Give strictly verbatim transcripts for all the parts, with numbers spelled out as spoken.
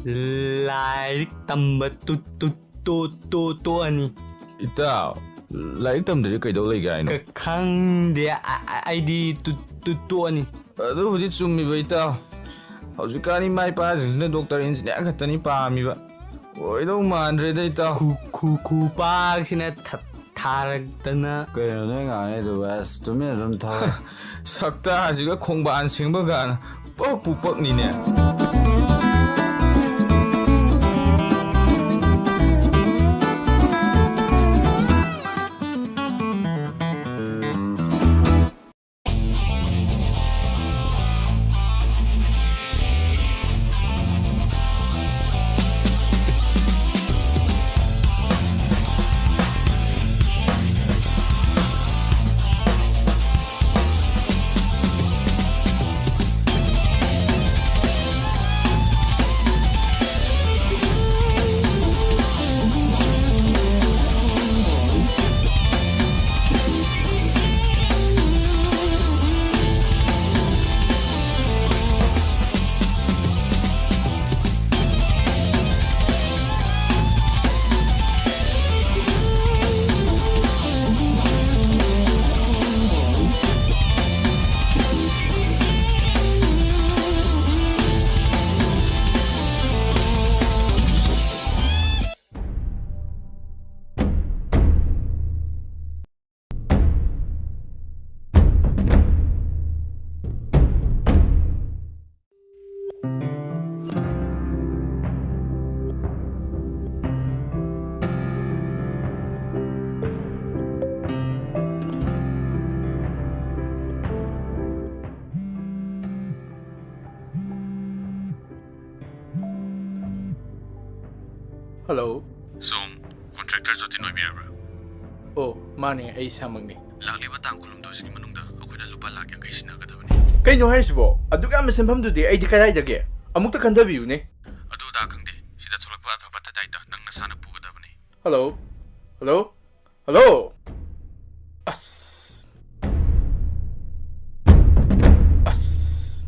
ꯂꯥꯏꯔꯤꯛ ꯇꯝꯕ two-, two-, ꯇꯣ-, ꯇꯣ-, ꯇꯣꯛꯑꯅꯤ꯫ ꯏꯇꯥꯎ, ꯂꯥꯏꯔꯤꯛ ꯇꯝꯗ꯭ꯔꯗꯤ ꯀꯩꯗꯧ ꯂꯩꯒꯦ ꯍꯥꯏꯅꯣ? ꯈꯪꯗꯦ, ꯑ-, ꯑ-, ꯑꯩꯗꯤ ꯇꯨ-, ꯇꯨ-, ꯇꯣꯛꯑꯅꯤ꯫ ꯑꯗꯨꯕꯨꯗꯤ ꯆꯨꯝꯃꯤꯕ, ꯏꯇꯥꯎ꯫ ꯍꯧꯖꯤꯛꯀꯥꯟ ꯏꯃꯥ ꯏꯄꯥꯁꯤꯡꯁꯤꯅ ꯗꯣꯛꯇꯔ, ꯏꯟꯖꯤꯅꯤꯌꯥꯔ ꯈꯛꯇꯅꯤ ꯄꯥꯝꯃꯤꯕ꯫ ꯑꯣꯏꯗꯧ ꯃꯥꯟꯗ꯭ꯔꯦꯗ, ꯏꯇꯥꯎ꯫ ꯈꯨ-, ꯈꯨ-, ꯈꯨꯄꯥꯛꯁꯤꯅ ꯊ-, ꯊꯥꯔꯛꯇꯅ꯫ ꯀꯩꯅꯣ ꯅꯣꯏ ꯉꯥꯡꯉꯤꯗꯨꯕꯨ? ꯑꯁ, ꯇꯨꯃꯤꯟ ꯑꯗꯨꯝ ꯊꯥꯎ꯫ ꯁꯛꯇꯥꯁꯤꯒ ꯈꯣꯡꯕꯥꯟ ꯁꯦꯡꯕ ꯒꯥꯅ ꯄꯛꯄꯨ ꯄꯛꯅꯤꯅꯦ꯫ ꯍꯜꯂꯣ꯫ ꯁꯣꯝ ꯀꯣꯟꯇ꯭ꯔꯦꯛꯇꯔ ꯖꯣꯇꯤꯟ ꯑꯣꯏꯕꯤꯔꯕ꯭ꯔꯥ? ꯑꯣ, ꯃꯥꯅꯦ, ꯑꯩ ꯏꯁꯥꯃꯛꯅꯤ꯫ ꯂꯥꯛꯂꯤꯕ ꯇꯥꯡ ꯀꯨꯟꯍꯨꯝꯗꯣꯏꯁꯤꯒꯤ ꯃꯅꯨꯡꯗ ꯑꯩꯈꯣꯏꯅ ꯂꯨꯄꯥ ꯂꯥꯈ ꯌꯥꯡꯈꯩ ꯁꯤꯟꯅꯒꯗꯕꯅꯤ꯫ ꯀꯩꯅꯣ ꯍꯥꯏꯔꯤꯁꯤꯕꯣ? ꯑꯗꯨꯛ ꯌꯥꯝꯕ ꯁꯦꯟꯐꯝꯗꯨꯗꯤ ꯑꯩꯗꯤ ꯀꯗꯥꯏꯗꯒꯤ? ꯑꯃꯨꯛꯇ ꯈꯟꯊꯕꯤꯌꯨꯅꯦ꯫ ꯑꯗꯨ ꯑꯗꯥ ꯈꯪꯗꯦ, ꯁꯤꯗ ꯊꯣꯛꯂꯛꯄ ꯑꯐ ꯐꯠꯇ ꯗꯥꯏꯇ ꯅꯪ ꯅꯁꯥꯅ ꯄꯨꯒꯗꯕꯅꯤ꯫ ꯍꯜꯂꯣ? ꯍꯜꯂꯣ? ꯍꯜꯂꯣ? ꯑꯁ꯫ ꯑꯁ꯫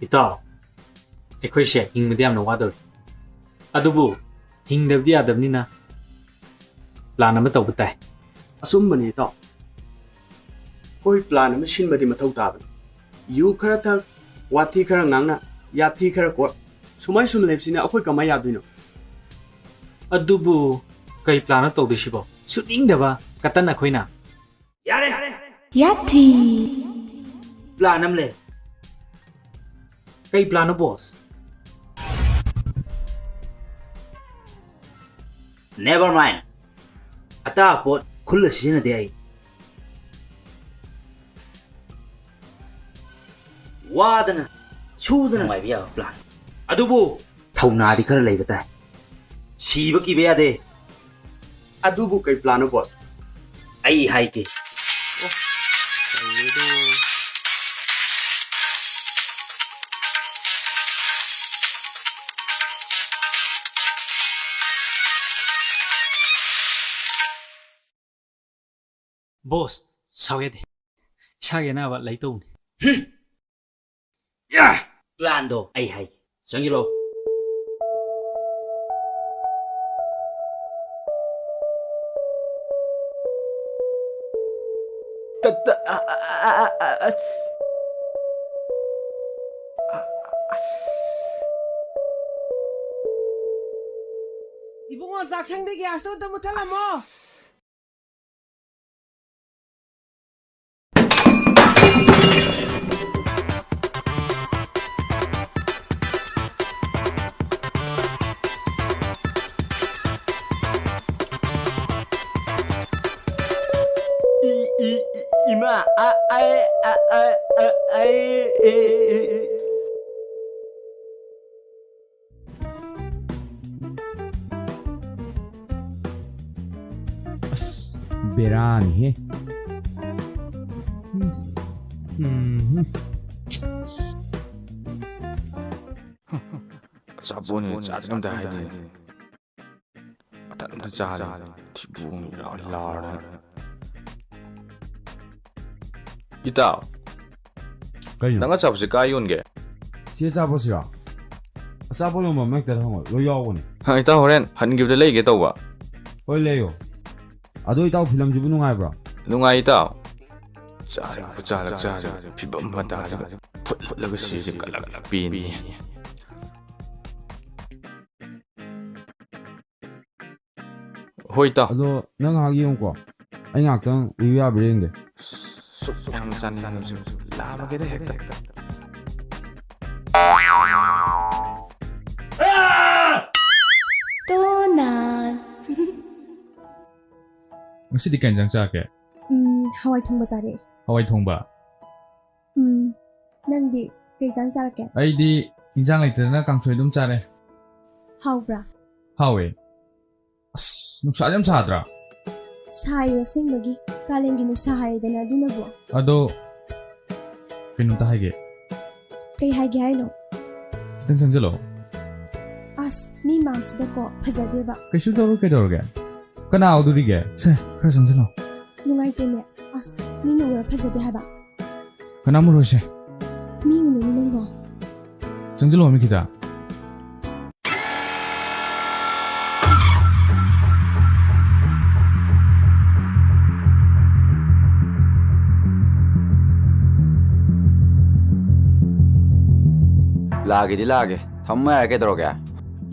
ꯏꯇꯥꯎ, ꯑꯩꯈꯣꯏꯁꯦ ꯍꯤꯡꯕꯗꯤ ꯌꯥꯝꯅ ꯋꯥꯗꯧꯔꯤ꯫ ꯑꯗꯨꯕꯨ ꯍꯤꯡꯗꯕꯗꯤ ꯌꯥꯗꯕꯅꯤꯅ plan ꯑꯃ ꯇꯧꯕ ꯇꯥꯏ꯫ ꯑꯆꯨꯝꯕꯅꯤ ꯏꯇꯥꯎ꯫ ꯑꯩꯈꯣꯏ plan ꯑꯃ ꯁꯤꯟꯕꯗꯤ ꯃꯊꯧ ꯇꯥꯕꯅꯤ꯫ ꯌꯨ ꯈꯔ ꯊꯛ, ꯋꯥꯊꯤ ꯈꯔ ꯉꯥꯡꯅ, ꯌꯥꯊꯤ ꯈꯔ ꯀꯣꯠ, ꯁꯨꯃꯥꯏ ꯁꯨꯝ ꯂꯩꯕꯁꯤꯅ ꯑꯩꯈꯣꯏ ꯀꯃꯥꯏ ꯌꯥꯗꯣꯏꯅꯣ? ꯑꯗꯨꯕꯨ ꯀꯩ plan ꯅꯣ ꯇꯧꯗꯣꯏꯁꯤꯕꯣ? ꯁꯨꯅꯤꯡꯗꯕ ꯀꯇꯟ ꯑꯩꯈꯣꯏꯅ꯫ ꯌꯥꯔꯦ! ꯌꯥꯊꯤ! Plan ꯑꯃ ꯂꯩ꯫ ꯀꯩ plan ꯅꯣ, boss? Never mind. ꯑꯇꯥ ꯄꯣꯠ ꯈꯨꯜꯂ ꯁꯤꯖꯤꯟꯅꯗꯦ ꯑꯩ꯫ ꯋꯥꯗꯅ, ꯁꯨꯗꯅ ꯅꯨꯡꯉꯥꯏꯕ ꯌꯥꯕ plan꯫ ꯑꯗꯨꯕꯨ ꯊꯧꯅꯥꯗꯤ ꯈꯔ ꯂꯩꯕ ꯇꯥꯏ꯫ ꯁꯤꯕ ꯀꯤꯕ ꯌꯥꯗꯦ꯫ ꯑꯗꯨꯕꯨ ꯀꯩ plan ꯅꯣ, boss? ꯑꯩ ꯍꯥꯏꯒꯦ꯫ ꯑꯣ, ꯇꯜꯂꯦꯗꯣ꯫ Boss, ꯁꯥꯎ ꯌꯥꯗꯦ꯫ ꯏꯁꯥꯒꯤ ꯑꯅꯥꯕ ꯂꯩꯇꯧꯕꯅꯤ꯫ ꯌꯥ! Plan ꯗꯣ ꯑꯩ ꯍꯥꯏꯒꯦ꯫ ꯆꯪꯁꯤꯜꯂꯣ꯫ ꯇ-, ꯇ-, ꯑ-, ꯑ-, ꯑ-, ꯑ-, ꯑ-, ꯑꯁ꯫ ꯑ-, ꯑꯁ꯫ ꯏꯕꯨꯡꯉꯣ, ꯆꯥꯛꯁꯪꯗꯩ gas ꯇꯣ ꯑꯝꯇ ꯃꯨꯠꯊꯠꯂꯝꯃꯣ꯫ ꯑꯁ꯫ ꯏ, ꯏ, ꯏ, ꯏꯃꯥ, ꯑ, ꯑ, ꯑ, ꯑ, ꯑ, ꯑ, ꯑ, ꯑ, ꯑ꯫ ꯑꯁ, ꯕꯦꯔꯥꯅꯤꯍꯦ꯫ ꯎꯝ, ꯎꯝ꯫ ꯑꯆꯥꯄꯣꯠꯅꯦ, ꯆꯥꯗ꯭ꯔꯤ ꯑꯝꯇ ꯍꯥꯏꯗꯦ꯫ ꯃꯊꯟꯇ ꯆꯥꯔꯦ꯫ ꯊꯤꯕꯣꯡ ꯂꯥꯎꯔꯦ꯫ ꯏꯇꯥꯎ, ꯀꯩꯅꯣ? ꯅꯪ ꯑꯆꯥꯄꯣꯠꯁꯦ ꯀꯥꯏ ꯌꯣꯟꯒꯦ? ꯁꯤ ꯑꯆꯥꯄꯣꯠꯁꯤꯔꯣ? ꯑꯆꯥꯄꯣꯠ ꯌꯣꯟꯕ ꯑꯃ ꯍꯦꯛꯇꯗ ꯍꯪꯉꯣ, ꯂꯣꯏ ꯌꯥꯎꯕꯅꯦ꯫ ꯍꯥ, ꯏꯇꯥꯎ, ꯍꯣꯔꯦꯟ ꯍꯟꯈꯤꯕꯗ ꯂꯩꯒꯦ ꯇꯧꯕ꯫ ꯍꯣꯏ, ꯂꯩꯌꯣ꯫ ꯑꯗꯣ ꯏꯇꯥꯎ, ꯐꯤꯂꯝꯁꯤꯕꯨ ꯅꯨꯡꯉꯥꯏꯕ꯭ꯔꯣ? ꯅꯨꯡꯉꯥꯏ, ꯏꯇꯥꯎ꯫ ꯆꯥꯔꯤꯕ ꯈꯨꯠꯆꯥ ꯂꯛꯆꯥꯁꯤꯒ ꯐꯤꯕꯝ ꯃꯇꯥꯁꯤꯒ ꯐꯨꯠ ꯐꯨꯠꯂꯒ ꯁꯤꯔꯗꯤ ꯀꯜꯂꯛ ꯄꯦꯟꯅꯤ꯫ ꯍꯣꯏ, ꯏꯇꯥꯎ꯫ ꯑꯗꯣ ꯅꯪ ꯉꯥꯏꯍꯥꯛ ꯌꯦꯡꯉꯨꯀꯣ, ꯑꯩ ꯉꯥꯏꯍꯥꯛꯇꯪ ꯔꯤꯚꯤꯌꯨ ꯌꯥꯕ꯭ꯔꯥ ꯌꯦꯡꯒꯦ꯫ ꯁꯨꯛ ꯌꯥꯝ ꯆꯥꯅꯤꯡꯉꯁꯨ ꯂꯥꯝꯃꯒꯦꯗ ꯍꯦꯛꯇ꯫ ꯇꯣꯅꯥ꯫ ꯉꯁꯤꯗꯤ ꯀꯩ ꯏꯟꯖꯥꯡ ꯆꯥꯔꯛꯀꯦ? ꯎꯝ, ꯍꯋꯥꯏ ꯊꯣꯡꯕ ꯆꯥꯔꯛꯑꯦ꯫ ꯍꯋꯥꯏ ꯊꯣꯡꯕ? ꯎꯝ, ꯅꯪꯗꯤ ꯀꯩ ꯏꯟꯖꯥꯡ ꯆꯥꯔꯛꯀꯦ? ꯑꯩꯗꯤ ꯏꯟꯖꯥꯡ ꯂꯩꯇꯗꯅ ꯀꯥꯡꯁꯣꯏ ꯑꯗꯨꯝ ꯆꯥꯔꯦ꯫ ꯍꯥꯎꯕ꯭ꯔꯥ? ꯍꯥꯎꯋꯦ꯫ ꯑꯁ, ꯅꯨꯡꯁꯥꯁꯦ ꯌꯥꯝ ꯁꯥꯗ꯭ꯔꯥ? ꯁꯥꯏꯌꯦ ꯑꯁꯦꯡꯕꯒꯤ꯫ ꯀꯥꯂꯦꯟꯒꯤ ꯅꯨꯡꯁꯥ ꯍꯥꯏꯔꯦꯗꯅ ꯑꯗꯨꯅꯕꯨ꯫ ꯑꯗꯣ, ꯀꯩꯅꯣꯝꯇ ꯍꯥꯏꯒꯦ꯫ ꯀꯩ ꯍꯥꯏꯒꯦ ꯍꯥꯏꯅꯣ? ꯈꯤꯇꯪ ꯆꯪꯁꯤꯜꯂꯛꯑꯣ꯫ ꯑꯁ, ꯃꯤ ꯃꯥꯡꯁꯤꯗꯀꯣ ꯐꯖꯗꯦꯕ꯫ ꯀꯩꯁꯨ ꯇꯧꯔꯣꯏ, ꯀꯩꯗꯧꯔꯒꯦ? ꯀꯅꯥ ꯎꯗꯣꯔꯤꯒꯦ? ꯁꯦ, ꯈꯔ ꯆꯪꯁꯤꯜꯂꯣ꯫ ꯅꯨꯡꯉꯥꯏꯇꯦꯅꯦ꯫ ꯑꯁ, ꯃꯤꯅ ꯎꯔ ꯐꯖꯗꯦ ꯍꯥꯏꯕ꯫ ꯀꯅꯥꯝ ꯎꯔꯣꯏꯁꯦ꯫ ꯃꯤ ꯎꯅꯅꯤ ꯅꯪꯕꯣ꯫ ꯆꯪꯁꯤꯜꯂꯣ ꯃꯤ ꯈꯤꯇ꯫ ꯂꯥꯛꯑꯒꯦꯗꯤ ꯂꯥꯛꯑꯒꯦ꯫ ꯊꯝꯃꯣ ꯌꯥꯔꯦ, ꯀꯩꯗꯧꯔꯒꯦ?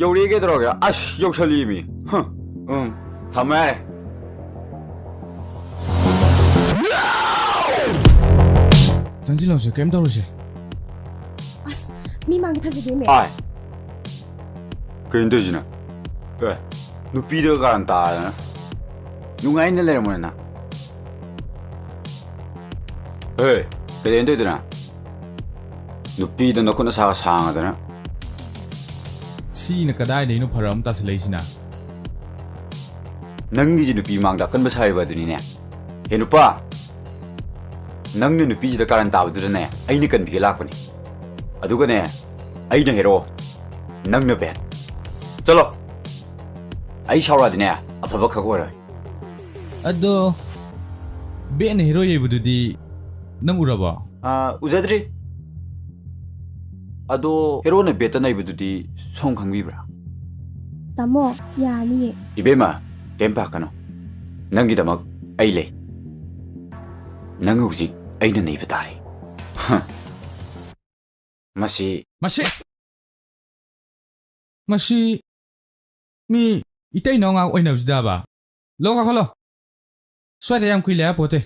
ꯌꯧꯔꯛꯑꯦ, ꯀꯩꯗꯧꯔꯒꯦ? ꯑꯁ, ꯌꯧꯁꯜꯂꯛꯑꯦꯃꯤ꯫ ꯍ, ꯎꯝ, ꯊꯝꯃꯣ ꯌꯥꯔꯦ꯫ ꯆꯪꯁꯤꯜꯂꯣꯁꯦ, ꯀꯩꯝ ꯇꯧꯔꯣꯏꯁꯦ꯫ ꯑꯁ, ꯃꯤ ꯃꯥꯡꯗ ꯐꯖꯗꯦꯃꯦ꯫ ꯑꯥꯏ꯫ ꯀꯩꯅꯣ ꯇꯧꯔꯤꯁꯤꯅ? ꯑꯦ, ꯅꯨꯄꯤꯗ ꯀꯥꯔꯟ ꯇꯥꯗꯅ ꯅꯨꯡꯉꯥꯏꯅ ꯂꯩꯔꯝꯃꯣꯅꯦ ꯅꯪ꯫ ꯍꯦ, ꯀꯩꯗꯧꯅ ꯇꯧꯗꯣꯏꯅꯣ? ꯅꯨꯄꯤꯗ ꯅꯈꯨꯠ ꯅꯁꯥꯒ ꯁꯥꯡꯉꯗꯅ꯫ ꯁꯤꯅ ꯀꯗꯥꯏꯗꯩꯅꯣ ꯐꯔꯛ ꯑꯃ ꯇꯥꯁꯜꯂꯛꯏꯁꯤꯅ? ꯅꯪꯒꯤꯁꯦ ꯅꯨꯄꯤ ꯃꯥꯡꯗ ꯑꯀꯟꯕ ꯁꯥꯔꯤꯕ ꯑꯗꯨꯅꯤꯅꯦ꯫ ꯍꯦ ꯅꯨꯄꯥ, ꯅꯪꯅ ꯅꯨꯄꯤꯁꯤꯗ ꯀꯥꯔꯟ ꯇꯥꯕꯗꯨꯗꯅꯦ ꯑꯩꯅ ꯀꯟꯕꯤꯒꯦ ꯂꯥꯛꯄꯅꯤ꯫ ꯑꯗꯨꯒꯅꯦ, ꯑꯩꯅ ꯍꯦꯔꯣ, ꯅꯪꯅ ꯕꯦꯠ꯫ ꯆꯠꯂꯣ꯫ ꯑꯩ ꯁꯥꯎꯔꯛꯑꯗꯤꯅꯦ ꯑꯐꯕ ꯈꯛ ꯑꯣꯏꯔꯣꯏ꯫ ꯑꯗꯣ, ꯕꯦꯠꯅ ꯍꯦꯔꯣ ꯌꯩꯕꯗꯨꯗꯤ ꯅꯪ ꯎꯔꯕꯣ? ꯑꯥ, ꯎꯖꯗ꯭ꯔꯤ꯫ ꯑꯗꯣ ꯍꯦꯔꯣꯅ ꯕꯦꯠꯇ ꯅꯩꯕꯗꯨꯗꯤ ꯁꯣꯝ ꯈꯪꯕꯤꯕ꯭ꯔꯥ? ꯇꯥꯃꯣ, ꯌꯥꯅꯤꯌꯦ꯫ ꯏꯕꯦꯝꯃ, ꯀꯩꯝ ꯄꯥꯈꯠꯀꯅꯨ꯫ ꯅꯪꯒꯤꯗꯃꯛ ꯑꯩ ꯂꯩ꯫ ꯅꯪ ꯍꯧꯖꯤꯛ ꯑꯩꯅ ꯅꯩꯕ ꯇꯥꯔꯦ꯫ ꯍ꯫ ꯃꯁꯤ ꯃꯁꯤ, ꯃꯁꯤ ꯃꯤ ꯏꯇꯩ ꯅꯥꯎ ꯉꯥꯛ ꯑꯣꯏꯅꯕꯁꯤꯗꯕ? ꯂꯣ, ꯀꯥꯈꯠꯂꯣ꯫ ꯁ꯭ꯋꯥꯏꯗ ꯌꯥꯝ ꯀꯨꯏ ꯂꯩ ꯌꯥꯄꯣꯠꯇꯦ꯫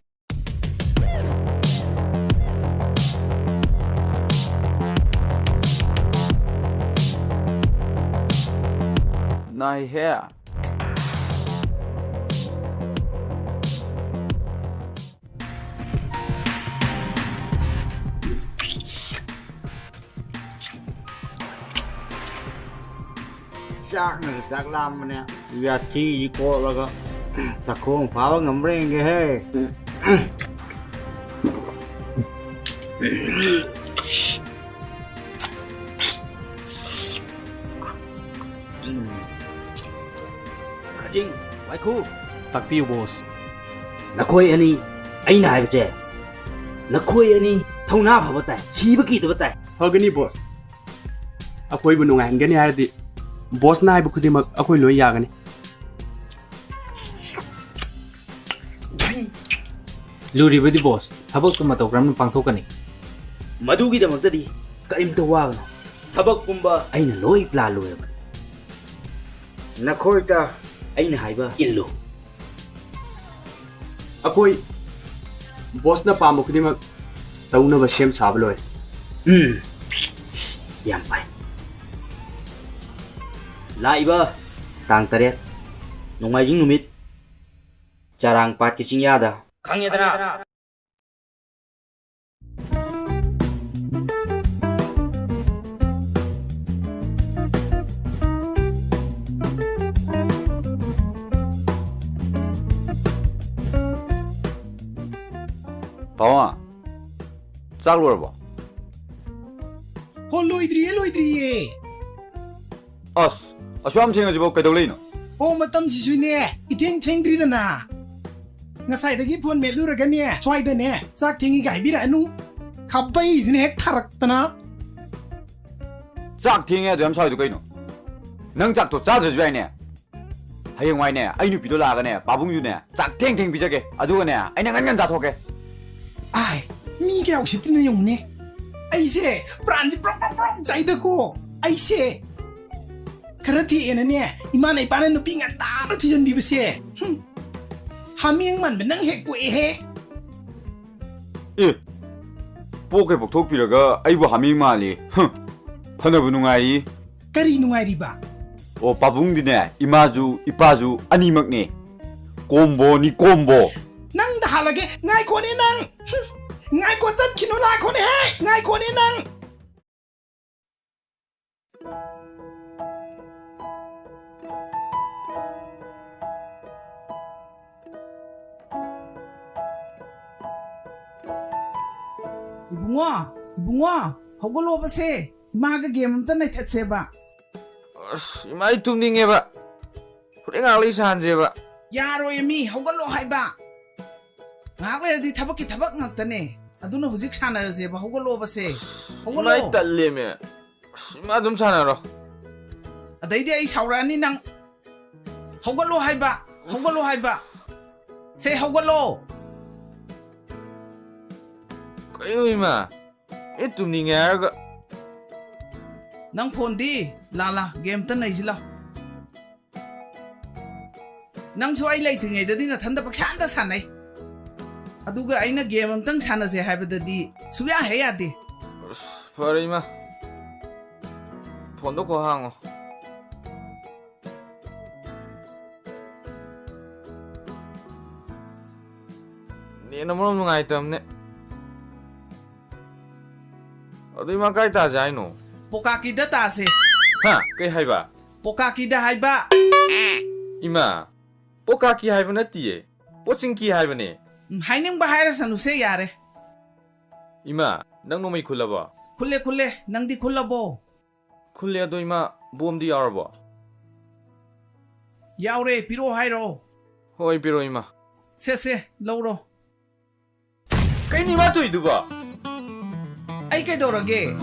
ꯅꯥꯏꯍꯦ꯫ ꯆꯥꯛꯅ ꯆꯥꯛ ꯂꯥꯝꯕꯅꯦ꯫ ꯌꯥꯊꯤꯁꯤ ꯀꯣꯠꯂꯒ ꯆꯥꯛꯈꯣꯡ ꯐꯥꯕ ꯉꯝꯕ꯭ꯔꯥ ꯌꯦꯡꯒꯦꯍꯦ꯫ ꯈꯖꯤꯡ, ꯋꯥꯏꯈꯨ꯫ ꯇꯥꯛꯄꯤꯌꯨ, ꯕꯣꯁ꯫ ꯅꯈꯣꯏ ꯑꯅꯤ, ꯑꯩꯅ ꯍꯥꯏꯕꯁꯦ, ꯅꯈꯣꯏ ꯑꯅꯤ ꯊꯧꯅꯥ ꯐꯕ ꯇꯥꯏ, ꯁꯤꯕ ꯀꯤꯗꯕ ꯇꯥꯏ꯫ ꯐꯒꯅꯤ, ꯕꯣꯁ꯫ ꯑꯩꯈꯣꯏꯕꯨ ꯅꯨꯡꯉꯥꯏꯍꯟꯒꯅꯤ ꯍꯥꯏꯔꯗꯤ, ꯕꯣꯁꯅ ꯍꯥꯏꯕ ꯈꯨꯗꯤꯡꯃꯛ ꯑꯩꯈꯣꯏ ꯂꯣꯏ ꯌꯥꯒꯅꯤ꯫ ꯂꯨꯔꯤꯕꯗꯤ, ꯕꯣꯁ, ꯊꯕꯛꯇꯨ ꯃꯇꯧ ꯀꯔꯝꯅ ꯄꯥꯡꯊꯣꯛꯀꯅꯤ? ꯃꯗꯨꯒꯤꯗꯃꯛꯇꯗꯤ ꯀꯔꯤꯝꯇ ꯋꯥꯒꯅꯨ꯫ ꯊꯕꯛ ꯄꯨꯝꯕ ꯑꯩꯅ ꯂꯣꯏ ꯄ꯭ꯂꯥꯟ ꯂꯣꯏꯔꯕꯅꯤ꯫ ꯅꯈꯣꯏꯗ ꯑꯩꯅ ꯍꯥꯏꯕ ꯏꯜꯂꯨ꯫ ꯑꯩꯈꯣꯏ ꯕꯣꯁꯅ ꯄꯥꯝꯕ ꯈꯨꯗꯤꯡꯃꯛ ꯇꯧꯅꯕ ꯁꯦꯝ ꯁꯥꯕ ꯂꯣꯏꯔꯦ꯫ ꯎꯝ, ꯌꯥꯝ ꯐꯩ꯫ ꯂꯥꯛꯏꯕ ꯇꯥꯡ ꯇꯔꯦꯠ, ꯅꯣꯡꯃꯥꯏꯖꯤꯡ ꯅꯨꯃꯤꯠ, ꯆꯔꯥꯡ ꯄꯥꯠꯀꯤ ꯆꯤꯡꯌꯥꯗ꯫ ꯈꯪꯉꯦꯗꯅ? ꯄꯥꯕꯨꯡ, ꯆꯥꯛ ꯂꯣꯏꯔꯕꯣ? ꯍꯣ, ꯂꯣꯏꯗ꯭ꯔꯤꯌꯦ, ꯂꯣꯏꯗ꯭ꯔꯤꯌꯦ꯫ ꯑꯁ, ꯑꯁꯨꯛ ꯌꯥꯝ ꯊꯦꯡꯉꯁꯤꯕꯣ ꯀꯩꯗꯧ ꯂꯩꯅꯣ? ꯑꯣ, ꯃꯇꯝꯁꯤꯁꯨꯅꯦ, ꯏꯊꯦꯡ ꯊꯦꯡꯗ꯭ꯔꯤꯗꯅ꯫ ꯉꯁꯥꯏꯗꯒꯤ ꯐꯣꯟ ꯃꯦꯠꯂꯨꯔꯒꯅꯦ, ꯁ꯭ꯋꯥꯏꯗꯅꯦ, ꯆꯥꯛ ꯊꯦꯡꯉꯤꯒ ꯍꯥꯏꯕꯤꯔꯛꯑꯅꯨ꯫ ꯈꯥꯕꯩꯁꯤꯅ ꯍꯦꯛ ꯊꯥꯔꯛꯇꯅ꯫ ꯆꯥꯛ ꯊꯦꯡꯉꯦ ꯑꯗꯨ ꯌꯥꯝ ꯁꯥꯎꯔꯤꯗꯣ ꯀꯩꯅꯣ? ꯅꯪ ꯆꯥꯛꯇꯣ ꯆꯥꯗ꯭ꯔꯁꯨ ꯌꯥꯏꯅꯦ꯫ ꯍꯌꯦꯡꯋꯥꯏꯅꯦ, ꯑꯩ ꯅꯨꯄꯤꯗꯣ ꯂꯥꯛꯑꯒꯅꯦ, ꯄꯥꯕꯨꯡꯁꯨꯅꯦ, ꯆꯥꯛ ꯊꯦꯡ ꯊꯦꯡ ꯄꯤꯖꯒꯦ꯫ ꯑꯗꯨꯒꯅꯦ, ꯑꯩꯅ ꯉꯟ ꯉꯟ ꯆꯥꯊꯣꯛꯀꯦ꯫ ꯑꯥꯏ, ꯃꯤ ꯀꯌꯥ ꯎꯁꯤꯠꯇ꯭ꯔꯤꯅꯣ ꯌꯦꯡꯉꯨꯅꯦ꯫ ꯑꯩꯁꯦ ꯄ꯭ꯔꯥꯟꯁꯦ ꯄ꯭ꯔꯣꯛ ꯄ꯭ꯔꯣꯛ ꯄ꯭ꯔꯣꯛ ꯆꯥꯏꯗꯀꯣ꯫ ꯑꯩꯁꯦ ꯈꯔ ꯊꯦꯡꯅꯅꯦ, ꯏꯃꯥꯅ ꯏꯄꯥꯅ ꯅꯨꯄꯤ ꯉꯟꯇꯥꯅ ꯊꯤꯖꯤꯟꯕꯤꯕꯁꯦ꯫ ꯍꯨꯝ꯫ ꯍꯥꯃꯦꯡ ꯃꯥꯟꯕ ꯅꯪ ꯍꯦꯛ ꯄꯣꯛꯑꯦꯍꯦ꯫ ꯑꯦ, ꯄꯣꯛꯀꯩ ꯄꯣꯛꯊꯣꯛꯄꯤꯔꯒ ꯑꯩꯕꯨ ꯍꯥꯃꯦꯡ ꯃꯥꯜꯂꯤ꯫ ꯍꯨꯝ, ꯐꯅꯕꯨ ꯅꯨꯡꯉꯥꯏꯔꯤ꯫ ꯀꯔꯤ ꯅꯨꯡꯉꯥꯏꯔꯤꯕ? ꯑꯣ, ꯄꯥꯕꯨꯡꯗꯤꯅꯦ, ꯏꯃꯥꯁꯨ ꯏꯄꯥꯁꯨ ꯑꯅꯤꯃꯛꯅꯦ꯫ ꯀꯣꯝꯕꯣꯅꯤ, ꯀꯣꯝꯕꯣ꯫ ꯅꯪꯗ ꯍꯥꯜꯂꯒꯦ꯫ ꯉꯥꯏꯈꯣꯅꯦ ꯅꯪ꯫ ꯍꯨꯝ, ꯉꯥꯏꯈꯣ, ꯆꯠꯈꯤꯅꯨ, ꯂꯥꯛꯈꯣꯅꯦ ꯍꯦ꯫ ꯉꯥꯏꯈꯣꯅꯦ ꯅꯪ꯫ ꯏꯕꯨꯡꯉꯣ, ꯏꯕꯨꯡꯉꯣ, ꯍꯧꯒꯠꯂꯣꯕꯁꯦ, ꯏꯃꯥꯒ ꯒꯦꯝ ꯑꯝꯇ ꯅꯩꯊꯠꯁꯦꯕ꯫ ꯑꯁ, ꯏꯃꯥ, ꯑꯩ ꯇꯨꯝꯅꯤꯡꯉꯦꯕ꯫ ꯍꯣꯔꯦꯟ ꯉꯥꯏꯍꯥꯛ ꯂꯩ ꯁꯥꯟꯁꯦꯕ꯫ ꯌꯥꯔꯣꯏ ꯃꯤ, ꯍꯧꯒꯠꯂꯣ ꯍꯥꯏꯕ꯫ ꯉꯥꯏꯍꯥꯛ ꯂꯩꯔꯗꯤ ꯊꯕꯛꯀꯤ ꯊꯕꯛ ꯉꯥꯛꯇꯅꯦ꯫ ꯑꯗꯨꯅ ꯍꯧꯖꯤꯛ ꯁꯥꯟꯅꯔꯁꯦꯕ, ꯍꯧꯒꯠꯂꯣꯕꯁꯦ꯫ ꯍꯧꯒꯠꯂꯣ꯫ ꯏꯃꯥ, ꯑꯩ ꯇꯜꯂꯦꯃꯦ꯫ ꯑꯁ, ꯏꯃꯥ ꯑꯗꯨꯝ ꯁꯥꯟꯅꯔꯣ꯫ ꯑꯗꯩꯗꯤ ꯑꯩ ꯁꯥꯎꯔꯛꯑꯅꯤ ꯅꯪ꯫ ꯍꯧꯒꯠꯂꯣ ꯍꯥꯏꯕ, ꯍꯧꯒꯠꯂꯣ ꯍꯥꯏꯕ꯫ ꯁꯦ, ꯍꯧꯒꯠꯂꯣ꯫ ꯀꯩꯅꯣ ꯏꯃꯥ? ꯑꯦ, ꯇꯨꯝꯅꯤꯡꯉꯦ ꯍꯥꯏꯔꯒ꯫ ꯅꯪ ꯐꯣꯟꯗꯤ? ꯂꯥ, ꯂꯥ, ꯒꯦꯝ ꯑꯝꯇ ꯅꯩꯁꯤ ꯂꯥꯎ꯫ ꯅꯪꯁꯨ ꯑꯩ ꯂꯩꯇ꯭ꯔꯤꯉꯩꯗꯗꯤ ꯅꯊꯟꯗ ꯄꯪꯁꯥꯟꯗ ꯁꯥꯟꯅꯩ꯫ ꯑꯗꯨꯒ ꯑꯩꯅ ꯒꯦꯝ ꯑꯝꯇꯪ ꯁꯥꯟꯅꯁꯦ ꯍꯥꯏꯕꯗꯗꯤ ꯁꯨꯡꯌꯥ ꯍꯦꯛ ꯌꯥꯗꯦ꯫ ꯑꯁ, ꯐꯔꯦ ꯏꯃꯥ꯫ ꯐꯣꯟꯗꯣ ꯀꯣꯛ ꯍꯥꯡꯉꯣ꯫ ꯅꯦꯠꯅ ꯃꯔꯣꯝ ꯅꯨꯡꯉꯥꯏꯇꯕꯅꯦ꯫ ꯑꯗꯨ ꯏꯃꯥ ꯀꯥꯏ ꯇꯥꯁꯦ ꯍꯥꯏꯅꯣ? ꯄꯣꯀꯥꯀꯤꯗ ꯇꯥꯁꯦ꯫ ꯍꯥ? ꯀꯩ ꯍꯥꯏꯕ? ꯄꯣꯀꯥꯀꯤꯗ ꯍꯥꯏꯕ꯫ ꯏꯃꯥ, ꯄꯣꯀꯥꯀꯤ ꯍꯥꯏꯕ ꯅꯠꯇꯤꯌꯦ, ꯄꯣꯆꯤꯡꯀꯤ ꯍꯥꯏꯕꯅꯦ꯫ ꯎꯝ, ꯍꯥꯏꯅꯤꯡꯕ ꯍꯥꯏꯔꯁꯅꯨꯁꯦ ꯌꯥꯔꯦ꯫ ꯏꯃꯥ, ꯅꯪ ꯅꯣꯡꯃꯩ ꯈꯨꯜꯂꯕꯣ? ꯈꯨꯜꯂꯦ, ꯈꯨꯜꯂꯦ꯫ ꯅꯪꯗꯤ ꯈꯨꯜꯂꯕꯣ? ꯈꯨꯜꯂꯦ, ꯑꯗꯣ ꯏꯃꯥ, ꯕꯣꯝꯗꯤ ꯌꯥꯎꯔꯕꯣ? ꯌꯥꯎꯔꯦ, ꯄꯤꯔꯛꯑꯣ ꯍꯥꯏꯔꯣ? ꯍꯣꯏ, ꯄꯤꯔꯛꯑꯣ ꯏꯃꯥ꯫ ꯁꯦ, ꯁꯦ, ꯂꯧꯔꯣ꯫ ꯀꯩꯅꯣ ꯏꯃꯥ ꯇꯧꯔꯤꯗꯨꯕꯣ? ꯑꯩ ꯀꯩꯗꯧꯔꯒꯦ?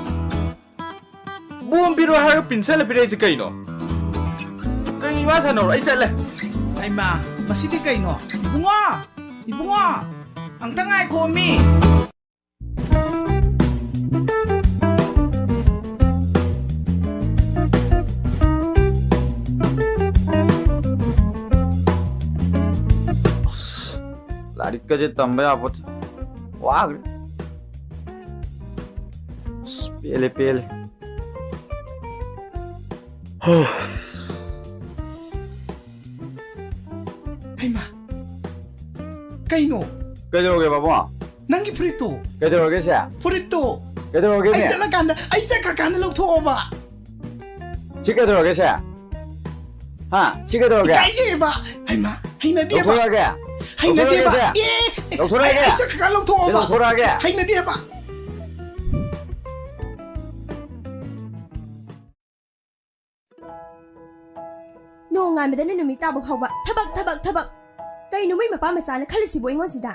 ꯕꯣꯝ ꯄꯤꯔꯣ ꯍꯥꯏꯔꯒ ꯄꯤꯟꯁꯜꯂ ꯄꯤꯔꯛꯏꯁꯦ ꯀꯩꯅꯣ? ꯀꯩꯅꯣ ꯏꯃꯥ ꯁꯥꯟꯅꯧꯔꯣ? ꯑꯩ ꯆꯠꯂꯦ꯫ ꯍꯩꯃꯥ, ꯃꯁꯤꯗꯤ ꯀꯩꯅꯣ? ꯏꯕꯨꯡꯉꯣ! ꯏꯕꯨꯡꯉꯣ! ꯑꯝꯇ ꯉꯥꯏꯈꯣꯃꯤ! ꯑꯁ, ꯂꯥꯏꯔꯤꯛꯀꯁꯦ ꯇꯝꯕ ꯌꯥꯄꯣꯠꯇꯦ꯫ ꯋꯥꯈ꯭ꯔꯦ꯫ ꯑꯁ, ꯄꯦꯜꯂꯦ, ꯄꯦꯜꯂꯦ꯫ ꯍꯩꯃꯥ! ꯀꯩꯅꯣ? ꯀꯩꯗꯧꯔꯒꯦ, ꯄꯥꯕꯨꯡ? ꯅꯪꯒꯤ ꯐꯨꯔꯤꯠꯇꯣ꯫ ꯀꯩꯗꯧꯔꯒꯦ, ꯁꯦ? ꯐꯨꯔꯤꯠꯇꯣ꯫ ꯀꯩꯗꯧꯔꯒꯦ, ꯑꯩ ꯃꯤ? ꯆꯠꯂꯀꯥꯟꯗ, ꯑꯩ ꯆꯠꯈ꯭ꯔꯀꯥꯟꯗ ꯂꯧꯊꯣꯛꯑꯣꯕ꯫ ꯁꯤ ꯀꯩꯗꯧꯔꯒꯦ, ꯁꯦ? ꯍꯥ? ꯁꯤ ꯀꯩꯗꯧꯔꯒꯦ? ꯏꯀꯥꯏꯖꯩꯕ꯫ ꯍꯩꯃꯥ, ꯍꯩꯅꯗꯦꯕ꯫ ꯂꯧꯊꯣꯔꯛꯑꯒꯦ? ꯍꯩꯅꯗꯦꯕ꯫ ꯂꯧꯊꯣꯔꯛꯑꯒꯦ, ꯁꯦ? ꯑꯦ, ꯂꯧꯊꯣꯔꯛꯑꯒꯦ? ꯑꯩ ꯆꯠꯈ꯭ꯔꯀꯥꯟꯗ ꯂꯧꯊꯣꯛꯑꯣꯕ꯫ ꯁꯤ ꯂꯧꯊꯣꯔꯛꯑꯒꯦ? ꯍꯩꯅꯗꯦꯕ꯫ ꯅꯣꯡꯉꯥꯟꯕꯗꯅ ꯅꯨꯃꯤꯠ ꯇꯥꯕ ꯐꯥꯎꯕ ꯊꯕꯛ, ꯊꯕꯛ, ꯊꯕꯛ꯫ ꯀꯩꯅꯣ ꯃꯣꯏ ꯃꯄꯥ ꯃꯆꯥꯅ ꯈꯜꯂꯤꯁꯤꯕꯨ ꯑꯩꯉꯣꯟꯁꯤꯗ?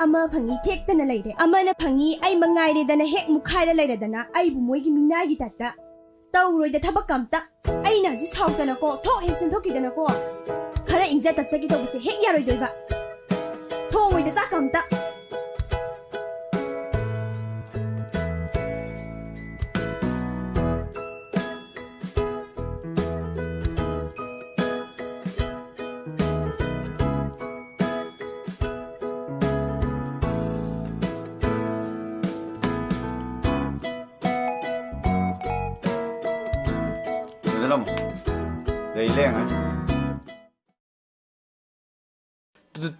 ꯑꯃ ꯐꯪꯉꯤ ꯊꯦꯛꯇꯅ ꯂꯩꯔꯦ, ꯑꯃꯅ ꯐꯪꯉꯤ ꯑꯩ ꯃꯉꯥꯏꯔꯦꯗꯅ ꯍꯦꯛ ꯃꯨꯛꯈꯥꯏꯔ ꯂꯩꯔꯗꯅ ꯑꯩꯕꯨ ꯃꯣꯏꯒꯤ ꯃꯤꯅꯥꯏꯒꯤ ꯇꯥꯏꯞꯇ ꯇꯧꯔꯣꯏꯗ ꯊꯕꯛꯀ ꯑꯝꯇ꯫ ꯑꯩꯅ ꯍꯧꯖꯤꯛ ꯁꯥꯎꯗꯅꯀꯣ, ꯊꯣꯛ ꯍꯦꯛ ꯆꯦꯟꯊꯣꯛꯈꯤꯗꯅꯀꯣ꯫ ꯈꯔ ꯏꯪꯖ ꯇꯞꯆꯒꯦ ꯇꯧꯕꯁꯦ ꯍꯦꯛ ꯌꯥꯔꯣꯏꯗꯣꯏꯕ꯫ ꯊꯣꯡꯉꯣꯏꯗ ꯆꯥꯛꯀ ꯑꯝꯇ꯫ ꯂꯣꯏꯁꯤꯜꯂꯝꯃꯣ꯫ ꯂꯩ ꯂꯩꯔꯉꯥꯏ꯫ ꯇꯨꯠ,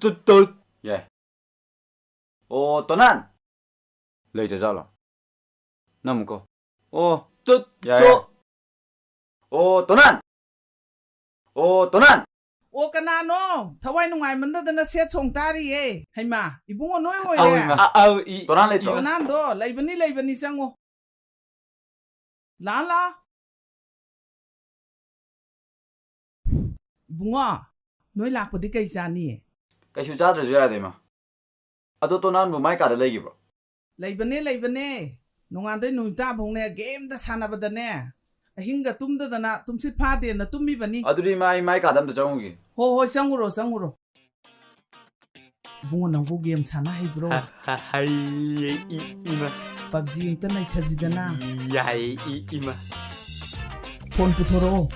ꯇꯨꯠ, ꯇꯨꯠ꯫ ꯌꯥꯏ꯫ ꯑꯣ, ꯇꯣꯅꯥꯟ! ꯂꯩꯇꯖꯥꯠꯂꯣ? ꯅꯪ ꯑꯃꯨꯛ ꯀꯣ꯫ ꯑꯣ, ꯇꯨꯠ, ꯌꯥꯏ, ꯇꯨꯠ꯫ ꯌꯥꯏ꯫ ꯑꯣ, ꯇꯣꯅꯥꯟ! ꯑꯣ, ꯇꯣꯅꯥꯟ! ꯑꯣ, ꯀꯅꯥꯅꯣ? ꯊꯋꯥꯏ ꯅꯨꯡꯉꯥꯏꯃꯟꯗꯗꯅ ꯁꯦꯠ ꯁꯣꯡ ꯇꯥꯔꯤꯌꯦ꯫ ꯍꯩꯃꯥ, ꯏꯕꯨꯡꯉꯣ ꯅꯣꯏ ꯑꯣꯏꯔꯦ? ꯑꯧ, ꯏꯃꯥ꯫ ꯑ-, ꯑꯧ, ꯏ-, ꯇꯣꯅꯥꯟ ꯂꯩꯇ꯭ꯔꯣ? ꯇꯣꯅꯥꯟꯗꯣ ꯂꯩꯕꯅꯤ, ꯂꯩꯕꯅꯤ, ꯆꯪꯉꯣ꯫ ꯂꯥꯛꯑꯣ, ꯂꯥꯛꯑꯣ꯫ ꯏꯕꯨꯡꯉꯣ, ꯅꯣꯏ ꯂꯥꯛꯄꯗꯤ ꯀꯩ ꯆꯥꯅꯤ? ꯀꯩꯁꯨ ꯆꯥꯗ꯭ꯔꯁꯨ ꯌꯥꯔꯦꯗ, ꯏꯃꯥ꯫ ꯑꯗꯣ ꯇꯣꯅꯥꯟꯕꯨ ꯃꯥꯏ ꯀꯥꯗ ꯂꯩꯈꯤꯕ꯭ꯔꯣ? ꯂꯩꯕꯅꯦ, ꯂꯩꯕꯅꯦ꯫ ꯅꯣꯡꯉꯥꯟꯗꯩ ꯅꯨꯃꯤꯠ ꯇꯥꯐꯧꯅꯦ ꯒꯦꯝꯗ ꯁꯥꯟꯅꯕꯗꯅꯦ, ꯑꯍꯤꯡꯒ ꯇꯨꯝꯗꯗꯅ ꯇꯨꯝꯁꯤꯠ ꯐꯥꯗꯦꯅ ꯇꯨꯝꯃꯤꯕꯅꯤ꯫ ꯑꯗꯨꯗꯤ ꯏꯃꯥ, ꯏꯃꯥ ꯑꯩ ꯀꯥꯗ ꯑꯝꯇ ꯆꯪꯉꯨꯒꯦ꯫ ꯍꯣ ꯍꯣꯏ, ꯆꯪꯉꯨꯔꯣ, ꯆꯪꯉꯨꯔꯣ꯫ ꯏꯕꯨꯡꯉꯣ, ꯅꯪꯕꯨ ꯒꯦꯝ ꯁꯥꯟꯅ ꯍꯩꯕ꯭ꯔꯣ? ꯍꯩꯌꯦ ꯏꯃ꯫ ꯄꯞꯖꯤ ꯑꯝꯇ ꯅꯩꯊꯁꯤꯗꯅ꯫ ꯌꯥꯏꯌꯦ ꯏꯃ꯫ ꯐꯣꯟ ꯄꯨꯊꯣꯔꯛꯑꯣ꯫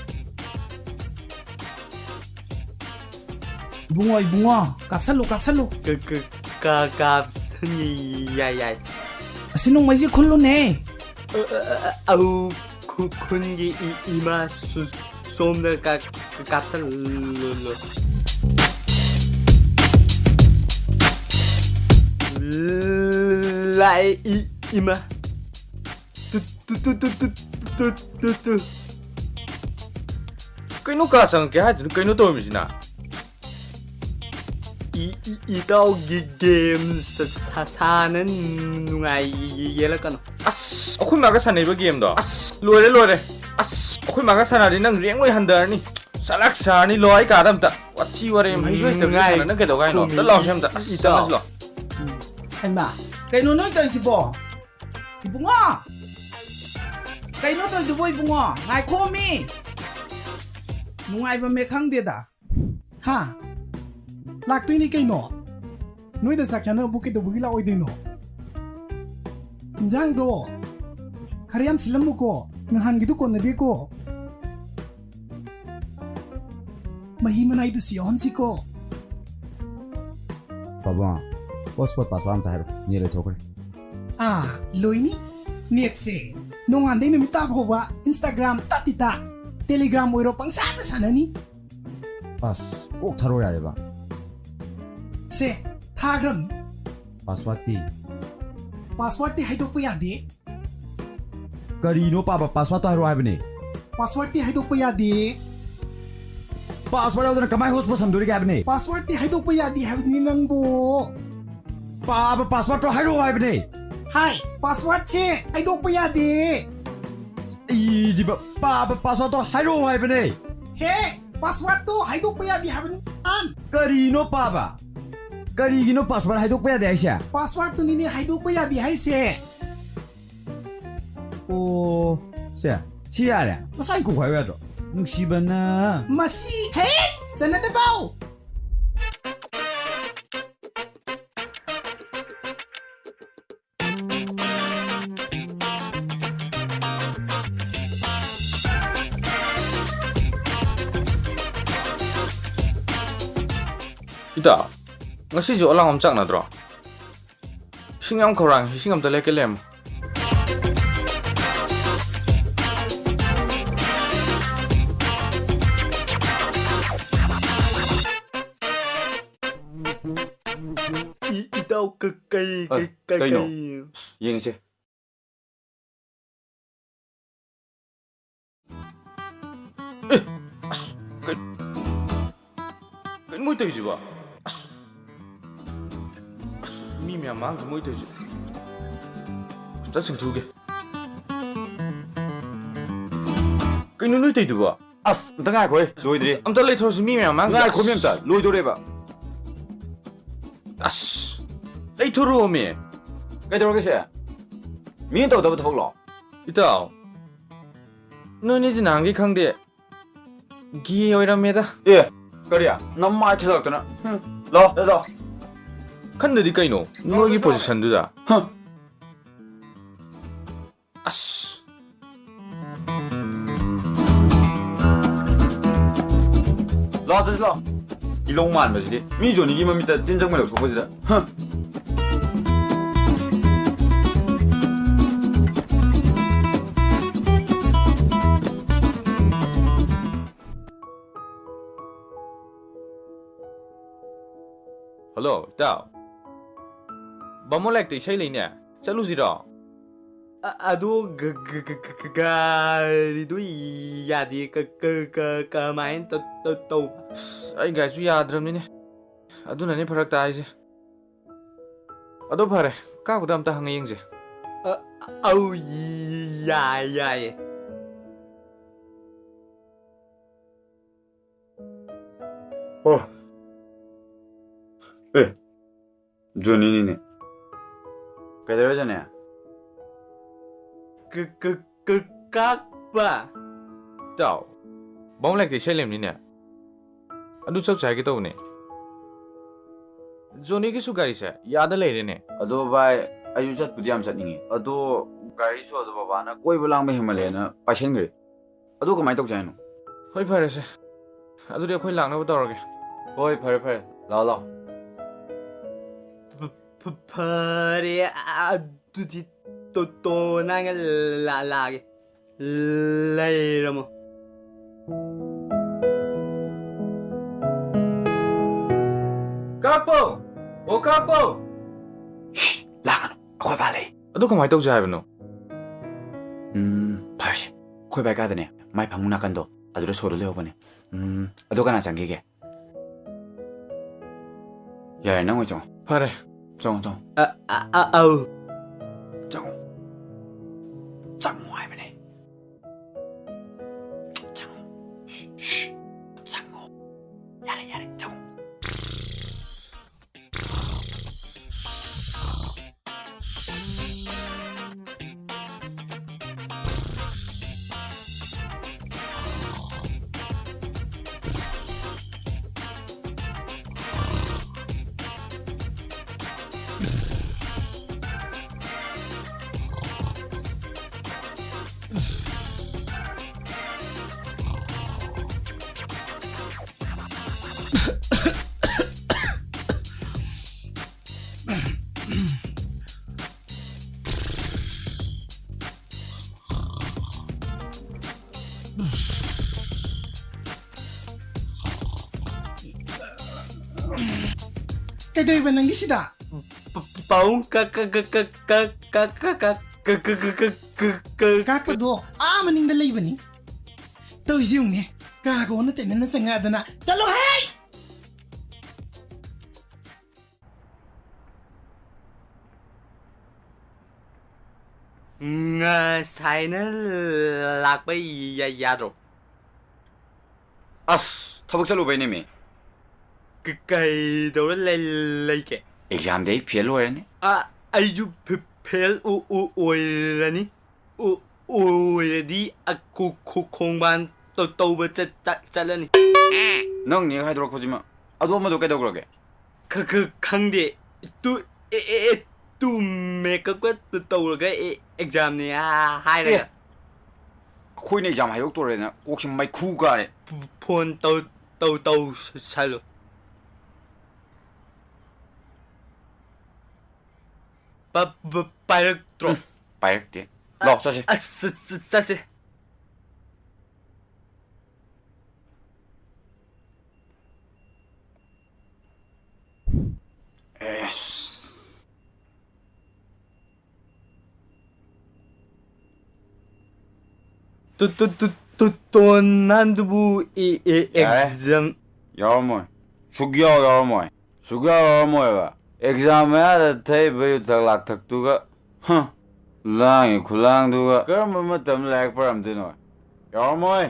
ꯏꯕꯨꯡꯉꯣ, ꯏꯕꯨꯡꯉꯣ, ꯀꯥꯞꯁꯜꯂꯨ, ꯀꯥꯞꯁꯜꯂꯨ꯫ ꯀꯥꯞꯁꯟ꯫ ꯌꯥꯏ ꯌꯥꯏ꯫ ꯑꯁꯤ ꯅꯣꯡꯃꯩꯁꯤ ꯈꯨꯜꯂꯨꯅꯦ꯫ ꯑꯧ, ꯈꯨꯟꯒꯤ ꯏꯃꯥ ꯁꯣꯝꯗ ꯀꯥꯞꯁꯜꯂꯣ꯫ ꯂꯥꯛꯑꯦ ꯏꯃꯥ꯫ ꯀꯩꯅꯣ, ꯀꯥ ꯆꯪꯉꯛꯀꯦ ꯍꯥꯏꯗꯨꯅ ꯀꯩꯅꯣ ꯇꯧꯔꯝꯃꯤꯁꯤꯅ? ꯏꯇꯥꯎꯒꯤ ꯒꯦꯝ ꯁꯥꯟꯅ ꯅꯨꯡꯉꯥꯏ ꯌꯦꯜꯂꯛꯀꯅꯨ꯫ ꯑꯁ, ꯑꯩꯈꯣꯏ ꯃꯥꯒ ꯁꯥꯟꯅꯩꯕ ꯒꯦꯝꯗꯣ? ꯑꯁ, ꯂꯣꯏꯔꯦ, ꯂꯣꯏꯔꯦ꯫ ꯑꯁ, ꯑꯩꯈꯣꯏ ꯃꯥꯒ ꯁꯥꯟꯅꯔꯗꯤ ꯅꯪ ꯔꯦꯡ ꯂꯣꯏ ꯍꯟꯊꯔꯅꯤ꯫ ꯆꯂꯥꯛ ꯁꯥꯔꯅꯤ꯫ ꯂꯣ, ꯑꯩ ꯀꯥꯗ ꯑꯝꯇ꯫ ꯋꯥꯊꯤ ꯋꯥꯔꯦꯝ, ꯍꯩꯁꯨ ꯍꯩꯇꯕꯁꯨ ꯁꯥꯟꯅ꯫ ꯅꯪ ꯀꯩꯗꯧꯒꯦ ꯍꯥꯏꯅꯣ? ꯑꯝꯇ ꯂꯥꯎꯁꯦ ꯑꯝꯇ꯫ ꯑꯁ, ꯏꯇꯥꯎ꯫ ꯆꯪꯉꯁꯤ ꯂꯥꯎ꯫ ꯍꯩꯃꯥ, ꯀꯩꯅꯣ ꯅꯣꯏ ꯇꯧꯔꯤꯁꯤꯕꯣ? ꯏꯕꯨꯡꯉꯣ! ꯀꯩꯅꯣ ꯇꯧꯔꯤꯗꯨꯕꯣ ꯏꯕꯨꯡꯉꯣ? ꯉꯥꯏꯈꯣꯃꯤ! ꯅꯨꯡꯉꯥꯏꯕꯝ ꯍꯦꯛ ꯈꯪꯗꯦꯗ꯫ ꯍꯥ? ꯂꯥꯛꯇꯣꯏꯅꯤ ꯀꯩꯅꯣ꯫ ꯅꯣꯏꯗ ꯆꯥꯛ ꯆꯥꯅꯕꯕꯨ ꯀꯩꯗꯧꯕꯒꯤ ꯂꯥꯛꯑꯣꯏꯗꯣꯏꯅꯣ? ꯏꯟꯖꯥꯡꯗꯣ ꯈꯔ ꯌꯥꯝ ꯁꯤꯜꯂꯝꯃꯨꯀꯣ, ꯅꯍꯥꯟꯒꯤꯗꯨ ꯀꯣꯟꯅꯗꯦꯀꯣ꯫ ꯃꯍꯤ ꯃꯅꯥꯏꯗꯨꯁꯨ ꯌꯥꯎꯍꯟꯁꯤꯀꯣ꯫ ꯄꯥꯕꯨꯡ, hotspot password ꯑꯝꯇ ꯍꯥꯏꯔꯣ, ꯅꯦꯠ ꯂꯣꯏꯊꯣꯛꯈ꯭ꯔꯦ꯫ ꯑꯥ, ꯂꯣꯏꯅꯤ꯫ ꯅꯦꯠꯁꯦ ꯅꯣꯡꯉꯥꯟꯗꯩ ꯅꯨꯃꯤꯠ ꯇꯥ ꯐꯥꯎꯕ Instagram ꯇꯠ ꯇꯤꯇꯥ, Telegram ꯑꯣꯏꯔꯣ ꯄꯪꯁꯥꯟꯗ ꯁꯥꯟꯅꯅꯤ꯫ ꯑꯁ, ꯀꯣꯛ ꯊꯥꯔꯣ ꯌꯥꯔꯦꯕ꯫ ꯁꯦ, ꯊꯥꯈ꯭ꯔꯝꯅꯤ꯫ Passwordꯇꯤ? Passwordꯇꯤ ꯍꯥꯏꯗꯣꯛꯄ ꯌꯥꯗꯦ꯫ ꯀꯔꯤꯅꯣ ꯄꯥꯕ? Passwordꯇꯣ ꯍꯥꯏꯔꯛꯑꯣ ꯍꯥꯏꯕꯅꯦ꯫ Passwordꯇꯤ ꯍꯥꯏꯗꯣꯛꯄ ꯌꯥꯗꯦ꯫ Password ꯌꯥꯎꯗꯅ ꯀꯃꯥꯏ hotspot ꯁꯝꯗꯣꯔꯤꯒꯦ ꯍꯥꯏꯕꯅꯦ? Passwordꯇꯤ ꯍꯥꯏꯗꯣꯛꯄ ꯌꯥꯗꯦ ꯍꯥꯏꯕꯅꯤ ꯅꯪꯕꯨ꯫ ꯄꯥꯕ, passwordꯇꯣ ꯍꯥꯏꯔꯛꯑꯣ ꯍꯥꯏꯕꯅꯦ꯫ ꯍꯥꯏ, passwordꯁꯦ ꯍꯥꯏꯗꯣꯛꯄ ꯌꯥꯗꯦ꯫ ꯏꯗꯤꯕ, ꯄꯥꯕ, passwordꯇꯣ ꯍꯥꯏꯔꯛꯑꯣ ꯍꯥꯏꯕꯅꯦ꯫ ꯍꯦ, passwordꯇꯣ ꯍꯥꯏꯗꯣꯛꯄ ꯌꯥꯗꯦ ꯍꯥꯏꯕꯅꯤ꯫ ꯀꯔꯤꯅꯣ ꯄꯥꯕ? ꯀꯔꯤꯒꯤꯅꯣ password ꯍꯥꯏꯗꯣꯛꯄ ꯌꯥꯗꯦ ꯍꯥꯏꯁꯦ? Passwordꯇꯨꯅꯤꯅꯦ ꯍꯥꯏꯗꯣꯛꯄ ꯌꯥꯗꯦ ꯍꯥꯏꯁꯦ꯫ ꯑꯣ, ꯁꯦ, ꯁꯤ ꯌꯥꯔꯦ꯫ ꯉꯁꯥꯏ ꯀꯣꯛ ꯍꯥꯏꯌꯨ ꯌꯥꯗ꯭ꯔꯣ? ꯅꯨꯡꯁꯤꯕꯅ꯫ ꯃꯁꯤ ꯍꯦꯛ ꯆꯠꯅꯗꯕꯧ! ꯏꯇꯥꯎ, ꯉꯁꯤꯁꯨ ꯑꯂꯥꯡ ꯑꯃ ꯆꯥꯛꯅꯗ꯭ꯔꯣ? ꯏꯁꯤꯡ ꯌꯥꯝ ꯈꯧꯔꯥꯡꯉꯦ, ꯏꯁꯤꯡ ꯑꯝꯇ ꯂꯩꯀꯦ ꯂꯩꯔꯝꯃꯣ꯫ ꯏ-, ꯏꯇꯥꯎ, ꯀ-, ꯀꯩ, ꯑ, ꯀꯩ, ꯀꯩ, ꯀꯩꯅꯣ? ꯀꯩ? ꯌꯦꯡꯉꯁꯦ꯫ ꯑꯦ, ꯑꯁ, ꯀꯩ-, ꯀꯩꯅꯣ ꯃꯣꯏ ꯇꯧꯔꯤꯁꯤꯕꯣ? ꯑꯁ, ꯑꯁ, ꯃꯤ ꯃꯌꯥꯝ ꯃꯥꯡꯁꯤ ꯃꯣꯏ ꯇꯧꯔꯤꯁꯤ꯫ ꯆꯠ ꯆꯤꯡꯊꯨꯒꯦ꯫ ꯀꯩꯅꯣ ꯅꯣꯏ ꯇꯧꯔꯤꯗꯨꯕꯣ? ꯑꯁ, ꯑꯝꯇ ꯉꯥꯏꯈꯣꯍꯦ, ꯂꯣꯏꯗ꯭ꯔꯤ꯫ ꯑꯝꯇ ꯂꯩꯊꯣꯛꯑꯁꯤ, ꯃꯤ ꯃꯌꯥꯝ ꯃꯥꯡꯁꯤ꯫ ꯉꯥꯏꯈꯣꯃꯤ ꯑꯁ꯫ ꯑꯝꯇ, ꯂꯣꯏꯗꯣꯔꯦꯕ꯫ ꯑꯁ, ꯂꯩꯊꯣꯔꯛꯑꯣꯃꯤ꯫ ꯀꯩꯗꯧꯔꯒꯦ ꯁꯦ? ꯃꯤꯅ ꯇꯧꯗꯕ ꯊꯕꯛꯂꯣ? ꯏꯇꯥꯎ, ꯅꯣꯏꯅꯤꯁꯤ ꯅꯍꯥꯟꯒꯩ ꯈꯪꯗꯦ, ꯒꯦ ꯑꯣꯏꯔꯝꯃꯦꯗ꯫ ꯑꯦ, ꯀꯔꯤ? ꯅꯃꯥꯏ ꯊꯤꯜꯂꯛꯇꯅ꯫ ꯍꯨꯝ, ꯂꯥꯛꯑꯣ, ꯂꯥꯛꯑꯣ, ꯂꯥꯛꯑꯣ꯫ ꯈꯟꯗꯗꯤ ꯀꯩꯅꯣ, ꯅꯣꯏꯒꯤ ꯂꯥꯛꯑꯣ, ꯂꯥꯛꯑꯣ꯫ ꯄꯣꯖꯤꯁꯟꯗꯨꯗ꯫ ꯍꯨꯝ꯫ ꯑꯁ꯫ ꯂꯥꯛꯑꯣ, ꯆꯠꯁꯤ ꯂꯥꯛꯑꯣ꯫ ꯏꯂꯧ ꯃꯥꯟꯕꯁꯤꯗꯤ꯫ ꯃꯤ ꯖꯣꯅꯤꯒꯤ ꯃꯃꯤꯠꯇ ꯇꯤꯟ ꯆꯪꯕ ꯂꯧꯊꯣꯛꯄꯁꯤꯗ꯫ ꯍ꯫ ꯍꯜꯂꯣ, ꯏꯇꯥꯎ꯫ ꯕꯥꯃꯣꯟ ꯂꯥꯏꯔꯤꯛꯇ ꯏꯁꯩ ꯂꯩꯅꯦ꯫ ꯆꯠꯂꯨꯁꯤꯔꯣ? ꯑ-, ꯑꯗꯣ ꯒ-, ꯒ-, ꯒ-, ꯒ-, ꯒꯥꯔꯤꯗꯨ ꯌꯥꯗꯦ꯫ ꯀ-, ꯀ-, ꯀ-, ꯀꯃꯥꯏꯅ ꯇ-, ꯇ-, ꯇꯧꯕ? ꯑꯁ, ꯑꯩ ꯒꯥꯔꯤꯁꯨ ꯌꯥꯗ꯭ꯔꯕꯅꯤꯅꯦ꯫ ꯑꯗꯨꯅꯅꯦ ꯐꯔꯛ ꯇꯥꯔꯤꯁꯦ꯫ ꯑꯗꯣ ꯐꯔꯦ, ꯀꯥꯞꯄꯗ ꯑꯝꯇ ꯍꯪꯉ ꯌꯦꯡꯁꯦ꯫ ꯑ-, ꯑꯧ, ꯌꯥꯏ, ꯌꯥꯏꯌꯦ꯫ ꯑꯣ꯫ ꯑꯦ, ꯖꯣꯅꯤꯅꯤꯅꯦ꯫ ꯀꯩꯗꯧꯔꯦ, ꯖꯣꯅꯤ? ꯀ- ꯀ- ꯀ- ꯀꯥꯛꯄ꯫ ꯏꯇꯥꯎ, ꯕꯥꯃꯣꯟ ꯂꯥꯏꯔꯤꯛꯇ ꯏꯁꯩ ꯂꯩꯕꯅꯤꯅꯦ꯫ ꯑꯗꯨ ꯆꯠꯁꯦ ꯍꯥꯏꯒꯦ ꯇꯧꯕꯅꯦ꯫ ꯖꯣꯅꯤꯒꯤꯁꯨ ꯒꯥꯔꯤꯁꯦ ꯌꯥꯗ ꯂꯩꯔꯦꯅꯦ꯫ ꯑꯗꯣ ꯚꯥꯏ, ꯑꯩꯁꯨ ꯆꯠꯄꯨꯗꯤ ꯌꯥꯝ ꯆꯠꯅꯤꯡꯉꯤ꯫ ꯑꯗꯣ ꯒꯥꯔꯤ ꯁꯣꯗꯣ ꯕꯕꯥꯅ ꯀꯣꯏꯕ ꯂꯥꯡꯕ ꯍꯦꯟꯃꯜꯂꯦꯅ ꯄꯥꯏꯁꯟꯈ꯭ꯔꯦ꯫ ꯑꯗꯨ ꯀꯃꯥꯏꯅ ꯇꯧꯁꯦ ꯍꯥꯏꯅꯣ? ꯍꯣꯏ, ꯐꯔꯦꯁꯦ꯫ ꯑꯗꯨꯗꯤ ꯑꯩꯈꯣꯏ ꯂꯥꯛꯅꯕ ꯇꯧꯔꯒꯦ꯫ ꯍꯣꯏ, ꯐꯔꯦ, ꯐꯔꯦ꯫ ꯂꯥꯛꯑꯣ, ꯂꯥꯛꯑꯣ꯫ ꯐ- ꯐ- ꯐꯔꯦ, ꯑꯗꯨꯗꯤ ꯇꯣ- ꯇꯣ ꯅꯪ ꯂꯥ- ꯂꯥꯛꯑꯒꯦ꯫ ꯂꯩꯔꯝꯃꯣ꯫ ꯀꯥꯛꯄꯧ! ꯑꯣ, ꯀꯥꯛꯄꯧ! ꯁ꯭ꯁ! ꯂꯥꯡꯒꯅꯨ꯫ ꯑꯩꯈꯣꯏ ꯕꯥ ꯂꯩ꯫ ꯑꯗꯨ ꯀꯃꯥꯏꯅ ꯇꯧꯁꯦ ꯍꯥꯏꯕꯅꯣ? ꯎꯝ, ꯐꯔꯁꯦ꯫ ꯑꯩꯈꯣꯏ ꯕꯥ ꯀꯥꯗꯅꯦ, ꯃꯥꯏ ꯐꯃꯨꯡ ꯅꯥꯀꯟꯗꯣ, ꯑꯗꯨꯗ ꯁꯣꯗꯣ ꯂꯩꯍꯧꯕꯅꯦ꯫ ꯎꯝ, ꯑꯗꯣ ꯀꯅꯥ ꯆꯪꯈꯤꯒꯦ? ꯌꯥꯔꯦ, ꯅꯪ ꯑꯣꯏ ꯆꯪꯉꯣ꯫ ꯐꯔꯦ꯫ ꯆꯪꯉꯣ, ꯆꯪꯉꯣ꯫ ꯑ- ꯑ- ꯑ- ꯑꯧ꯫ ꯆꯪꯉꯣ꯫ ꯆꯪꯉꯣ ꯍꯥꯏꯕꯅꯦ꯫ ꯆꯪꯉꯣ꯫ ꯁ꯭ꯁ, ꯁ꯭ꯁ꯫ ꯆꯪꯉꯣ꯫ ꯌꯥꯔꯦ, ꯌꯥꯔꯦ, ꯆꯪꯉꯣ꯫ ꯀꯩꯗꯧꯔꯤꯕ ꯅꯪꯒꯤꯁꯤꯗ? ꯄ- ꯄ- ꯄꯥꯕꯨꯡ ꯀ- ꯀ- ꯀ- ꯀ- ꯀ- ꯀ- ꯀ- ꯀ- ꯀ- ꯀ- ꯀ- ꯀ- ꯀ- ꯀꯥꯛꯄꯗꯣ ꯑꯥ ꯃꯅꯤꯡꯗ ꯂꯩꯕꯅꯤ꯫ ꯇꯧꯔꯤꯁꯤ ꯌꯦꯡꯉꯨꯅꯦ, ꯀꯥꯒ ꯑꯣꯟꯅ ꯇꯩꯅꯅ ꯆꯪꯉꯛꯑꯗꯅ꯫ ꯆꯠꯂꯣꯍꯦ! ꯉꯁꯥꯏꯅ ꯂꯥꯛꯄ ꯌꯥ- ꯌꯥꯗ꯭ꯔꯣ? ꯑꯁ, ꯊꯕꯛ ꯆꯠꯂꯨꯕꯩꯅꯦꯃꯤ꯫ ꯀ- ꯀꯩꯗꯧꯔ ꯂꯩ- ꯂꯩꯒꯦ? ꯑꯦꯛꯖꯥꯝꯗꯤ ꯑꯩ ꯐꯦꯜ ꯑꯣꯏꯔꯅꯤ꯫ ꯑ, ꯑꯩꯁꯨ ꯐꯦ- ꯐꯦꯜ ꯑꯣ- ꯑꯣ- ꯑꯣꯏꯔꯅꯤ꯫ ꯑꯣꯏꯔꯗꯤ ꯈꯣꯡꯕꯥꯟ ꯇꯧꯕ ꯆꯠꯂꯅꯤ꯫ ꯅꯪ ꯅꯦꯛ ꯍꯥꯏꯗꯣꯔꯛꯄꯁꯤꯃ꯫ ꯑꯗꯣ ꯑꯃꯗꯣ ꯀꯩꯗꯧꯈ꯭ꯔꯒꯦ? ꯈꯪꯗꯦ꯫ ꯇꯨ ꯑꯦ ꯑꯦ ꯑꯦ ꯇꯨ ꯃꯦꯀꯞꯀ ꯇꯧꯔꯒ ꯑꯦꯛꯖꯥꯝꯅꯦ ꯍꯥꯏꯔꯒ꯫ ꯑꯩꯈꯣꯏꯅ ꯑꯦꯛꯖꯥꯝ ꯍꯥꯏꯗꯣꯛꯇꯣꯔꯦꯅ ꯀꯣꯛꯁꯤ ꯃꯩꯈꯨ ꯀꯥꯔꯦ꯫ ꯐꯣꯟ ꯇꯧ ꯇꯧ ꯇꯧ ꯁꯜꯂꯨ꯫ ꯄꯥꯏꯔꯛꯇ꯭ꯔꯣ? ꯎꯝ, ꯄꯥꯏꯔꯛꯇꯦ꯫ ꯂꯥꯛꯑꯣ ꯆꯠꯁꯦ꯫ ꯑꯁ, ꯆꯠ- ꯆꯠ- ꯆꯠꯁꯦ꯫ ꯑꯦꯁ꯫ ꯇꯨ- ꯇꯨ- ꯇꯨ- ꯇꯨ- ꯇꯣꯟ ꯅꯍꯥꯟꯗꯨꯕꯨ ꯑꯦ- ꯑꯦ- ꯌꯥꯔꯦ꯫ ꯑꯦꯛꯖꯥꯝ ꯌꯥꯎꯔꯝꯃꯣꯏ꯫ ꯁꯨꯛꯌꯥꯎ ꯌꯥꯎꯔꯝꯃꯣꯏ꯫ ꯁꯨꯛꯌꯥꯎ ꯌꯥꯎꯔꯝꯃꯣꯏꯕ꯫ ꯑꯦꯛꯖꯥꯝ ꯃꯌꯥꯗ ꯊꯛꯏꯕ ꯌꯨ ꯊꯛ ꯂꯥꯛꯊꯛꯇꯨꯒ꯫ ꯍ꯫ ꯂꯥꯡꯉꯤ ꯈꯨꯂꯥꯡꯗꯨꯒ ꯀꯔꯝꯕ ꯃꯇꯝꯗ ꯂꯥꯏꯔꯤꯛ ꯄꯥꯔꯝꯗꯣꯏꯅꯣ? ꯌꯥꯎꯔꯝꯃꯣꯏ꯫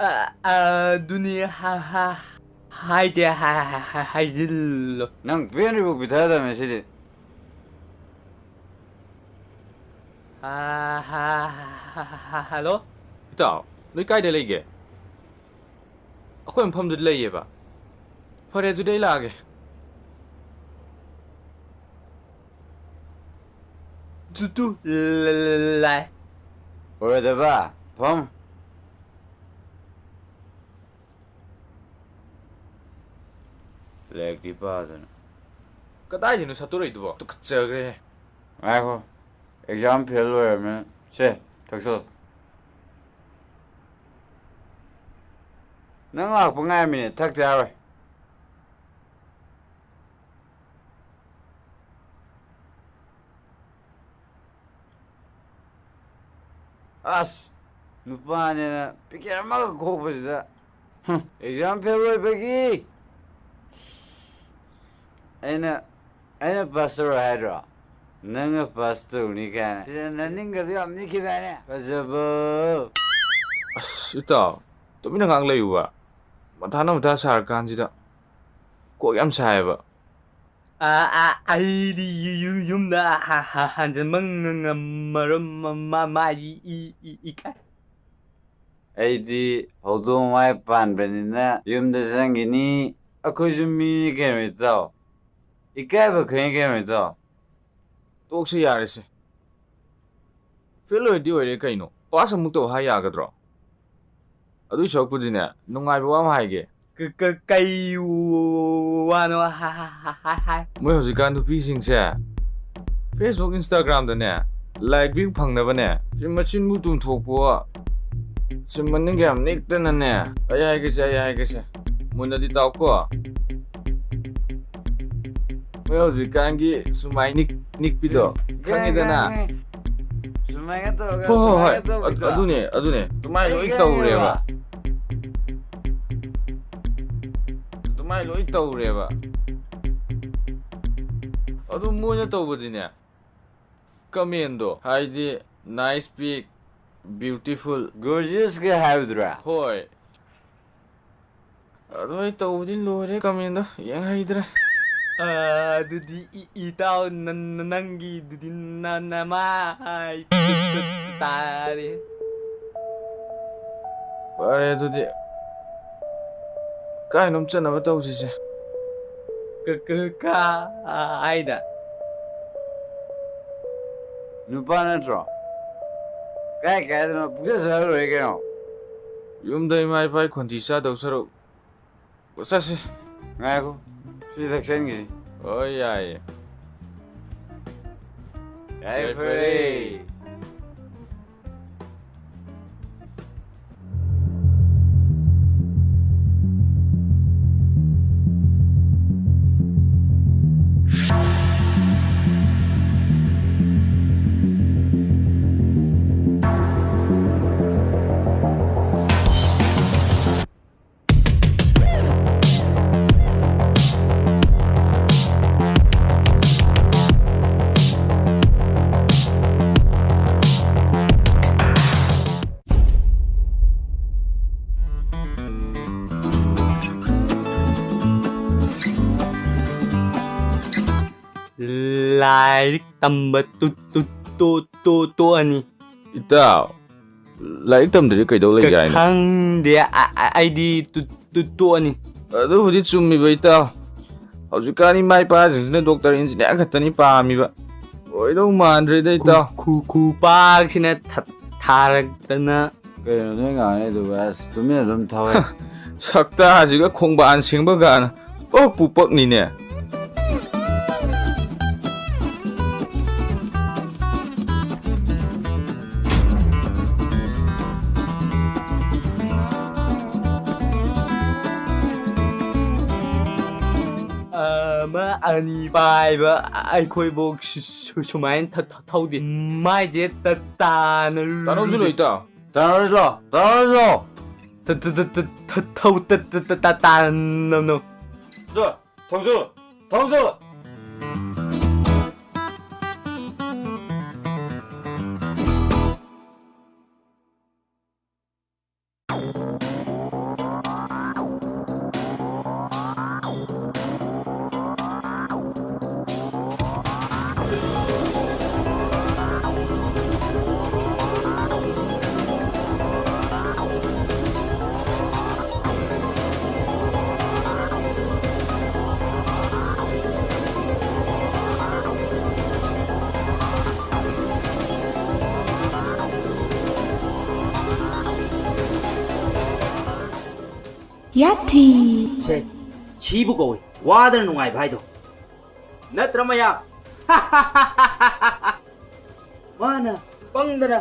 ꯑ- ꯑꯗꯨꯅꯤ ꯍꯥ- ꯍꯥ- ꯍꯥꯏꯁꯦ ꯍꯥ- ꯍꯥ- ꯍꯥ- ꯍꯥꯏꯖꯤꯜꯂꯣ꯫ ꯅꯪ ꯄꯦꯟꯗ꯭ꯔꯤꯐꯥꯎ ꯄꯤꯊꯗꯕꯅꯦ ꯁꯤꯗꯤ꯫ ꯍꯥ- ꯍꯥ- ꯍꯥ- ꯍꯥ- ꯍꯥ- ꯍꯜꯂꯣ? ꯏꯇꯥꯎ, ꯅꯣꯏ ꯀꯥꯏꯗ ꯂꯩꯒꯦ? ꯑꯩꯈꯣꯏ ꯃꯐꯝꯗꯨꯗ ꯂꯩꯌꯦꯕ꯫ ꯐꯔꯦ, ꯑꯗꯨꯗꯤ ꯑꯩ ꯂꯥꯛꯑꯒꯦ꯫ ꯇꯨ- ꯇꯨ- ꯂꯥꯏ꯫ ꯑꯣꯏꯔꯣꯏꯗꯕ꯫ ꯐꯝ꯫ ꯂꯥꯏꯔꯤꯛꯇꯤ ꯄꯥꯗꯅ꯫ ꯀꯗꯥꯏꯗꯩꯅꯣ ꯁꯠꯇꯣꯔꯛꯏꯗꯨꯕꯣ? ꯇꯨꯀꯠꯆꯈ꯭ꯔꯦ꯫ ꯉꯥꯏꯈꯣ꯫ ꯑꯦꯛꯖꯥꯝ ꯐꯦꯜ ꯑꯣꯏꯔꯕꯅꯤꯅ꯫ ꯁꯦ, ꯊꯛꯆꯜꯂꯣ꯫ ꯅꯪ ꯂꯥꯛꯄ ꯉꯥꯏꯔꯝꯃꯤꯅꯦ꯫ ꯊꯛꯇ ꯌꯥꯔꯣꯏ꯫ ꯑꯁ! ꯅꯨꯄꯥꯅꯦꯅ ꯄꯤꯀꯦꯠ ꯑꯃꯈꯛ ꯈꯣꯛꯄꯁꯤꯗ꯫ ꯍꯨꯝ, ꯑꯦꯛꯖꯥꯝ ꯐꯦꯜ ꯑꯣꯏꯕꯒꯤ ꯑꯩꯅ, ꯑꯩꯅ ꯄꯥꯁ ꯇꯧꯔꯣ ꯍꯥꯏꯗ꯭ꯔꯣ? ꯅꯪꯅ ꯄꯥꯁ ꯇꯧꯅꯤ ꯀꯥꯏꯅ꯫ ꯁꯤꯗ ꯅꯅꯤꯡꯒꯗꯤ ꯌꯥꯝ ꯅꯤꯛꯈꯤꯗꯥꯏꯅꯦ? ꯐꯖꯕ꯫ ꯑꯁ, ꯏꯇꯥꯎ, ꯇꯨꯃꯤꯟꯅ ꯉꯥꯏꯍꯥꯛ ꯂꯩꯌꯨꯕ꯫ ꯃꯊꯥꯅ ꯃꯊꯥ ꯁꯥꯔꯀꯥꯟꯁꯤꯗ꯫ ꯀꯣꯛ ꯌꯥꯝ ꯁꯥꯏꯌꯦꯕ꯫ ꯑ, ꯑ, ꯑꯩꯗꯤ ꯌꯨ-, ꯌꯨ-, ꯌꯨꯝꯗ ꯍ-, ꯍ-, ꯍꯟꯖꯤꯟꯕ ꯉ-, ꯉꯝꯃꯔꯣꯏ, ꯃ-, ꯃ-, ꯃꯥꯏ ꯏ-, ꯏ-, ꯏꯀꯥꯏ꯫ ꯑꯩꯗꯤ ꯍꯧꯗꯣꯡ ꯃꯥꯏ ꯄꯥꯟꯕꯅꯤꯅ ꯌꯨꯝꯗ ꯆꯪꯈꯤꯅꯤ꯫ ꯑꯩꯈꯣꯏꯁꯨ ꯃꯤꯅꯤ ꯀꯩꯅꯣ, ꯏꯇꯥꯎ꯫ ꯏꯀꯥꯏꯕ ꯈꯪꯉꯤ ꯀꯩꯅꯣ, ꯏꯇꯥꯎ꯫ ꯇꯣꯛꯁꯤ ꯌꯥꯔꯦꯁꯦ꯫ ꯐꯦꯜ ꯑꯣꯏꯔꯗꯤ ꯑꯣꯏꯔꯦ ꯀꯩꯅꯣ, ꯄꯥꯁ ꯑꯃꯨꯛ ꯇꯧ ꯍꯥꯏ ꯌꯥꯒꯗ꯭ꯔꯣ? ꯑꯗꯨꯏ ꯁꯔꯨꯛꯄꯨꯗꯤꯅꯦ, ꯅꯨꯡꯉꯥꯏꯕ ꯋꯥ ꯑꯃ ꯍꯥꯏꯒꯦ꯫ ꯀ-, ꯀ-, ꯀꯩ ꯋꯥꯅꯣ? ꯍꯥ, ꯍꯥ, ꯍꯥ, ꯍꯥ, ꯍꯥ꯫ ꯃꯣꯏ ꯍꯧꯖꯤꯛꯀꯥꯟ ꯅꯨꯄꯤꯁꯤꯡꯁꯦ Facebook, Instagramꯗꯅꯦ ꯂꯥꯏꯛ ꯚ꯭ꯌꯨ ꯐꯪꯅꯕꯅꯦ, ꯁꯤ ꯃꯆꯤꯟꯕꯨ ꯇꯨꯝꯊꯣꯛꯄ, ꯁꯤ ꯃꯅꯤꯡꯒ ꯌꯥꯝ ꯅꯤꯛꯇꯅꯅꯦ꯫ ꯑꯩ ꯍꯥꯏꯒꯦꯁꯦ, ꯑꯩ ꯍꯥꯏꯒꯦꯁꯦ, ꯃꯨꯟꯅꯗꯤ ꯇꯥꯎꯀꯣ꯫ ꯃꯣꯏ ꯍꯧꯖꯤꯛꯀꯥꯟꯒꯤ ꯁꯨꯃꯥꯏ ꯅꯤꯛ-, ꯅꯤꯛꯄꯤꯗꯣ ꯈꯪꯉꯦ, ꯈꯪꯉꯤꯗꯅ? ꯈꯪꯉꯦ, ꯈꯪꯉꯦ꯫ ꯁꯨꯃꯥꯏꯅ ꯇꯧꯔꯒ, ꯍꯣꯏ, ꯍꯣꯏ, ꯁꯨꯃꯥꯏꯅ ꯍꯣꯏ꯫ ꯇꯧꯕꯤꯗꯣ꯫ ꯑꯗꯨꯅꯦ, ꯑꯗꯨꯅꯦ꯫ ꯑꯗꯨꯃꯥꯏꯅ ꯑꯩ ꯂꯣꯏ ꯈꯪꯉꯦꯕ꯫ ꯇꯧꯔꯦꯕ꯫ ꯑꯗꯨꯃꯥꯏꯅ ꯂꯣꯏ ꯇꯧꯔꯦꯕ꯫ ꯑꯗꯨ ꯃꯣꯏꯅ ꯇꯧꯕꯗꯤꯅꯦ, ꯀꯃꯦꯟꯗꯣ, ꯍꯥꯏꯗꯤ, nice pic, beautiful, gorgeousꯒ ꯍꯥꯏꯕꯗꯨꯔꯥ? ꯍꯣꯏ꯫ ꯑꯗꯣ ꯑꯩ ꯇꯧꯕꯗꯤ ꯂꯣꯏꯔꯦ, ꯀꯃꯦꯟꯗꯣ ꯌꯦꯡ ꯍꯩꯗ꯭ꯔꯦ꯫ ꯑ, ꯑꯗꯨꯗꯤ ꯏ-, ꯏꯇꯥꯎ, ꯅ-, ꯅ-, ꯅꯪꯒꯤꯗꯨꯗꯤ ꯅ-, ꯅꯃꯥꯏ ꯇꯥꯔꯦ꯫ ꯐꯔꯦ ꯑꯗꯨꯗꯤ, ꯀꯥꯏꯅꯣꯝ ꯆꯠꯅꯕ ꯇꯧꯁꯤꯁꯦ꯫ ꯀ-, ꯀ-, ꯀꯥꯏꯗ? ꯅꯨꯄꯥ ꯅꯠꯇ꯭ꯔꯣ? ꯀꯥꯏ ꯀꯥꯏꯗꯅꯣ ꯄꯨꯡꯆꯠ ꯆꯠꯂ ꯂꯣꯏꯔꯦ ꯀꯩꯅꯣ꯫ ꯌꯨꯝꯗ ꯏꯃꯥ ꯏꯄꯥꯒꯤ ꯈꯣꯟꯊꯤ ꯆꯥꯗꯧ ꯁꯔꯨꯛ, ꯆꯠꯁꯤ꯫ ꯉꯥꯏꯈꯣ, ꯁꯤ ꯊꯛꯆꯟꯈꯤꯁꯤ꯫ ꯍꯣꯏ, ꯌꯥꯏꯌꯦ꯫ ꯌꯥꯏ, ꯌꯥꯏ, ꯐꯔꯦ꯫ ꯐꯔꯦ꯫ ꯂꯥꯏꯔꯤꯛ ꯇꯝꯕ ꯇꯨ-, ꯇꯨ-, ꯇꯣ-, ꯇꯣ-, ꯇꯣꯛꯑꯅꯤ꯫ ꯏꯇꯥꯎ, ꯂꯥꯏꯔꯤꯛ ꯇꯝꯗ꯭ꯔꯗꯤ ꯀꯩꯗꯧ ꯂꯩꯒꯦ ꯍꯥꯏꯅꯣ? ꯈꯪꯗꯦ, ꯑ-, ꯑ-, ꯑꯩꯗꯤ ꯇꯨ-, ꯇꯨ-, ꯇꯣꯛꯑꯅꯤ꯫ ꯑꯗꯨꯕꯨꯗꯤ ꯆꯨꯝꯃꯤꯕ, ꯏꯇꯥꯎ꯫ ꯍꯧꯖꯤꯛꯀꯥꯟ ꯏꯃꯥ ꯏꯄꯥꯁꯤꯡꯁꯤꯅ ꯗꯣꯛꯇꯔ, ꯏꯟꯖꯤꯅꯤꯌꯥꯔ ꯈꯛꯇꯅꯤ ꯄꯥꯝꯃꯤꯕ꯫ ꯑꯣꯏꯗꯧ ꯃꯥꯟꯗ꯭ꯔꯦꯗ, ꯏꯇꯥꯎ꯫ ꯈꯨ-, ꯈꯨ-, ꯈꯨꯄꯥꯛꯁꯤꯅ ꯊ-, ꯊꯥꯔꯛꯇꯅ꯫ ꯀꯩꯅꯣ ꯅꯣꯏ ꯉꯥꯡꯉꯤꯗꯨꯕꯨ? ꯑꯁ, ꯇꯨꯃꯤꯟꯅ ꯑꯗꯨꯝ ꯊꯧꯋꯦ꯫ ꯁꯛꯇꯥꯁꯤꯒ ꯈꯣꯡꯕꯥꯟ ꯁꯦꯡꯕ ꯒꯥꯅ ꯄꯛꯄꯨ ꯄꯛꯅꯤꯅꯦ꯫ ꯑꯃ ꯑꯅꯤ ꯄꯥꯏꯕ ꯑꯩꯈꯣꯏꯕꯨ ꯁꯨ-, ꯁꯨ-, ꯁꯨꯃꯥꯏꯅ ꯊ-, ꯊ-, ꯊꯧꯗꯦ꯫ ꯃꯥꯏꯁꯦ ꯇ-, ꯇꯥꯅ ꯇꯥꯅꯧꯁꯨ ꯂꯨꯖ-, ꯂꯣꯏꯇꯥ꯫ ꯇꯥꯅꯧꯁꯨ ꯂꯣ, ꯇꯥꯅꯧꯁꯨ ꯂꯣ꯫ ꯇ-, ꯇ-, ꯇ-, ꯇ-, ꯊ-, ꯊꯧ ꯇ-, ꯇ-, ꯇ-, ꯇ-, ꯇꯥꯅꯧ꯫ ꯊꯧꯖꯜꯂꯣ, ꯊꯧꯖꯜꯂꯣ꯫ ꯌꯥꯊꯤ꯫ ꯁꯦ, ꯁꯤꯕꯨ ꯀꯧꯏ ꯋꯥꯗꯅ ꯅꯨꯡꯉꯥꯏꯕ ꯍꯥꯏꯗꯣ꯫ ꯅꯠꯇ꯭ꯔ ꯃꯌꯥꯝ? ꯃꯥꯅ ꯄꯪꯗꯅ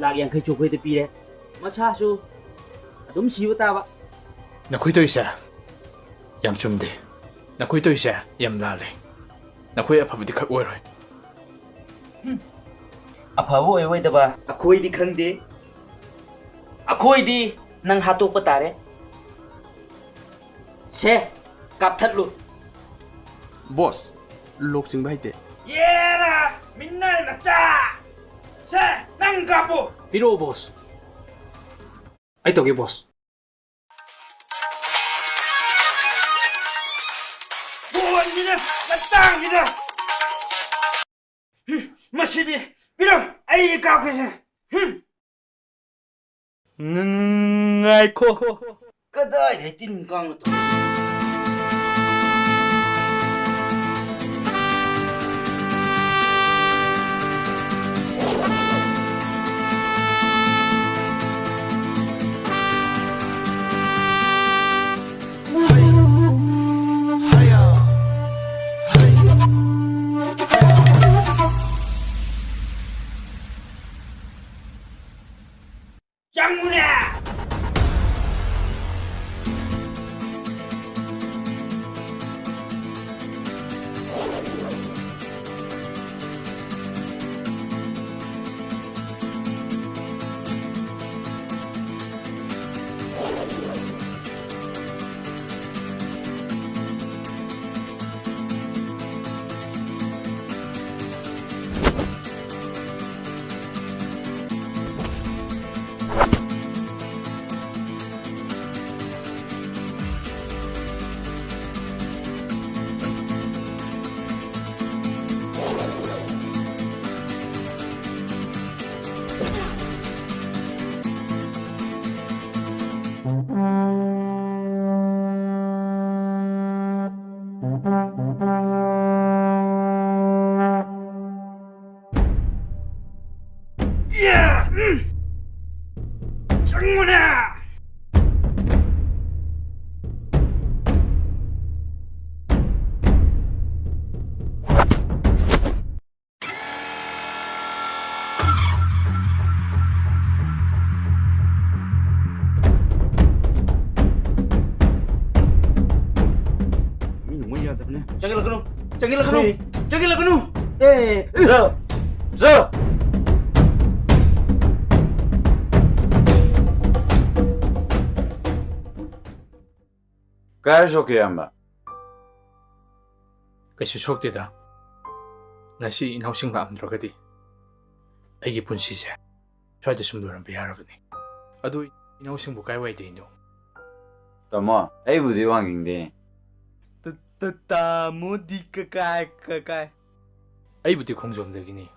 ꯂꯥꯛ ꯌꯥꯡꯈꯩꯁꯨ ꯑꯩꯈꯣꯏꯗ ꯄꯤꯔꯦ꯫ ꯃꯁꯥꯁꯨ ꯑꯗꯨꯝ ꯁꯤꯕ ꯇꯥꯕ꯫ ꯅꯈꯣꯏ ꯇꯧꯔꯤꯁꯦ ꯌꯥꯝ ꯆꯨꯝꯗꯦ꯫ ꯅꯈꯣꯏ ꯇꯧꯔꯤꯁꯦ ꯌꯥꯝ ꯂꯥꯜꯂꯦ꯫ ꯅꯈꯣꯏ ꯑꯐꯕꯗꯤ ꯈꯛ ꯑꯣꯏꯔꯣꯏ꯫ ꯍꯨꯝ꯫ ꯑꯐꯕ ꯑꯣꯏꯔꯣꯏꯗꯕ ꯑꯩꯈꯣꯏꯗꯤ ꯈꯪꯗꯦ꯫ ꯑꯩꯈꯣꯏꯗꯤ ꯅꯪ ꯍꯥꯠꯇꯣꯛꯄ ꯇꯥꯔꯦ꯫ ꯁꯦ, ꯀꯥꯞꯊꯠꯂꯨ꯫ ꯕꯣꯁ, ꯂꯣꯛ ꯆꯤꯡꯕ ꯍꯩꯇꯦ꯫ ꯌꯦꯔꯥ, ꯃꯤꯅꯥꯏ ꯃꯆꯥ! ꯁꯦ, ꯅꯪ ꯀꯥꯞꯄꯨ! ꯄꯤꯔꯛꯑꯣ, ꯕꯣꯁ꯫ ꯑꯩ ꯇꯧꯒꯦ, ꯕꯣꯁ꯫ ꯕꯣꯟꯁꯤꯅ ꯃꯇꯥꯡꯁꯤꯗ꯫ ꯃꯁꯤꯗꯤ ꯄꯤꯔꯝ, ꯑꯩ ꯀꯥꯞꯀꯦꯁꯦ꯫ ꯍꯨꯝ꯫ ꯉ-, ꯉ-, ꯉꯥꯏꯈꯣ꯫ ꯀꯗꯥꯏꯗꯩ ꯇꯤꯟ ꯀꯥꯡꯅ ꯊꯣꯛꯂꯛꯄ? ꯆꯪꯉꯨꯅꯦ! ꯆꯪꯉꯨꯅꯦ! ꯃꯤꯅ ꯃꯣꯏ ꯌꯥꯗꯕꯅꯦ꯫ ꯆꯪꯁꯤꯜꯂꯛꯀꯅꯨ! ꯆꯪꯁꯤꯜꯂꯛꯀꯅꯨ! ꯁꯣꯏ꯫ ꯆꯪꯁꯤꯜꯂꯛꯀꯅꯨ! ꯑꯦ! ꯁꯥꯔ! ꯁꯥꯔ! ꯀꯥꯏ ꯁꯣꯛꯀꯦ, ꯏꯌꯥꯝꯕ? ꯀꯩꯁꯨ ꯁꯣꯛꯇꯦꯗ꯫ ꯉꯁꯤ ꯏꯅꯥꯎꯁꯤꯡ ꯂꯥꯛꯑꯝꯗ꯭ꯔꯒꯗꯤ ꯑꯩꯒꯤ ꯄꯨꯟꯁꯤꯁꯦ ꯁ꯭ꯋꯥꯏꯗ ꯁꯨꯝ ꯂꯣꯏꯔꯝꯕ ꯌꯥꯔꯕꯅꯤ꯫ ꯑꯗꯨ ꯏꯅꯥꯎꯁꯤꯡꯕꯨ ꯀꯥꯏꯋꯥꯏꯗꯩꯅꯣ? ꯇꯥꯃꯣ, ꯑꯩꯕꯨꯗꯤ ꯋꯥꯡꯖꯤꯡꯗꯩꯅꯦ꯫ ꯇ-, ꯇ-, ꯇꯥꯃꯣꯗꯤ ꯀ-, ꯀꯥꯏ, ꯀ-, ꯀꯥꯏ? ꯑꯩꯕꯨꯗꯤ ꯈꯣꯡꯖꯣꯝꯗꯒꯤꯅꯤ꯫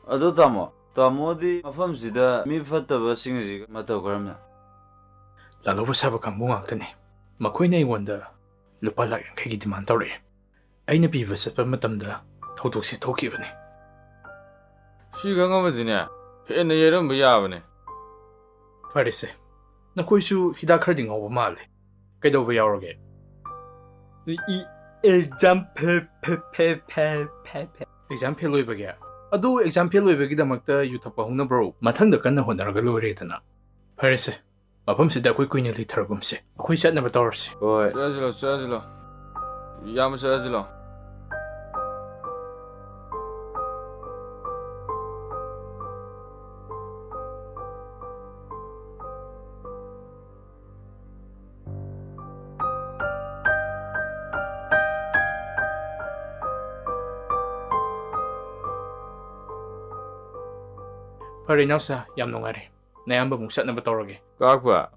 ꯑꯗꯣ ꯇꯥꯃꯣ, ꯇꯥꯃꯣꯗꯤ ꯃꯐꯝꯁꯤꯗ ꯃꯤ ꯐꯠꯇꯕꯁꯤꯡꯁꯤꯒ ꯃꯇꯧ ꯀꯔꯝꯅ? ꯂꯥꯜꯍꯧꯕ ꯁꯥꯕ ꯀꯥꯡꯕꯨ ꯉꯥꯛꯇꯅꯤ꯫ ꯃꯈꯣꯏꯅ ꯑꯩꯉꯣꯟꯗ ꯂꯨꯄꯥ ꯂꯥꯛ ꯌꯥꯡꯈꯩꯒꯤ demand ꯇꯧꯔꯛꯑꯦ꯫ ꯑꯩꯅ ꯄꯤꯕ ꯆꯠꯄ ꯃꯇꯝꯗ ꯊꯧꯗꯣꯛꯁꯦ ꯊꯣꯛꯈꯤꯕꯅꯤ꯫ ꯁꯤ ꯈꯪꯉꯝꯃꯗꯤꯅꯦ, ꯍꯦꯟꯅ ꯌꯩꯔꯝꯕ ꯌꯥꯕꯅꯦ꯫ ꯐꯔꯦꯁꯦ, ꯅꯈꯣꯏꯁꯨ ꯍꯤꯗꯥꯛ ꯈꯔꯗꯤ ꯉꯥꯎꯕ ꯃꯥꯜꯂꯦ꯫ ꯀꯩꯗꯧꯕ ꯌꯥꯎꯔꯒꯦ? E-, exam fail, fail, fail, fail, fail, fail꯫ Exam fail ꯑꯣꯏꯕꯒꯤ? ꯑꯗꯨ exam fail ꯑꯣꯏꯕꯒꯤꯗꯃꯛꯇ ꯌꯨ ꯊꯛꯄ ꯍꯧꯅꯕ꯭ꯔꯣ? ꯃꯊꯪꯗ ꯀꯟꯅ ꯍꯣꯠꯅꯔꯒ ꯂꯣꯏꯔꯦꯗꯅ꯫ ꯐꯔꯦꯁꯦ, ꯃꯐꯝꯁꯤꯗ ꯑꯩꯈꯣꯏ ꯀꯨꯏꯅ ꯂꯩꯊꯔꯒꯨꯝꯁꯦ꯫ ꯑꯩꯈꯣꯏ ꯆꯠꯅꯕ ꯇꯧꯔꯁꯤ꯫ ꯍꯣꯏ꯫ ꯆꯠꯂꯁꯤ ꯂꯥꯎ, ꯆꯠꯂꯁꯤ ꯂꯥꯎ꯫ ꯏꯌꯥꯝꯕ, ꯆꯠꯂꯁꯤ ꯂꯥꯎ꯫ ꯐꯔꯦ, ꯏꯅꯥꯎꯁꯥ, ꯌꯥꯝ ꯅꯨꯡꯉꯥꯏꯔꯦ꯫ ꯅꯌꯥꯝꯕ ꯑꯃꯨꯛ ꯆꯠꯅꯕ ꯇꯧꯔꯒꯦ꯫ ꯀꯥꯛꯄ,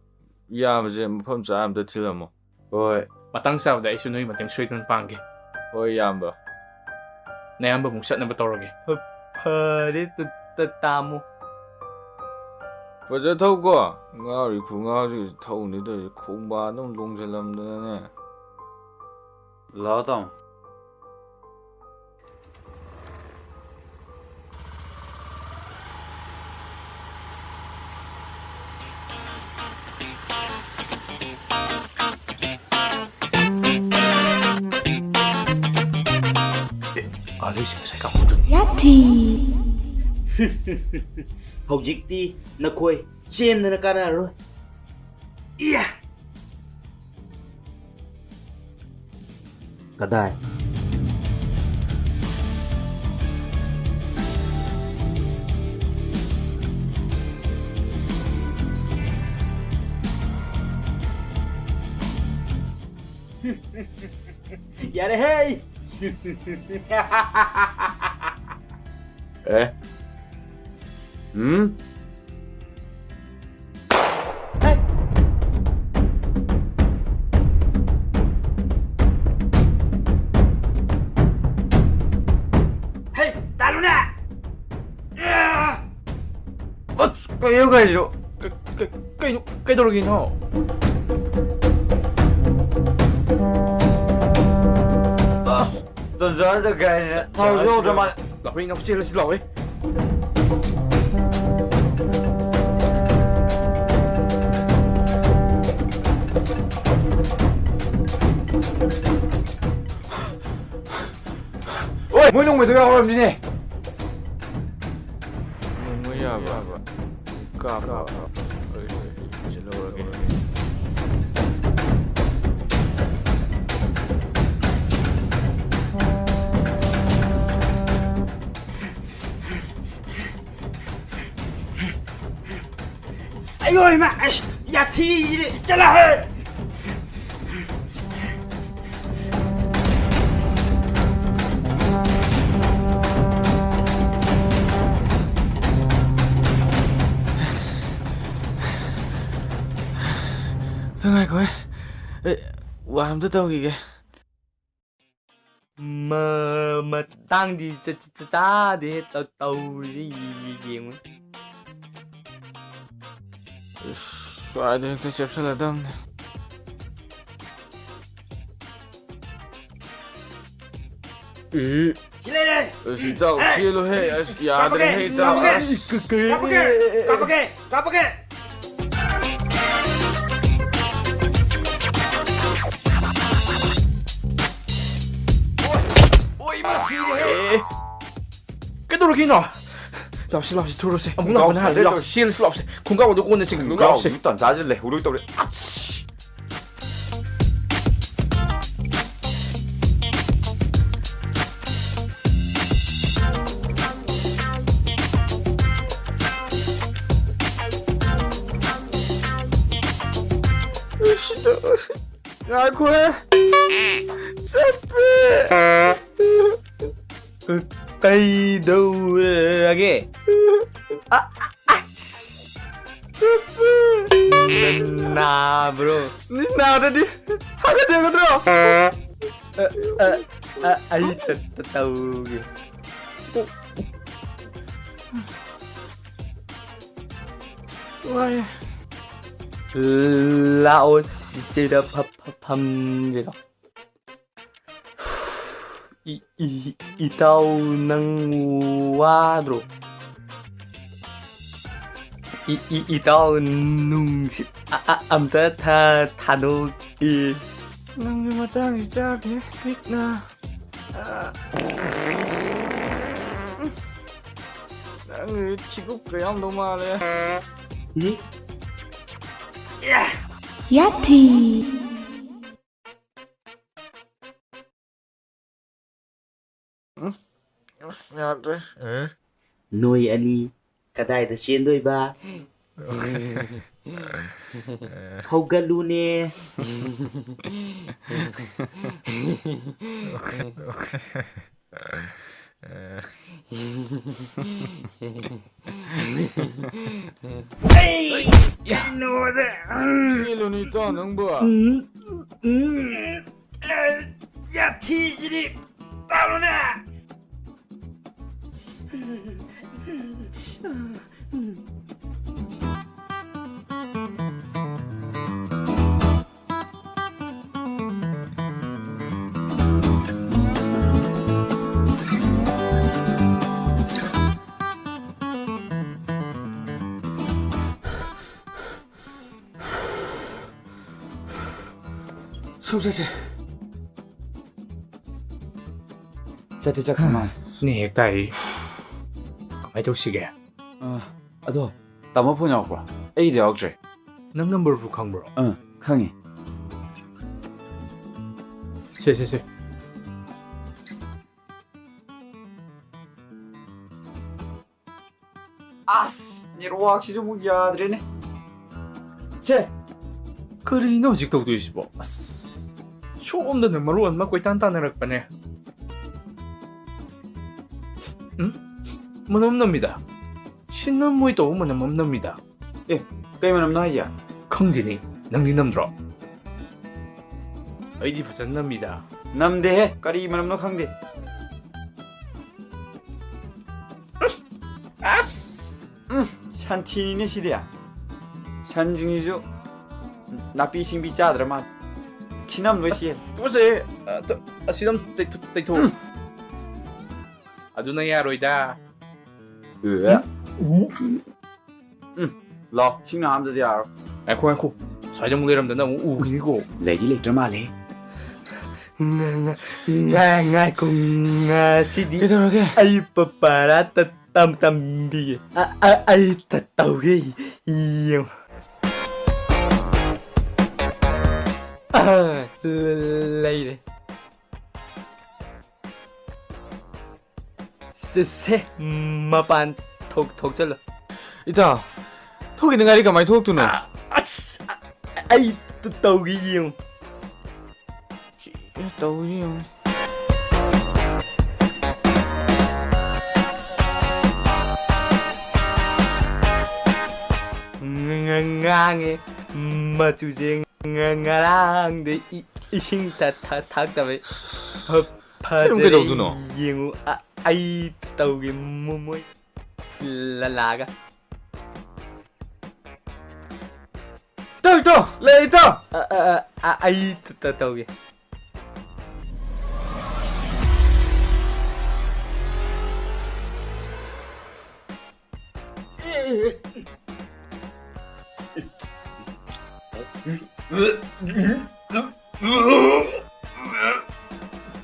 ꯏꯌꯥꯝꯕꯁꯦ ꯃꯐꯝ ꯆꯥ ꯑꯝꯇ ꯊꯤꯜꯂꯝꯃꯣ꯫ ꯍꯣꯏ꯫ ꯃꯇꯥꯡ ꯆꯥꯕꯗ ꯑꯩꯁꯨ ꯅꯣꯏ ꯃꯇꯦꯡ ꯁꯣꯏꯗꯅ ꯄꯥꯡꯒꯦ꯫ ꯍꯣꯏ, ꯏꯌꯥꯝꯕ꯫ ꯅꯌꯥꯝꯕ ꯑꯃꯨꯛ ꯆꯠꯅꯕ ꯇꯧꯔꯒꯦ꯫ ꯐ-, ꯐꯔꯦ, ꯇ-, ꯇ-, ꯇꯥꯃꯣ꯫ ꯐꯖ ꯊꯧꯀꯣ꯫ ꯉꯥꯎꯔꯤ ꯈꯨꯉꯥꯎꯁꯤꯒ ꯊꯧꯅꯤ ꯇꯧꯔꯤꯁꯦ, ꯈꯣꯡꯕꯥꯟꯗ ꯑꯃꯨꯛ ꯂꯣꯡꯁꯤꯜꯂꯝꯗꯅꯅꯦ꯫ ꯂꯥꯛꯑꯣ, ꯇꯥꯃꯣ꯫ ꯑꯦ, ꯑꯥꯗꯩꯁꯦ ꯉꯁꯥꯏ ꯀꯥꯡꯕꯨꯗꯨꯅꯤ꯫ ꯌꯥꯊꯤ꯫ ꯍꯧꯖꯤꯛꯇꯤ ꯅꯈꯣꯏ ꯆꯦꯟꯗꯅ ꯀꯥꯟꯅꯔꯔꯣꯏ꯫ ꯏꯌꯥ! ꯀꯗꯥꯏ? ꯌꯥꯔꯦꯍꯦ! ꯑꯦ? ꯎꯝ? ꯍꯦ! ꯍꯦ, ꯇꯥꯜꯂꯨꯅꯦ! ꯑꯁ, ꯀꯩꯅꯣ ꯀꯩꯁꯤꯕꯣ? ꯀ-, ꯀ-, ꯀꯩꯅꯣ, ꯀꯩꯗꯧꯔꯒꯦ, ꯏꯅꯥꯎ? ꯑꯁ, ꯇꯟꯖꯥꯁꯤꯗ ꯀꯥꯏꯅ ꯊꯥꯎꯁꯨ ꯌꯥꯎꯗ꯭ꯔ ꯃꯥꯜꯂꯦ꯫ ꯂꯥꯛꯑꯣ, ꯏꯅꯥꯎ, ꯆꯦꯜꯂꯁꯤ ꯂꯥꯛꯑꯣ꯫ ꯑꯣꯏ, ꯃꯣꯏ ꯅꯣꯡꯃꯩꯗꯣ ꯌꯥꯎꯔꯝꯅꯤꯅꯦ꯫ ꯅꯣꯡꯃꯩ ꯌꯥꯕ꯭ꯔꯥ? ꯀꯥꯞꯄ꯫ ꯑꯩ ꯄꯨꯁꯤꯜꯍꯧꯔꯒꯦ꯫ ꯑꯌꯣ ꯏꯃꯥ, ꯑꯁ, ꯌꯥꯊꯤꯗꯤ ꯆꯠꯂꯍꯦ꯫ ꯑꯝꯇ ꯉꯥꯏꯈꯣꯍꯦ꯫ ꯑꯦ, ꯋꯥꯟ ꯑꯝꯇ ꯇꯧꯈꯤꯒꯦ꯫ ꯃ-, ꯃꯇꯥꯡꯗꯤ ꯆ-, ꯆ-, ꯆ-, ꯆꯥꯗꯦ ꯇꯧ-, ꯇꯧꯔꯤꯁꯦ ꯌꯦꯡꯉꯨ꯫ ꯏꯁ, ꯁ꯭ꯋꯥꯏꯗ ꯍꯦꯛꯇ ꯆꯦꯞꯁꯜꯂꯗꯝꯅꯤ꯫ ꯏ꯫ ꯁꯤ ꯂꯩꯔꯦ꯫ ꯑꯁ, ꯏꯇꯥꯎ, ꯍꯦ! ꯆꯦꯜꯂꯨꯍꯦ꯫ ꯑꯁ, ꯌꯥꯗ꯭ꯔꯦꯍꯦ, ꯀꯥꯞꯄꯒꯦ! ꯏꯇꯥꯎ꯫ ꯀꯥꯞꯄꯒꯦ! ꯑꯁ꯫ ꯀ-, ꯀ-, ꯀꯥꯞꯄꯒꯦ! ꯀꯥꯞꯄꯒꯦ! ꯀꯥꯞꯄꯒꯦ! ꯑꯣ, ꯏꯃꯥ, ꯁꯤꯔꯦꯍꯦ! ꯑꯦ꯫ ꯀꯩꯗꯧꯔꯒꯦꯅꯣ? ꯂꯥꯎꯁꯤ, ꯂꯥꯎꯁꯤ, ꯊꯨꯔꯣꯁꯦ꯫ ꯑꯃꯨꯛ ꯈꯣꯡꯒ꯭ꯔꯥꯎ ꯂꯥꯛꯄꯅ ꯍꯥꯜꯂꯦ꯫ ꯁꯨꯃꯥꯏꯅ ꯂꯥꯎꯁꯤ, ꯇꯧꯔꯦ꯫ ꯆꯦꯜꯂꯁꯤ, ꯂꯥꯎꯁꯦ꯫ ꯈꯣꯡꯒ꯭ꯔꯥꯎ ꯑꯗꯨ ꯀꯣꯟꯅ ꯆꯤꯡꯍꯜꯂꯨ, ꯂꯥꯎꯁꯦ꯫ ꯈꯣꯡꯒ꯭ꯔꯥꯎꯗꯨ ꯇꯟꯖꯥꯁꯤꯗ ꯂꯩꯍꯧꯔꯣꯏ ꯇꯧꯔꯦ꯫ ꯑꯁ! ꯉꯥꯏꯈꯣꯍꯦ꯫ ꯆꯞꯄꯦ꯫ ꯀꯩꯗꯧꯔꯒꯦ? ꯑ-, ꯑꯁ! ꯆꯞꯄꯦ꯫ ꯅꯥꯕ꯭ꯔꯣ? ꯅꯥꯗ꯭ꯔꯗꯤ ꯍꯥꯒꯠꯆꯒꯗ꯭ꯔꯣ? ꯑ, ꯑ, ꯑ, ꯑꯩ ꯇ-, ꯇ-, ꯇꯧꯒꯦ꯫ ꯋꯥꯏ꯫ ꯂꯥꯛꯑꯣ, ꯁꯤ-, ꯁꯤꯗ ꯐ-, ꯐ-, ꯐꯝꯁꯤꯔꯣ? ꯏ-, ꯏ-, ꯏꯇꯥꯎ, ꯅꯪ ꯋꯥꯗ꯭ꯔꯣ? ꯏ-, ꯏ-, ꯏꯇꯥꯎ, ꯅꯨꯡꯁꯤꯠ ꯑ-, ꯑ-, ꯑꯝꯇ ꯊꯥ-, ꯊꯥꯗꯣꯛꯏ꯫ ꯅꯪꯒꯤ ꯃꯇꯥꯡꯁꯤ ꯆꯥꯗꯦ, ꯄꯤꯛꯅ꯫ ꯅꯪꯒꯤ ꯊꯤꯀꯨꯞꯀ ꯌꯥꯝꯗꯧ ꯃꯥꯜꯂꯦ꯫ ꯌꯥꯊꯤ꯫ ꯌꯥꯗ꯭ꯔꯦ꯫ ꯅꯣꯏ ꯑꯅꯤ ꯀꯗꯥꯏꯗ ꯆꯦꯟꯗꯣꯏꯕ? ꯍꯧꯒꯠꯂꯨꯅꯦ꯫ ꯆꯦꯜꯂꯨꯅꯦ ꯏꯇꯥꯎ ꯅꯪꯕꯨ꯫ ꯎꯝ, ꯎꯝ, ꯌꯥꯊꯤꯁꯤꯗꯤ ꯇꯥꯔꯣꯅꯦ꯫ ꯁꯨꯝ ꯆꯠꯁꯦ꯫ ꯆꯠꯇꯤ ꯆꯠꯈ꯭ꯔ ꯃꯥꯜꯂꯦ꯫ ꯅꯦ ꯍꯦꯛ ꯇꯥꯏ꯫ ꯀꯃꯥꯏ ꯇꯧꯁꯤꯒꯦ? ꯑ, ꯑꯗꯣ, ꯇꯥꯃꯣ ꯐꯣꯟ ꯌꯥꯎꯔꯛꯄ꯭ꯔꯣ? ꯑꯩꯒꯤꯗꯤ ꯌꯥꯎꯔꯛꯇ꯭ꯔꯦ꯫ ꯅꯪ ꯅꯝꯕꯔꯕꯨ ꯈꯪꯕ꯭ꯔꯣ? ꯑ, ꯈꯪꯉꯤ꯫ ꯁꯦ, ꯁꯦ, ꯁꯦ꯫ ꯑꯁ, ꯅꯦꯠꯋꯥꯔꯛꯁꯤꯁꯨ ꯑꯃꯨꯛ ꯌꯥꯗ꯭ꯔꯦꯅꯦ꯫ ꯁꯦ꯫ ꯀꯔꯤꯅꯣ ꯍꯧꯖꯤꯛ ꯇꯧꯗꯣꯏꯁꯤꯕꯣ? ꯑꯁ, ꯁꯣꯝꯗꯅ ꯃꯔꯣꯟ ꯑꯃ ꯀꯣꯏꯇꯥꯟ ꯇꯥꯟꯅꯔꯛꯄꯅꯦ꯫ ꯎꯝ? ꯃꯅꯝ ꯅꯝꯃꯤꯗ꯫ ꯁꯤ ꯅꯝꯃꯣꯏ ꯇꯧꯕ ꯃꯅꯝ ꯑꯃ ꯅꯝꯃꯤꯗ꯫ ꯑꯦ, ꯀꯩ ꯃꯅꯝꯅꯣ ꯍꯥꯏꯁꯦ? ꯈꯪꯗꯦꯅꯦ, ꯅꯪꯗꯤ ꯅꯝꯗ꯭ꯔꯣ? ꯑꯩꯗꯤ ꯐꯖꯅ ꯅꯝꯃꯤꯗ꯫ ꯅꯝꯗꯦꯍꯦ, ꯀꯔꯤ ꯃꯅꯝꯅꯣ ꯈꯪꯗꯦ꯫ ꯑꯁ! ꯎꯝ, ꯁꯟꯊꯤꯅꯤꯅꯦ ꯁꯤꯗꯤ꯫ ꯁꯟꯁꯤꯡꯁꯤꯁꯨ ꯅꯥꯄꯤ ꯁꯤꯡꯕꯤ ꯆꯥꯗ꯭ꯔ ꯃꯥꯜꯂꯦ꯫ ꯊꯤꯅꯝ ꯂꯣꯏ ꯆꯦꯜꯂꯦ꯫ ꯇꯨꯀꯠꯆꯩ꯫ ꯑ, ꯇ-, ꯑꯁꯤꯗ ꯑꯝꯇ ꯇꯩꯊꯣꯛ, ꯇꯩꯊꯣꯛꯎ꯫ ꯑꯗꯨꯅ ꯌꯥꯔꯣꯏꯗ꯫ ꯎꯝ꯫ ꯂꯥꯎ, ꯏꯁꯤꯡꯅ ꯍꯥꯝꯗꯗꯤ ꯌꯥꯔꯣꯏ꯫ ꯉꯥꯏꯈꯣ, ꯉꯥꯏꯈꯣ꯫ ꯁ꯭ꯋꯥꯏꯗ ꯑꯃꯨꯛ ꯂꯩꯔꯝꯗꯅ ꯑꯃꯨꯛ ꯎꯈꯤꯅꯤꯀꯣ꯫ ꯂꯩꯗꯤ ꯂꯩꯇ꯭ꯔ ꯃꯥꯜꯂꯦ꯫ ꯉ-, ꯉ-, ꯉ-, ꯉꯥꯏꯈꯣ, ꯉꯁꯤꯗꯤ ꯀꯩꯗꯧꯔꯒꯦ? ꯑꯩ ꯄ-, ꯄꯔꯥ ꯇ-, ꯇꯝ-, ꯇꯝꯕꯤꯒꯦ꯫ ꯑ-, ꯑ-, ꯑꯩ ꯇ-, ꯇꯧꯒꯦ꯫ ꯌꯦꯡꯉꯣ꯫ ꯑ, ꯂ-, ꯂꯩꯔꯦ꯫ ꯁꯦ, ꯁꯦ, ꯃꯄꯥꯟ ꯊꯣꯛ-, ꯊꯣꯛꯆꯜꯂꯣ꯫ ꯏꯇꯥꯎ, ꯊꯣꯛꯈꯤꯅꯉꯥꯏꯗꯤ ꯀꯃꯥꯏꯅ ꯊꯣꯛꯇꯣꯏꯅꯣ? ꯑꯁ, ꯑ-, ꯑꯩ ꯇ-, ꯇꯧꯒꯦ ꯌꯦꯡꯉꯨ꯫ ꯇꯧꯔꯤ ꯌꯦꯡꯉꯨ꯫ ꯉ-, ꯉ-, ꯉꯥꯡꯉꯦ꯫ ꯃꯆꯨꯁꯦ ꯉ-, ꯉꯔꯥꯡꯗꯩ ꯏ-, ꯏꯁꯤꯡ ꯊ-, ꯊ-, ꯊꯛꯇꯕꯩ꯫ ꯐ-, ꯀꯩꯅꯣ ꯐꯖꯔꯦ꯫ ꯀꯩꯗꯧꯗꯣꯏꯅꯣ? ꯌꯦꯡꯉꯨ꯫ ꯑ-, ꯑꯩ ꯇꯧꯒꯦ꯫ ꯃꯣ-, ꯃꯣꯏ ꯂ-, ꯂꯥꯛꯑꯒ꯫ ꯏꯇꯥꯎ, ꯏꯇꯥꯎ, ꯂꯩ, ꯏꯇꯥꯎ꯫ ꯑ, ꯑ, ꯑ, ꯑ, ꯑꯩ ꯇ-, ꯇ-, ꯇꯧꯒꯦ꯫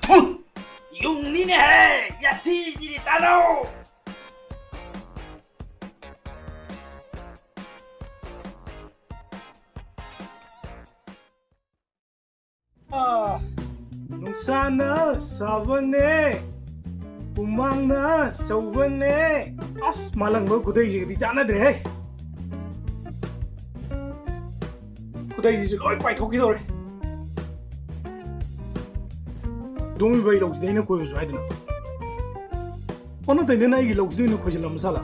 ꯊꯨ! ꯌꯨꯡꯅꯤꯅꯦꯍꯦ! ꯌꯥꯊꯤꯒꯤꯗꯤ ꯇꯥꯅꯧ! ꯑꯥ, ꯅꯨꯡꯁꯥꯅ ꯁꯥꯕꯅꯦ, ꯍꯨꯃꯥꯡꯅ ꯁꯧꯕꯅꯦ꯫ ꯑꯁ, ꯃꯥꯂꯪꯕ ꯈꯨꯗꯩꯁꯤꯒꯗꯤ ꯆꯥꯟꯅꯗ꯭ꯔꯦꯍꯦ꯫ ꯈꯨꯗꯩꯁꯤꯁꯨ ꯂꯣꯏ ꯄꯥꯏꯊꯣꯛꯈꯤꯗꯧꯔꯦ꯫ ꯗꯣꯡꯕꯤꯕ ꯑꯩ ꯂꯧꯁꯤꯗ ꯑꯩꯅ ꯈꯣꯏꯔꯨꯁꯨ ꯍꯥꯏꯗꯅ꯫ ꯑꯣꯟꯅ ꯇꯩꯅꯅ ꯑꯩꯒꯤ ꯂꯧꯁꯤꯗ ꯑꯣꯏꯅ ꯈꯣꯏꯖꯤꯜꯂꯝꯕ ꯁꯥꯂꯥ꯫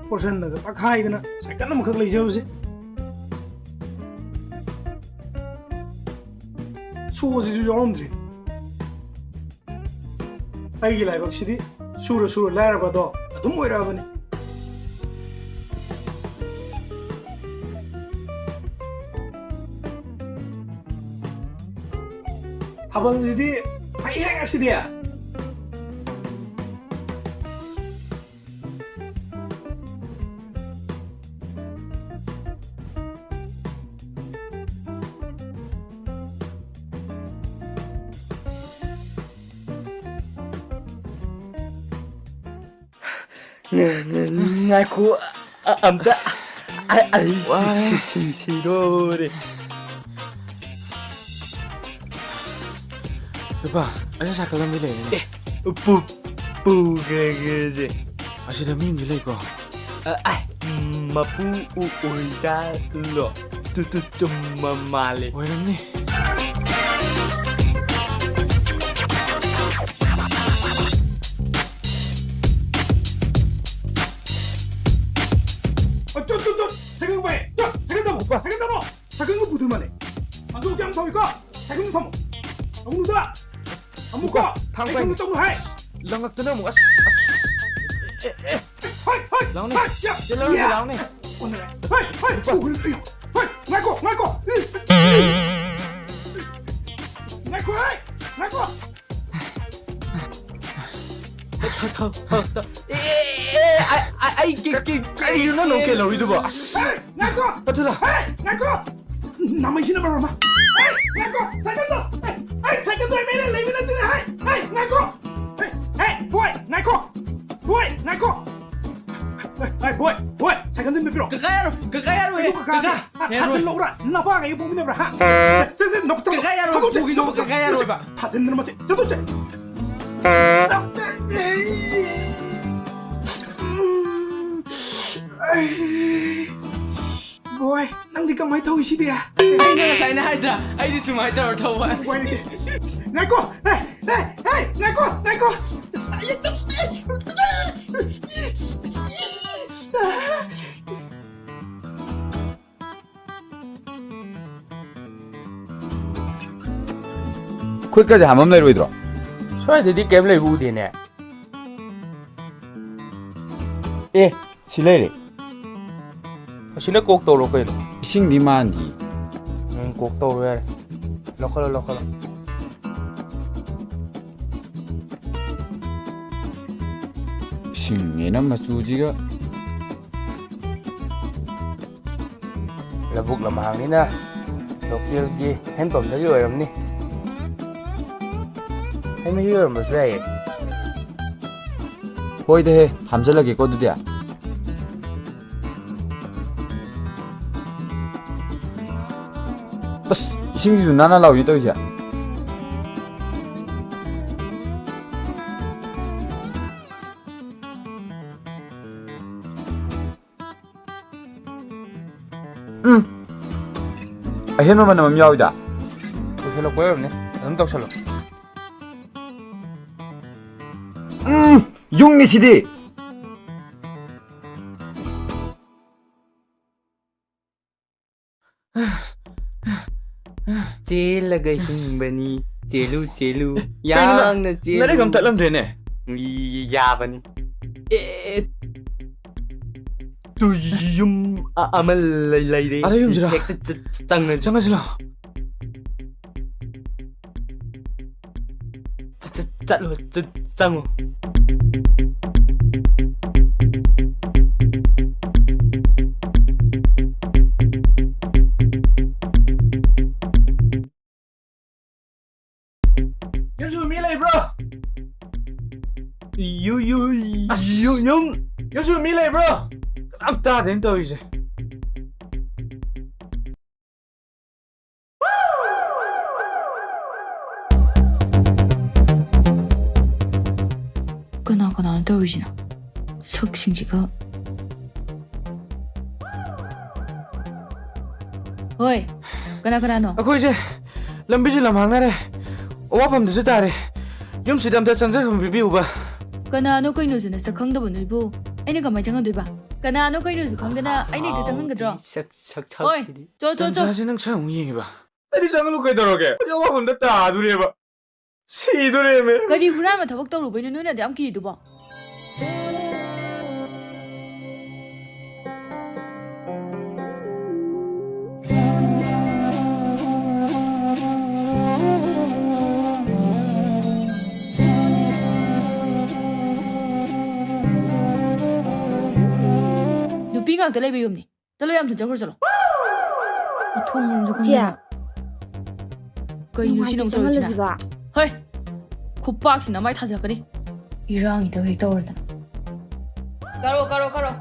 ꯐꯣꯔꯁꯟꯅꯒ ꯇꯛꯈꯥꯏꯗꯅ ꯁꯥꯏꯀꯜ ꯑꯃꯈꯛ ꯂꯩꯖꯕꯁꯦ꯫ ꯁꯣꯁꯤꯁꯨ ꯌꯥꯎꯔꯝꯗ꯭ꯔꯤ꯫ ꯑꯩꯒꯤ ꯂꯥꯏꯕꯛꯁꯤꯗꯤ ꯁꯨꯔ ꯁꯨꯔ ꯂꯥꯏꯔꯕꯗꯣ ꯑꯗꯨꯝ ꯑꯣꯏꯔꯛꯑꯕꯅꯤ꯫ ꯊꯥꯕꯜꯁꯤꯗꯤ ꯐꯩꯍꯦ ꯉꯁꯤꯗꯤ꯫ ꯉ-, ꯉ-, ꯉꯥꯏꯈꯣ, ꯑ-, ꯑꯝꯇ꯫ ꯑ-, ꯑꯩ ꯁꯤ-, ꯋꯥꯏ꯫ ꯁꯤ-, ꯁꯤ-, ꯁꯤꯗꯣꯔꯦ꯫ ꯅꯨꯄꯥ, ꯑꯁꯤ ꯁꯥꯏꯀꯜ ꯑꯃꯗꯤ ꯂꯩꯔꯦꯅꯦ꯫ ꯑꯦ, ꯄꯨ-, ꯄꯨꯈ꯭ꯔꯒꯦꯁꯦ꯫ ꯑꯁꯤꯗ ꯃꯤ ꯑꯃꯗꯤ ꯂꯩꯀꯣ꯫ ꯑ, ꯑ, ꯃꯄꯨ ꯑꯣ-, ꯑꯣꯏꯖꯥꯠꯂꯣ? ꯇꯨ, ꯇꯨ, ꯆꯨꯝꯕ ꯃꯥꯜꯂꯦ꯫ ꯑꯣꯏꯔꯝꯅꯤ꯫ ꯑ, ꯆꯣ, ꯆꯣ, ꯆꯣ, ꯁꯥꯏꯀꯜ ꯄꯥꯏ꯫ ꯆꯣ, ꯁꯥꯏꯀꯜ ꯊꯝꯃꯣ, ꯅꯨꯄꯥ꯫ ꯁꯥꯏꯀꯜ ꯊꯝꯃꯣ꯫ ꯁꯥꯏꯀꯜꯒ ꯄꯨꯗꯣꯏ ꯃꯥꯜꯂꯦ꯫ ꯑꯗꯨ ꯌꯥꯝ ꯊꯧꯏꯀꯣ꯫ ꯁꯥꯏꯀꯜ ꯊꯝꯃꯣ꯫ ꯊꯝꯃꯨꯗ꯫ ꯑꯃꯨꯛꯀꯣ꯫ ꯅꯨꯄꯥ, ꯊꯥꯡ ꯁꯥꯏꯀꯜꯗ ꯄꯥꯏꯅꯤ꯫ ꯇꯧꯅꯨ ꯍꯥꯏ꯫ ꯂꯪꯉꯛꯇꯅ ꯑꯃꯨꯛ꯫ ꯑꯁ, ꯑꯁ꯫ ꯑꯦ, ꯑꯦ꯫ ꯍꯣꯏ, ꯍꯣꯏ, ꯂꯥꯎꯅꯦ꯫ ꯍꯣꯏ, ꯌꯥ, ꯆꯦꯜꯂꯛꯑꯣꯅꯦ, ꯌꯥ꯫ ꯂꯥꯎꯅꯦ꯫ ꯑꯣꯟꯅꯔꯦ꯫ ꯍꯣꯏ, ꯍꯣꯏ, ꯅꯨꯄꯥ꯫ ꯄꯨꯈ꯭ꯔꯤ, ꯑꯌꯣ꯫ ꯍꯣꯏ, ꯉꯥꯏꯈꯣ, ꯉꯥꯏꯈꯣ꯫ ꯉꯥꯏꯈꯣ, ꯍꯦ, ꯉꯥꯏꯈꯣ꯫ ꯊꯧ, ꯊꯧ, ꯊꯧ, ꯊꯧ꯫ ꯑꯦ, ꯑꯦ, ꯑꯦ, ꯑꯩ, ꯑꯩ, ꯑꯩ, ꯀꯤ-, ꯀꯤ-, ꯀꯤ-, ꯀꯔꯤꯅꯣ ꯅꯪ ꯀꯤ-, ꯀꯦꯜꯍꯧꯔꯤꯗꯨꯕꯣ? ꯑꯁ! ꯍꯦ, ꯉꯥꯏꯈꯣ! ꯄꯠꯊꯨꯂꯥ! ꯍꯦ, ꯉꯥꯏꯈꯣ! ꯅꯥꯃꯩꯁꯤꯅ ꯃꯔꯣꯜ ꯑꯃ꯫ ꯍꯦ, ꯉꯥꯏꯈꯣ! ꯁꯥꯏꯀꯜꯗꯣ! ꯍꯦ, ꯍꯦ, ꯁꯥꯏꯀꯜꯗꯣ ꯑꯩ ꯃꯩꯅ ꯂꯩꯕ ꯅꯠꯇꯦꯅꯦ! ꯍꯦ, ꯍꯦ, ꯉꯥꯏꯈꯣ! ꯍꯦ, ꯍꯦ, ꯕꯣꯏ, ꯉꯥꯏꯈꯣ! ꯕꯣꯏ, ꯉꯥꯏꯈꯣ! ꯍꯦ, ꯍꯦ, ꯕꯣꯏ, ꯕꯣꯏ, ꯁꯥꯏꯀꯜꯁꯦ ꯑꯝꯇ ꯄꯤꯔꯛꯑꯣ꯫ ꯀꯀꯥ ꯌꯥꯔꯣꯏ, ꯀꯀꯥ ꯌꯥꯔꯣꯏ, ꯀꯩꯅꯣ ꯀꯀꯥ? ꯀꯀꯥ, ꯌꯥꯔꯣꯏ꯫ ꯊꯥꯖꯤꯜꯂꯧꯔꯥ? ꯅꯄꯥꯒ ꯑꯩꯒ ꯄꯣꯛꯃꯤꯟꯅꯕ꯭ꯔꯥ, ꯍꯥ? ꯁꯦ, ꯁꯦ, ꯅꯞ-, ꯊꯥꯗꯣꯛꯁꯦ, ꯊꯥꯗꯣꯛꯁꯦ, ꯊꯥꯗꯣꯛꯁꯦ꯫ ꯊꯥꯖꯤꯟꯗꯅ ꯃꯁꯤ, ꯆꯠꯊꯣꯛꯁꯦ꯫ ꯕꯣꯏ, ꯅꯪꯗꯤ ꯀꯃꯥꯏ ꯇꯧꯏꯁꯤꯗꯤ? ꯑꯩꯅ ꯉꯁꯥꯏꯅ ꯍꯥꯏꯗ꯭ꯔꯥ? ꯑꯩꯗꯤ ꯁꯨꯃꯥꯏꯅ ꯇꯧꯔ ꯊꯧꯕ꯫ ꯎꯄꯥꯏ ꯂꯩꯇꯦ꯫ ꯉꯥꯏꯈꯣ! ꯍꯦ, ꯍꯦ, ꯍꯦ, ꯉꯥꯏꯈꯣ, ꯉꯥꯏꯈꯣ! ꯈꯨꯠꯀꯁꯦ ꯍꯥꯝꯃꯝ ꯂꯩꯔꯣꯏꯗ꯭ꯔꯣ? ꯁ꯭ꯋꯥꯏꯗꯗꯤ ꯀꯩꯝ ꯂꯩꯕ ꯎꯗꯦꯅꯦ꯫ ꯑꯦ, ꯁꯤ ꯂꯩꯔꯦ꯫ ꯑꯁꯤꯅ ꯀꯣꯛ ꯇꯧꯔꯣ ꯀꯩꯅꯣ? ꯏꯁꯤꯡꯗꯤ ꯃꯥꯟꯗꯤ꯫ ꯎꯝ, ꯀꯣꯛ ꯇꯧꯔꯣ ꯌꯥꯔꯦ꯫ ꯂꯧꯈꯠꯂꯣ, ꯂꯧꯈꯠꯂꯣ꯫ ꯏꯁꯤꯡꯅꯦꯅ ꯃꯆꯨꯁꯤꯒ꯫ ꯂꯧꯕꯨꯛ ꯂꯝꯍꯥꯡꯅꯤꯅ ꯂꯣꯀꯦꯜꯒꯤ ꯍꯦꯟꯄꯝꯗꯒꯤ ꯑꯣꯏꯔꯝꯅꯤ꯫ ꯍꯩ ꯃꯍꯤ ꯑꯣꯏꯔꯝꯕꯁꯨ ꯌꯥꯏꯌꯦ꯫ ꯍꯣꯏꯗ ꯍꯦ, ꯍꯥꯝꯖꯜꯂꯒꯦꯀꯣ ꯑꯗꯨꯗꯤ꯫ ꯑꯁ, ꯏꯁꯤꯡꯁꯤꯁꯨ ꯅꯥꯟ ꯅꯥꯟ ꯂꯥꯎꯏꯅꯦ ꯇꯧꯔꯤꯁꯦ꯫ ꯎꯝ꯫ ꯑꯍꯦꯟꯕ ꯃꯅꯝ ꯑꯃ ꯌꯥꯎꯏꯗ꯫ ꯂꯣꯏꯁꯤꯜꯂꯛꯄ ꯑꯣꯏꯔꯝꯅꯤ꯫ ꯑꯗꯨꯝ ꯇꯧꯁꯜꯂꯣ꯫ ꯎꯝ꯫ ꯌꯨꯡꯅꯤ ꯁꯤꯗꯤ꯫ ꯆꯦꯜꯂꯒ ꯍꯤꯡꯕꯅꯤ꯫ ꯆꯦꯜꯂꯨ, ꯆꯦꯜꯂꯨ꯫ ꯀꯩꯅꯣ ꯅꯪ ꯌꯥꯡꯅ ꯆꯦꯜꯂꯨ꯫ ꯂꯥꯏꯔꯤꯛ ꯑꯃ ꯇꯠꯂꯝꯗ꯭ꯔꯦꯅꯦ꯫ ꯌꯥꯕꯅꯤ꯫ ꯑꯦ, ꯇꯨ ꯌꯨꯝ ꯑ-, ꯑꯃ ꯂꯩ-, ꯂꯩꯔꯦ꯫ ꯑꯗ ꯌꯨꯝꯁꯤꯔꯣ? ꯍꯦꯛꯇ ꯆ-, ꯆ-, ꯆꯪꯉꯁꯤ꯫ ꯆꯪꯉꯁꯤ ꯂꯥꯎ꯫ ꯆ-, ꯆ-, ꯆꯠꯂꯣ, ꯆ-, ꯆꯪꯉꯣ꯫ ꯌꯨꯝꯁꯤꯕꯨ ꯃꯤ ꯂꯩꯕ꯭ꯔꯣ? ꯌꯨ-, ꯌꯨ-, ꯑꯁ! ꯌꯨ-, ꯌꯨꯝ, ꯌꯨꯝꯁꯤꯕꯨ ꯃꯤ ꯂꯩꯕ꯭ꯔꯣ? ꯀꯅꯥꯝ ꯇꯥꯗꯦꯅ ꯇꯧꯔꯤꯁꯦ꯫ ꯀꯅꯥ ꯀꯅꯥꯅꯣ ꯇꯧꯔꯤꯁꯤꯅ? ꯁꯛꯁꯤꯡꯁꯤꯒ꯫ ꯍꯣꯏ, ꯀꯅꯥ ꯀꯅꯥꯅꯣ? ꯑꯩꯈꯣꯏꯁꯦ ꯂꯝꯕꯤꯁꯦ ꯂꯝꯍꯥꯡꯅꯔꯦ, ꯑꯋꯥꯐꯝꯗꯁꯨ ꯇꯥꯔꯦ꯫ ꯌꯨꯝꯁꯤꯗ ꯑꯝꯇ ꯆꯪꯖꯐꯝ ꯄꯤꯕꯤꯌꯨꯕ꯫ ꯀꯅꯥꯅꯣ ꯀꯩꯅꯣꯁꯨ ꯅꯁꯛ ꯈꯪꯗꯕ ꯅꯣꯏꯕꯨ ꯑꯩꯅ ꯀꯃꯥꯏꯅ ꯆꯪꯍꯟꯗꯣꯏꯕ? ꯀꯅꯥꯅꯣ ꯀꯩꯅꯣꯁꯨ ꯈꯪꯗꯅ ꯑꯩꯅ ꯍꯦꯛꯇ ꯆꯪꯍꯟꯒꯗ꯭ꯔꯣ? ꯁꯛ, ꯁꯛ, ꯍꯣꯏ, ꯁꯛꯁꯤꯗꯤ꯫ ꯆꯣ, ꯆꯣ, ꯆꯣ꯫ ꯇꯟꯖꯥꯁꯦ ꯅꯪ ꯁꯛ ꯑꯃꯨꯛ ꯌꯦꯡꯉꯤꯕ? ꯑꯩꯗꯤ ꯆꯪꯍꯜꯂꯨ ꯀꯩꯗꯧꯔꯒꯦ? ꯑꯩꯗꯤ ꯑꯋꯥꯐꯝꯗ ꯇꯥꯗꯣꯔꯦꯕ꯫ ꯁꯤꯗꯣꯔꯦꯃꯦ꯫ ꯀꯔꯤ ꯍꯨꯔꯥꯟꯕ ꯊꯕꯛ ꯇꯧꯔꯨꯕꯩꯅꯣ ꯅꯣꯏꯅ ꯑꯗꯨ ꯌꯥꯝ ꯀꯤꯔꯤꯗꯨꯕꯣ? ꯉꯥꯛꯇ ꯂꯩꯕ ꯌꯨꯝꯅꯤ꯫ ꯆꯠꯂꯣ, ꯌꯥꯝ ꯊꯨꯅ ꯆꯠꯈ꯭ꯔꯣ, ꯆꯠꯂꯣ꯫ ꯃꯊꯣꯡ ꯃꯔꯝꯁꯨ ꯆꯦ, ꯈꯪꯗꯅ꯫ ꯀꯩꯅꯣ ꯁꯤ ꯅꯨꯡꯉꯥꯏꯇꯦ ꯅꯪ ꯇꯧꯔꯤꯁꯤꯅ? ꯆꯪꯍꯜꯂꯁꯤꯕ꯫ ꯍꯣꯏ, ꯈꯨꯄꯥꯛꯁꯤꯅ ꯃꯥꯏ ꯊꯥꯖꯤꯜꯂꯛꯀꯅꯤ꯫ ꯏꯔꯥꯡꯒꯤꯗ ꯍꯦꯛ ꯇꯧꯔꯗꯅ꯫ ꯀꯥꯔꯣ, ꯀꯥꯔꯣ, ꯀꯥꯔꯣ꯫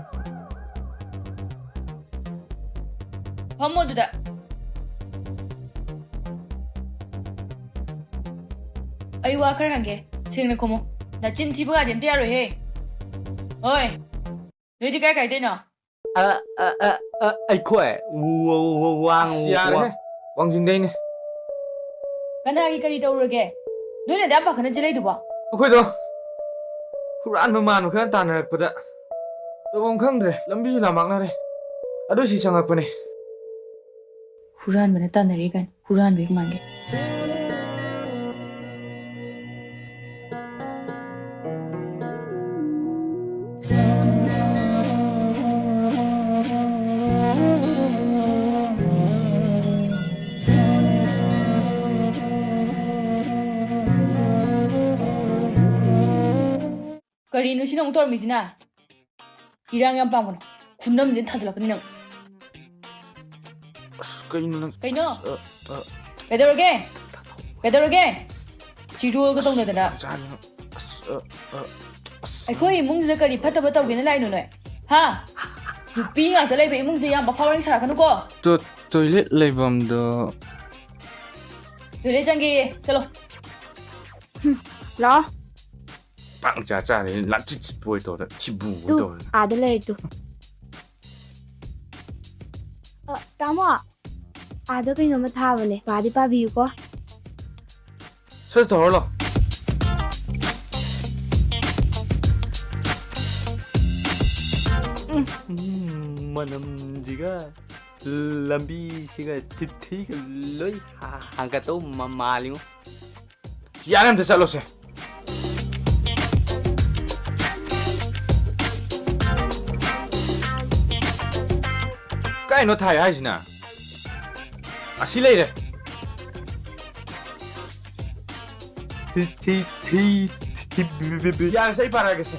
ꯐꯝꯃꯣ ꯑꯗꯨꯗ꯫ ꯑꯩ ꯋꯥ ꯈꯔ ꯍꯪꯒꯦ, ꯁꯦꯡꯅ ꯈꯨꯝꯃꯣ꯫ ꯅꯆꯤꯟ ꯊꯤꯕꯒꯗꯤ ꯑꯝꯇ ꯌꯥꯔꯣꯏꯍꯦ꯫ ꯍꯣꯏ, ꯅꯣꯏꯗꯤ ꯀꯥꯏ ꯀꯥꯏꯗꯩꯅꯣ? ꯑ, ꯑ, ꯑ, ꯑ, ꯑꯩꯈꯣꯏ ꯋ-, ꯋ-, ꯋꯥꯡ-, ꯑꯁ, ꯌꯥꯔꯦꯍꯦ꯫ ꯋꯥꯡ-, ꯋꯥꯡꯖꯤꯡꯗꯩꯅꯦ꯫ ꯀꯅꯥꯒꯤ ꯀꯔꯤ ꯇꯧꯔꯒꯦ? ꯅꯣꯏꯅ ꯑꯗꯨꯛ ꯌꯥꯝ ꯄꯥꯈꯠꯅ ꯆꯦꯜꯂꯛꯏꯗꯨꯕꯣ? ꯑꯩꯈꯣꯏꯗꯣ ꯍꯨꯔꯥꯟꯕ ꯃꯥꯟꯕ ꯈꯔ ꯇꯥꯟꯅꯔꯛꯄꯗ ꯇꯧꯐꯝ ꯈꯪꯗ꯭ꯔꯦ, ꯂꯝꯕꯤꯁꯨ ꯂꯥꯃꯥꯛꯅꯔꯦ, ꯑꯗꯨ ꯁꯤ ꯆꯪꯉꯛꯄꯅꯦ꯫ ꯍꯨꯔꯥꯟꯕꯅ ꯇꯥꯟꯅꯔꯤ ꯀꯥꯏꯅ, ꯍꯨꯔꯥꯟꯕꯒꯤ ꯃꯥꯟꯒꯦ꯫ ꯀꯔꯤꯅꯣ ꯁꯤꯅ ꯑꯃꯨꯛ ꯇꯧꯔꯝꯃꯤꯁꯤꯅ? ꯏꯔꯥꯡ ꯌꯥꯝ ꯄꯥꯝꯒꯅꯨ꯫ ꯈꯨꯅꯝꯁꯤꯅ ꯊꯥꯖꯤꯜꯂꯛꯀꯅꯤ ꯅꯪ꯫ ꯑꯁ, ꯀꯩꯅꯣ ꯅꯪ? ꯀꯩꯅꯣ? ꯑꯁ, ꯑ, ꯑ꯫ ꯀꯩꯗꯧꯔꯒꯦ? ꯀꯩꯗꯧꯔꯒꯦ? ꯆꯤꯔꯣꯜꯒ ꯇꯧꯅꯗꯅ꯫ ꯌꯥꯝ ꯆꯥꯔꯦ ꯅꯪ꯫ ꯑꯁ, ꯑ, ꯑ, ꯑꯁ꯫ ꯑꯩꯈꯣꯏ ꯏꯃꯨꯡꯁꯤꯗ ꯀꯔꯤ ꯐꯠꯇꯕ ꯇꯧꯒꯦꯅ ꯂꯥꯛꯏꯅꯣ ꯅꯣꯏ? ꯍꯥ? ꯅꯨꯄꯤ ꯉꯥꯛꯇ ꯂꯩꯕ ꯏꯃꯨꯡꯁꯤꯗ ꯌꯥꯝ ꯃꯐꯥ ꯃꯔꯦꯡ ꯁꯥꯔꯛꯀꯅꯨꯀꯣ꯫ ꯇꯣ-, toilet ꯂꯩꯐꯝꯗꯣ꯫ Toilet ꯆꯪꯒꯦꯌꯦ꯫ ꯆꯠꯂꯣ꯫ ꯍꯨꯝ, ꯂꯥꯛꯑꯣ꯫ ꯄꯥꯡ ꯆꯥ ꯆꯥꯔꯦ, ꯂꯥꯆꯤꯠ ꯆꯤꯠꯄ ꯑꯣꯏ ꯇꯧꯗꯅ, ꯊꯤꯕꯨ ꯑꯣꯏ ꯇꯨ, ꯇꯧꯗꯅ꯫ ꯑꯥꯗ ꯂꯩꯔꯦ ꯇꯨ꯫ ꯑ, ꯇꯥꯃꯣ, ꯑꯥꯗ ꯀꯩꯅꯣꯝꯃ ꯊꯥꯕꯅꯦ, ꯄꯥꯗꯤ ꯄꯥꯕꯤꯌꯨꯀꯣ꯫ ꯁꯠ ꯇꯧꯔ ꯂꯥꯛꯑꯣ꯫ ꯎꯝ, ꯃꯅꯝꯁꯤꯒ ꯂꯝꯕꯤꯁꯤꯒ ꯊꯤꯊꯤꯒ ꯂꯣꯏ ꯍꯥ-, ꯍꯥꯡꯒꯠꯇꯧ ꯃ-, ꯃꯥꯜꯂꯤꯉꯣ꯫ ꯌꯥꯔꯦ, ꯑꯝꯇ ꯆꯠꯂꯣꯁꯦ꯫ ꯀꯥꯏꯅꯣ ꯊꯥꯏ ꯍꯥꯏꯁꯤꯅ? ꯑꯁꯤ ꯂꯩꯔꯦ꯫ ꯊꯤ, ꯊꯤ, ꯊꯤ, ꯊꯤ, ꯕꯤ, ꯕꯤ, ꯕꯤ꯫ ꯌꯥꯔꯦꯁꯦ, ꯑꯩ ꯄꯥꯔꯛꯑꯒꯦꯁꯦ꯫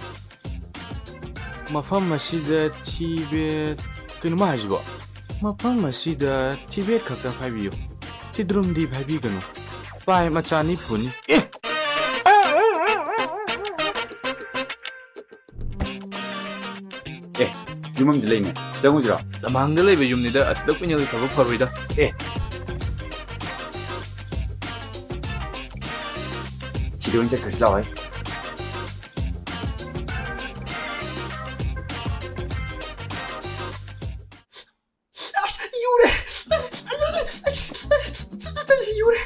ꯃꯐꯝ ꯑꯁꯤꯗ ꯊꯤꯕꯦꯠ, ꯀꯩꯅꯣ ꯃꯥ ꯍꯥꯏꯁꯤꯕꯣ? ꯃꯐꯝ ꯑꯁꯤꯗ ꯊꯤꯕꯦꯠ ꯈꯛꯇ ꯐꯥꯏꯕꯤꯌꯨ, ꯊꯤꯗ꯭ꯔꯨꯝꯗꯤ ꯐꯥꯏꯕꯤꯒꯅꯨ, ꯄꯥꯏ ꯃꯆꯥꯅꯤ ꯐꯨꯅꯤ꯫ ꯑꯦ! ꯑꯦ, ꯌꯨꯝ ꯑꯃꯗꯤ ꯂꯩꯅꯦ, ꯆꯪꯉꯨꯁꯤꯔꯣ? ꯂꯝꯍꯥꯡꯗ ꯂꯩꯕ ꯌꯨꯝꯅꯤꯗ, ꯑꯁꯤꯗ ꯀꯨꯏꯅ ꯂꯩꯊꯕ ꯐꯔꯣꯏꯗ꯫ ꯑꯦ, ꯁꯤꯗ ꯑꯣꯏꯅ ꯆꯠꯈ꯭ꯔꯁꯤ ꯂꯥꯛꯑꯣꯍꯦ꯫ ꯑꯁ, ꯌꯨꯔꯦ! ꯑꯁ, ꯌꯨꯔꯦ!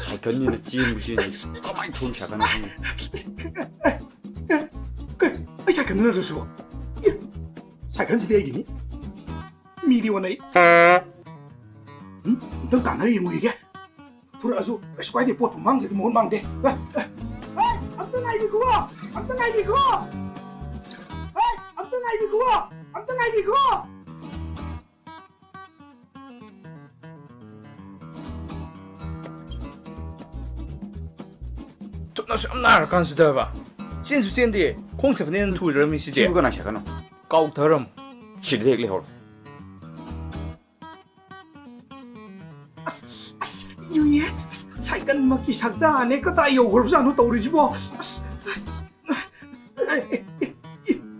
ꯁꯥꯏꯀꯜꯅꯤꯅ ꯆꯦꯟꯕꯨ ꯆꯦꯟꯗꯦ꯫ ꯀꯃꯥꯏꯅ ꯊꯧꯔꯤ ꯁꯥꯏꯀꯜꯅꯣ ꯈꯪꯗꯦ꯫ ꯀꯩ, ꯑꯩ ꯁꯥꯏꯀꯜꯗꯨ ꯅꯠꯇ꯭ꯔꯣ ꯁꯤꯕꯣ? ꯑꯦ, ꯁꯥꯏꯀꯜꯁꯤꯗꯤ ꯑꯩꯒꯤꯅꯤ꯫ ꯃꯤꯗꯤ ꯑꯣꯟꯅꯩ꯫ ꯎꯝ, ꯑꯝꯇꯪ ꯇꯥꯟꯅꯔ ꯌꯦꯡꯉꯨꯈꯤꯒꯦ꯫ ꯐꯨꯔꯛꯑꯁꯨ ꯀꯩꯁꯨ ꯀꯥꯏꯗꯦ, ꯄꯣꯠꯄꯨ ꯃꯥꯡꯖꯗꯤ ꯃꯍꯨꯠ ꯃꯥꯡꯗꯦ꯫ ꯑꯦ, ꯑꯦ, ꯑꯦ, ꯑꯝꯇ ꯉꯥꯏꯕꯤꯈꯣ! ꯑꯝꯇ ꯉꯥꯏꯕꯤꯈꯣ! ꯑꯦ, ꯑꯝꯇ ꯉꯥꯏꯕꯤꯈꯣ! ꯑꯝꯇ ꯉꯥꯏꯕꯤꯈꯣ! ꯊꯨꯞꯅꯁꯨ ꯌꯥꯝ ꯅꯥꯔꯀꯥꯟꯁꯤꯗꯕ꯫ ꯆꯦꯟꯁꯨ ꯆꯦꯟꯗꯦ, ꯈꯣꯡ ꯆꯠꯄꯅ ꯍꯦꯟꯅ ꯊꯨꯔꯝꯃꯤ ꯁꯤꯗꯤ꯫ ꯁꯤꯕꯨ ꯀꯅꯥ ꯁꯥꯏꯀꯜꯅꯣ? ꯀꯥꯎꯊꯔꯝ꯫ ꯁꯤꯗ ꯍꯦꯛ ꯂꯩꯍꯧꯔꯣ꯫ ꯑꯁ, ꯑꯁ, ꯌꯨꯏꯌꯦ꯫ ꯑꯁ, ꯁꯥꯏꯀꯜꯃꯛꯀꯤ ꯁꯛꯇꯥꯅꯦ꯫ ꯀꯗꯥꯏ ꯌꯧꯈ꯭ꯔꯕꯖꯥꯠꯅꯣ ꯇꯧꯔꯤꯁꯤꯕꯣ? ꯑꯁ, ꯑꯦ, ꯑꯦ, ꯑꯦ, ꯑꯦ,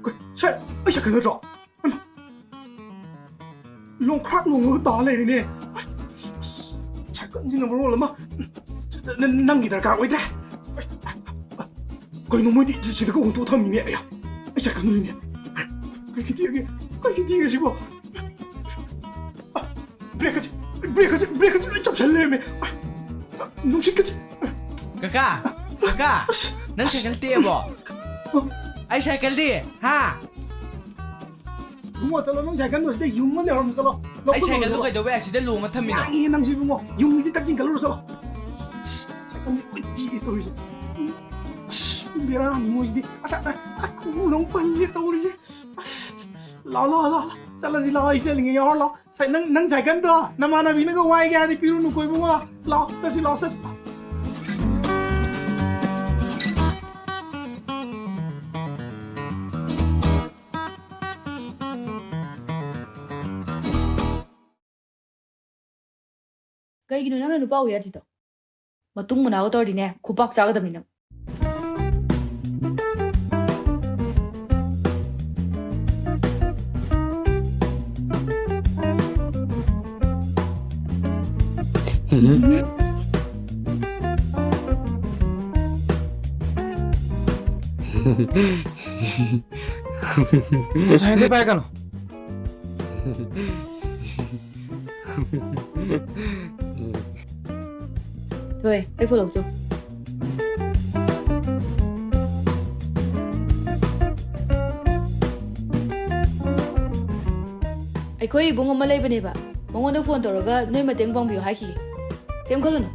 ꯀꯩ, ꯁꯥꯏ-, ꯑꯩ ꯁꯥꯏꯀꯜ ꯅꯠꯇ꯭ꯔꯣ? ꯍꯩꯃꯥ! ꯂꯣꯡꯈ꯭ꯔꯥꯛ ꯂꯣꯡꯉꯒ ꯇꯥ ꯂꯩꯔꯦꯅꯦ꯫ ꯑꯁ, ꯁꯥꯏꯀꯜꯁꯤꯅ ꯃꯔꯣꯜ ꯑꯃ꯫ ꯅ-, ꯅꯪꯒꯤ ꯗꯔꯀꯥꯔ ꯑꯣꯏꯗ꯭ꯔꯦ꯫ ꯀꯩꯅꯣ ꯃꯣꯏꯗꯤ ꯁꯤꯗꯒ ꯍꯨꯟꯇꯣꯛ ꯊꯝꯃꯤꯅꯦ꯫ ꯑꯌꯥ, ꯑꯩ ꯁꯥꯏꯀꯜꯗꯨꯅꯤꯅꯦ꯫ ꯀꯩꯒꯤ ꯇꯦꯛꯑꯒꯦ? ꯀꯩꯒꯤ ꯇꯦꯛꯑꯒꯦ ꯁꯤꯕꯣ? ꯕ꯭ꯔꯦꯛꯀꯁꯦ, ꯕ꯭ꯔꯦꯛꯀꯁꯦ, ꯕ꯭ꯔꯦꯛꯀꯁꯦ ꯂꯣꯏ ꯆꯞꯁꯜ ꯂꯩꯔꯝꯃꯦ꯫ ꯅꯨꯡꯁꯤꯠꯀꯁꯦ꯫ ꯀꯀꯥ, ꯀꯀꯥ, ꯑꯁ, ꯅꯪ ꯑꯁ꯫ ꯁꯥꯏꯀꯜ ꯇꯦꯛꯑꯕꯣ? ꯑꯩ ꯁꯥꯏꯀꯜꯗꯤ? ꯍꯥ? ꯏꯕꯨꯡꯉꯣ, ꯆꯠꯂꯣ, ꯅꯪ ꯁꯥꯏꯀꯜꯗꯣ ꯁꯤꯗ ꯌꯨꯡꯉ ꯂꯩꯍꯧꯔꯝꯃꯣ, ꯆꯠꯂꯣ꯫ ꯑꯩ ꯂꯧꯈꯠꯂꯨꯔꯣ, ꯁꯥꯏꯀꯜꯗꯣ ꯆꯠꯂꯣ꯫ ꯀꯩꯗꯧꯕ ꯑꯁꯤꯗ ꯂꯣꯡꯉ ꯊꯝꯃꯤꯅꯣ? ꯌꯥꯡꯉꯤꯍꯦ ꯅꯪꯁꯨ ꯏꯕꯨꯡꯉꯣ, ꯌꯨꯡꯉꯤꯁꯤ ꯇꯛ ꯆꯤꯡꯈꯠꯂꯨꯔꯣ, ꯆꯠꯂꯣ꯫ ꯑꯁ, ꯁꯥꯏꯀꯜꯁꯦ ꯂꯣꯏ ꯇꯦꯛꯑꯦ ꯇꯧꯔꯤꯁꯦ꯫ ꯑꯁ, ꯕꯦꯔꯥꯅꯤ ꯃꯣꯏꯁꯤꯗꯤ꯫ ꯑꯁ, ꯑꯁ, ꯈꯨꯎꯗ ꯑꯃꯨꯛ ꯄꯜꯂꯦ ꯇꯧꯔꯤꯁꯦ꯫ ꯑꯁ, ꯂꯥꯛꯑꯣ, ꯂꯥꯛꯑꯣ, ꯂꯥꯛꯑꯣ, ꯂꯥꯛꯑꯣ꯫ ꯆꯠꯂꯁꯤ ꯂꯥꯛꯑꯣ, ꯑꯩ ꯆꯠꯂꯤꯉꯩ ꯌꯥꯎꯔ ꯂꯥꯛꯑꯣ꯫ ꯁꯥꯏ-, ꯅꯪ, ꯅꯪ ꯁꯥꯏꯀꯜꯗꯣ ꯅꯃꯥꯟꯅꯕꯤꯅꯒ ꯋꯥꯏꯒꯦ ꯍꯥꯏꯔꯗꯤ ꯄꯤꯔꯨꯅꯨꯀꯣ ꯏꯕꯨꯡꯉꯣ꯫ ꯂꯥꯛꯑꯣ, ꯆꯠꯁꯤ ꯂꯥꯛꯑꯣ, ꯆꯠꯁꯤ꯫ ꯀꯩꯒꯤꯅꯣ ꯅꯪꯅ ꯅꯨꯄꯥ ꯎ ꯌꯥꯗ꯭ꯔꯤꯗꯣ? ꯃꯇꯨꯡ ꯃꯅꯥꯎꯒ ꯇꯧꯔꯗꯤꯅꯦ, ꯈꯨꯄꯥꯛ ꯆꯥꯒꯗꯕꯅꯤ ꯅꯪ꯫ ꯉꯁꯥꯏꯗꯩ ꯄꯥꯏꯒꯅꯨ꯫ ꯊꯣꯏ, ꯑꯩ ꯐꯣꯟ ꯂꯧꯆꯣ꯫ ꯑꯩꯈꯣꯏ ꯏꯕꯨꯡ ꯑꯃ ꯂꯩꯕꯅꯦꯕ, ꯃꯉꯣꯟꯗ ꯐꯣꯟ ꯇꯧꯔꯒ ꯅꯣꯏ ꯃꯇꯦꯡ ꯄꯥꯡꯕꯤꯌꯨ ꯍꯥꯏꯈꯤꯒꯦ꯫ ꯀꯩꯝ ꯈꯜꯂꯨꯅꯨ꯫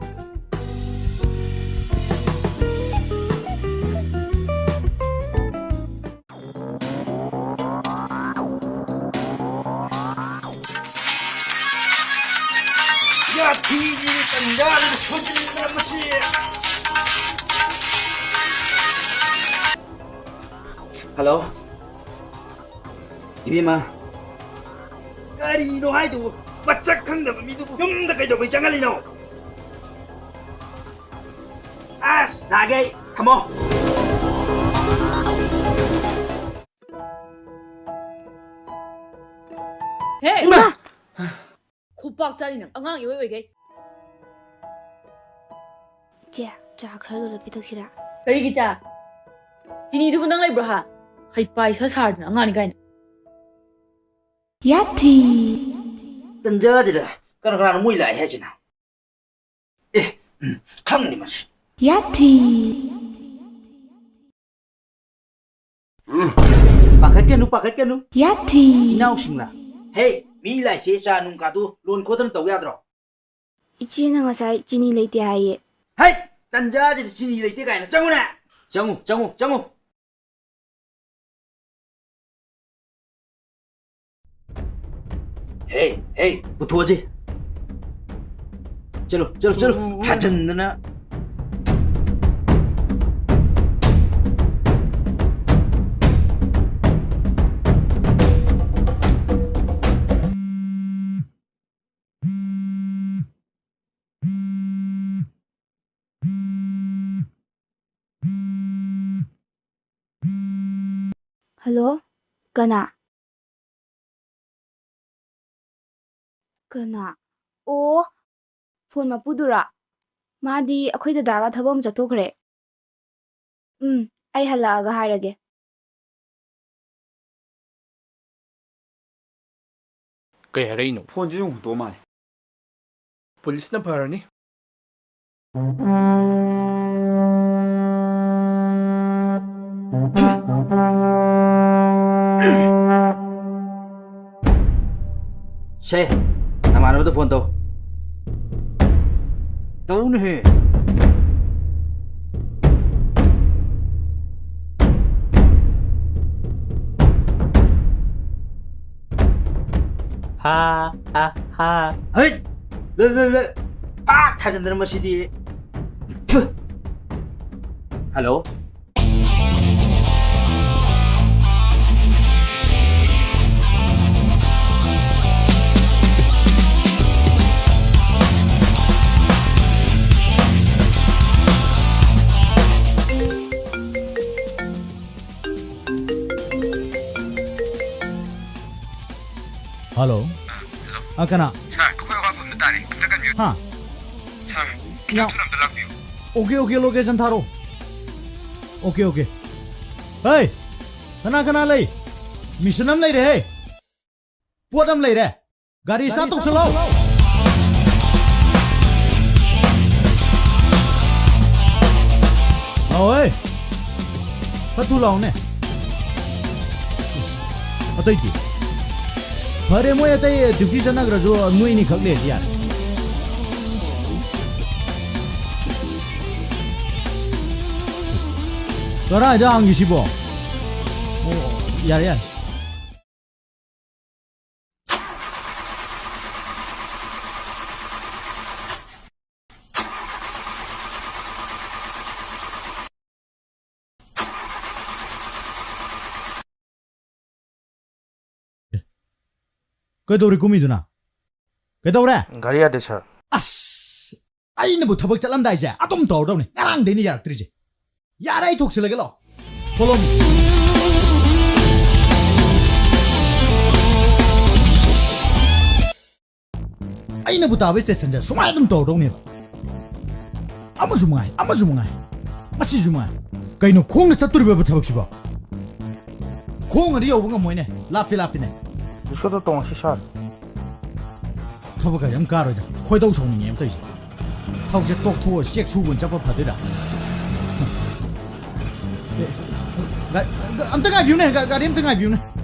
ꯌꯥꯊꯤꯒꯤ ꯇꯟꯖꯥꯗꯨꯗ ꯁꯣꯏꯖꯤꯟꯗꯅ ꯃꯁꯤ꯫ ꯍꯜꯂꯣ꯫ ꯏꯕꯦꯝꯃ, ꯀꯔꯤꯅꯣ ꯍꯥꯏꯗꯨꯕꯨ? ꯃꯁꯛ ꯈꯪꯗꯕ ꯃꯤꯗꯨꯕꯨ ꯌꯨꯝꯗ ꯀꯩꯗꯧꯕꯩ ꯆꯪꯍꯜꯂꯤꯅꯣ? ꯑꯁ, ꯂꯥꯛꯑꯒꯦ ꯑꯩ꯫ ꯊꯝꯃꯣ꯫ ꯍꯦ! ꯏꯃꯥ! ꯈꯨꯄꯥꯛ ꯆꯥꯅꯤ ꯅꯪ, ꯑꯉꯥꯡ ꯏꯑꯣꯏ ꯑꯣꯏꯒꯩ꯫ ꯏꯆꯦ, ꯆꯥ ꯈꯔ ꯂꯣꯜꯂ ꯄꯤꯊꯛꯁꯤꯔꯥ? ꯀꯔꯤꯒꯤ ꯆꯥ? ꯆꯤꯅꯤꯗꯨꯕꯨ ꯅꯪ ꯂꯩꯕ꯭ꯔꯣ ꯍꯥ? ꯍꯩꯄꯥ ꯏꯁꯥ ꯁꯥꯔꯗꯅ ꯑꯉꯥꯡꯅꯤ ꯀꯥꯏꯅ꯫ ꯌꯥꯊꯤ! ꯇꯟꯖꯥꯁꯤꯗ ꯀꯅꯥ ꯀꯅꯥꯅꯣ ꯃꯣꯏ ꯂꯥꯛꯑꯦ ꯍꯥꯏꯁꯤꯅ? ꯑꯦ, ꯎꯝ, ꯈꯪꯅꯤ ꯃꯁꯤ꯫ ꯌꯥꯊꯤ! ꯄꯥꯈꯠꯀꯅꯨ, ꯄꯥꯈꯠꯀꯅꯨ꯫ ꯌꯥꯊꯤ! ꯏꯅꯥꯎꯁꯤꯡꯂꯥ? ꯍꯦ, ꯃꯤ ꯂꯥꯛꯏꯁꯦ ꯆꯥ ꯅꯨꯡ ꯀꯥꯗꯨ ꯂꯣꯟ ꯈꯣꯠꯇꯅ ꯇꯧ ꯌꯥꯗ꯭ꯔꯣ? ꯏꯆꯦꯅ ꯉꯁꯥꯏ ꯆꯤꯅꯤ ꯂꯩꯇꯦ ꯍꯥꯏꯌꯦ꯫ ꯍꯩꯠ! ꯇꯟꯖꯥꯁꯤꯗ ꯆꯤꯅꯤ ꯂꯩꯇꯦ ꯀꯥꯏꯅ꯫ ꯆꯪꯉꯨꯅꯦ! ꯆꯪꯉꯨ, ꯆꯪꯉꯨ, ꯆꯪꯉꯨ! ꯍꯦ, ꯍꯦ, ꯄꯨꯊꯣꯛꯑꯁꯤ꯫ ꯆꯠꯂꯣ, ꯆꯠꯂꯣ, ꯆꯠꯂꯣ꯫ ꯊꯥꯖꯟꯗꯅ꯫ ꯍꯜꯂꯣ? ꯀꯅꯥ? ꯀꯅꯥ? ꯑꯣ, ꯐꯣꯟ ꯃꯄꯨꯗꯨꯔꯥ? ꯃꯥꯗꯤ ꯑꯩꯈꯣꯏ ꯗꯗꯥꯒ ꯊꯕꯛ ꯑꯃ ꯆꯠꯊꯣꯛꯈ꯭ꯔꯦ꯫ ꯎꯝ, ꯑꯩ ꯍꯜꯂꯛꯑꯒ ꯍꯥꯏꯔꯒꯦ꯫ ꯀꯩ ꯍꯥꯏꯔꯛꯏꯅꯣ? ꯐꯣꯟꯁꯨ ꯌꯣꯡ ꯍꯨꯟꯇꯣꯛꯑ ꯃꯥꯜꯂꯦ꯫ ꯄꯨꯂꯤꯁꯅ ꯐꯔꯅꯤ꯫ ꯁꯦ, ꯅꯃꯥꯟꯅꯕꯗ ꯐꯣꯟ ꯇꯧ꯫ ꯇꯧꯅꯦꯍꯦ꯫ ꯍꯥ, ꯍꯥ, ꯍꯥ꯫ ꯍꯩꯠ! ꯂꯣꯏ, ꯂꯣꯏ, ꯂꯣꯏ꯫ ꯄꯥꯛ ꯊꯥꯖꯤꯟꯗꯅ ꯃꯁꯤꯗꯤ꯫ ꯊꯨ꯫ ꯍꯜꯂꯣ꯫ ꯍꯜꯂꯣ꯫ ꯑ, ꯍꯜꯂꯣ꯫ ꯑ, ꯀꯅꯥ? ꯁꯥꯔ, ꯑꯩꯈꯣꯏ ꯑꯋꯥꯠꯄ ꯑꯝꯗ ꯇꯥꯔꯦ꯫ ꯑꯝꯇ ꯀꯟꯕꯤꯌꯨ꯫ ꯍꯥ? ꯁꯥꯔ, ꯌꯥ-, ꯈꯤꯇꯪ ꯊꯨꯅ ꯑꯝꯇ ꯂꯥꯛꯄꯤꯌꯨ꯫ ꯑꯣꯀꯦ, ꯑꯣꯀꯦ, ꯂꯣꯀꯦꯁꯟ ꯊꯥꯔꯛꯑꯣ꯫ Okay, okay. ꯍꯩ! ꯀꯅꯥ ꯀꯅꯥ ꯂꯩ? ꯃꯤꯁꯟ ꯑꯃ ꯂꯩꯔꯦꯍꯦ꯫ ꯄꯣꯠ ꯑꯃ ꯂꯩꯔꯦ꯫ ꯒꯥꯔꯤ ꯁ꯭ꯇꯥꯔꯠ ꯇꯧꯁꯜꯂꯣ꯫ ꯂꯥꯛꯑꯣꯍꯦ꯫ ꯈꯔ ꯊꯨ ꯂꯥꯛꯑꯣꯅꯦ꯫ ꯑꯇꯩꯗꯤ? ꯐꯔꯦ, ꯃꯣꯏ ꯑꯇꯩ ꯗ꯭ꯌꯨꯇꯤ ꯆꯠꯅꯈ꯭ꯔꯁꯨ ꯅꯣꯏ ꯑꯅꯤꯈꯛ ꯂꯩꯔꯗꯤ ꯌꯥꯔꯦ꯫ ꯀꯗꯥꯏꯗ ꯍꯥꯡꯒꯦ ꯁꯤꯕꯣ? ꯑꯣ, ꯌꯥꯔꯦ, ꯌꯥꯔꯦ꯫ ꯀꯩꯗꯧꯔꯦ ꯀꯨꯝꯃꯤꯗꯨꯅ? ꯀꯩꯗꯧꯔꯦ? ꯒꯥꯔꯤ ꯌꯥꯗꯦ, ꯁꯥꯔ꯫ ꯑꯁ! ꯑꯩꯅꯕꯨ ꯊꯕꯛ ꯆꯠꯂꯝꯗꯥꯏꯁꯦ ꯑꯗꯨꯝ ꯇꯧꯔꯗꯧꯅꯤ꯫ ꯉꯔꯥꯡꯗꯩꯅ ꯌꯥꯔꯛꯇ꯭ꯔꯤꯁꯦ꯫ ꯌꯥꯔꯦ, ꯑꯩ ꯊꯣꯛꯁꯤꯜꯂꯒꯦ, ꯂꯥꯛꯑꯣ꯫ Follow me. ꯑꯩꯅꯕꯨ ꯇꯥꯕ stationꯁꯦ ꯁꯨꯃꯥꯏꯅ ꯑꯗꯨꯝ ꯇꯧꯔꯗꯧꯅꯦꯕ꯫ ꯑꯃꯁꯨ ꯃꯉꯥꯏ, ꯑꯃꯁꯨ ꯃꯉꯥꯏ, ꯃꯁꯤꯁꯨ ꯃꯉꯥꯏ꯫ ꯀꯩꯅꯣ, ꯈꯣꯡꯅ ꯆꯠꯇꯣꯔꯤꯕ ꯊꯕꯛꯁꯤꯕꯣ? ꯈꯣꯡꯅꯗꯤ ꯌꯧꯕ ꯉꯝꯃꯣꯏꯅꯦ, ꯂꯥꯞꯇꯤ ꯂꯥꯞꯄꯤꯅꯦ꯫ ꯔꯤꯛꯁꯣꯗ ꯇꯣꯡꯉꯁꯤ ꯁꯥꯔ꯫ ꯊꯕꯛ ꯀꯌꯥ ꯑꯃ ꯀꯥꯔꯣꯏꯗ, ꯈꯣꯏꯗꯧ ꯁꯥꯎꯅꯤꯡꯉꯦ ꯑꯃ ꯇꯧꯔꯤꯁꯦ꯫ ꯊꯕꯛꯁꯦ ꯇꯣꯛꯊꯣꯛꯑ ꯆꯦꯛ ꯁꯨꯕ ꯑꯣꯏꯅ ꯆꯠꯄ ꯐꯗꯣꯏꯔꯥ? ꯑꯦ, ꯒꯥ-, ꯒꯥ-, ꯑꯝꯇ ꯉꯥꯏꯕꯤꯌꯨꯅꯦ, ꯒꯥ-, ꯒꯥꯔꯤ ꯑꯝꯇ ꯉꯥꯏꯕꯤꯌꯨꯅꯦ꯫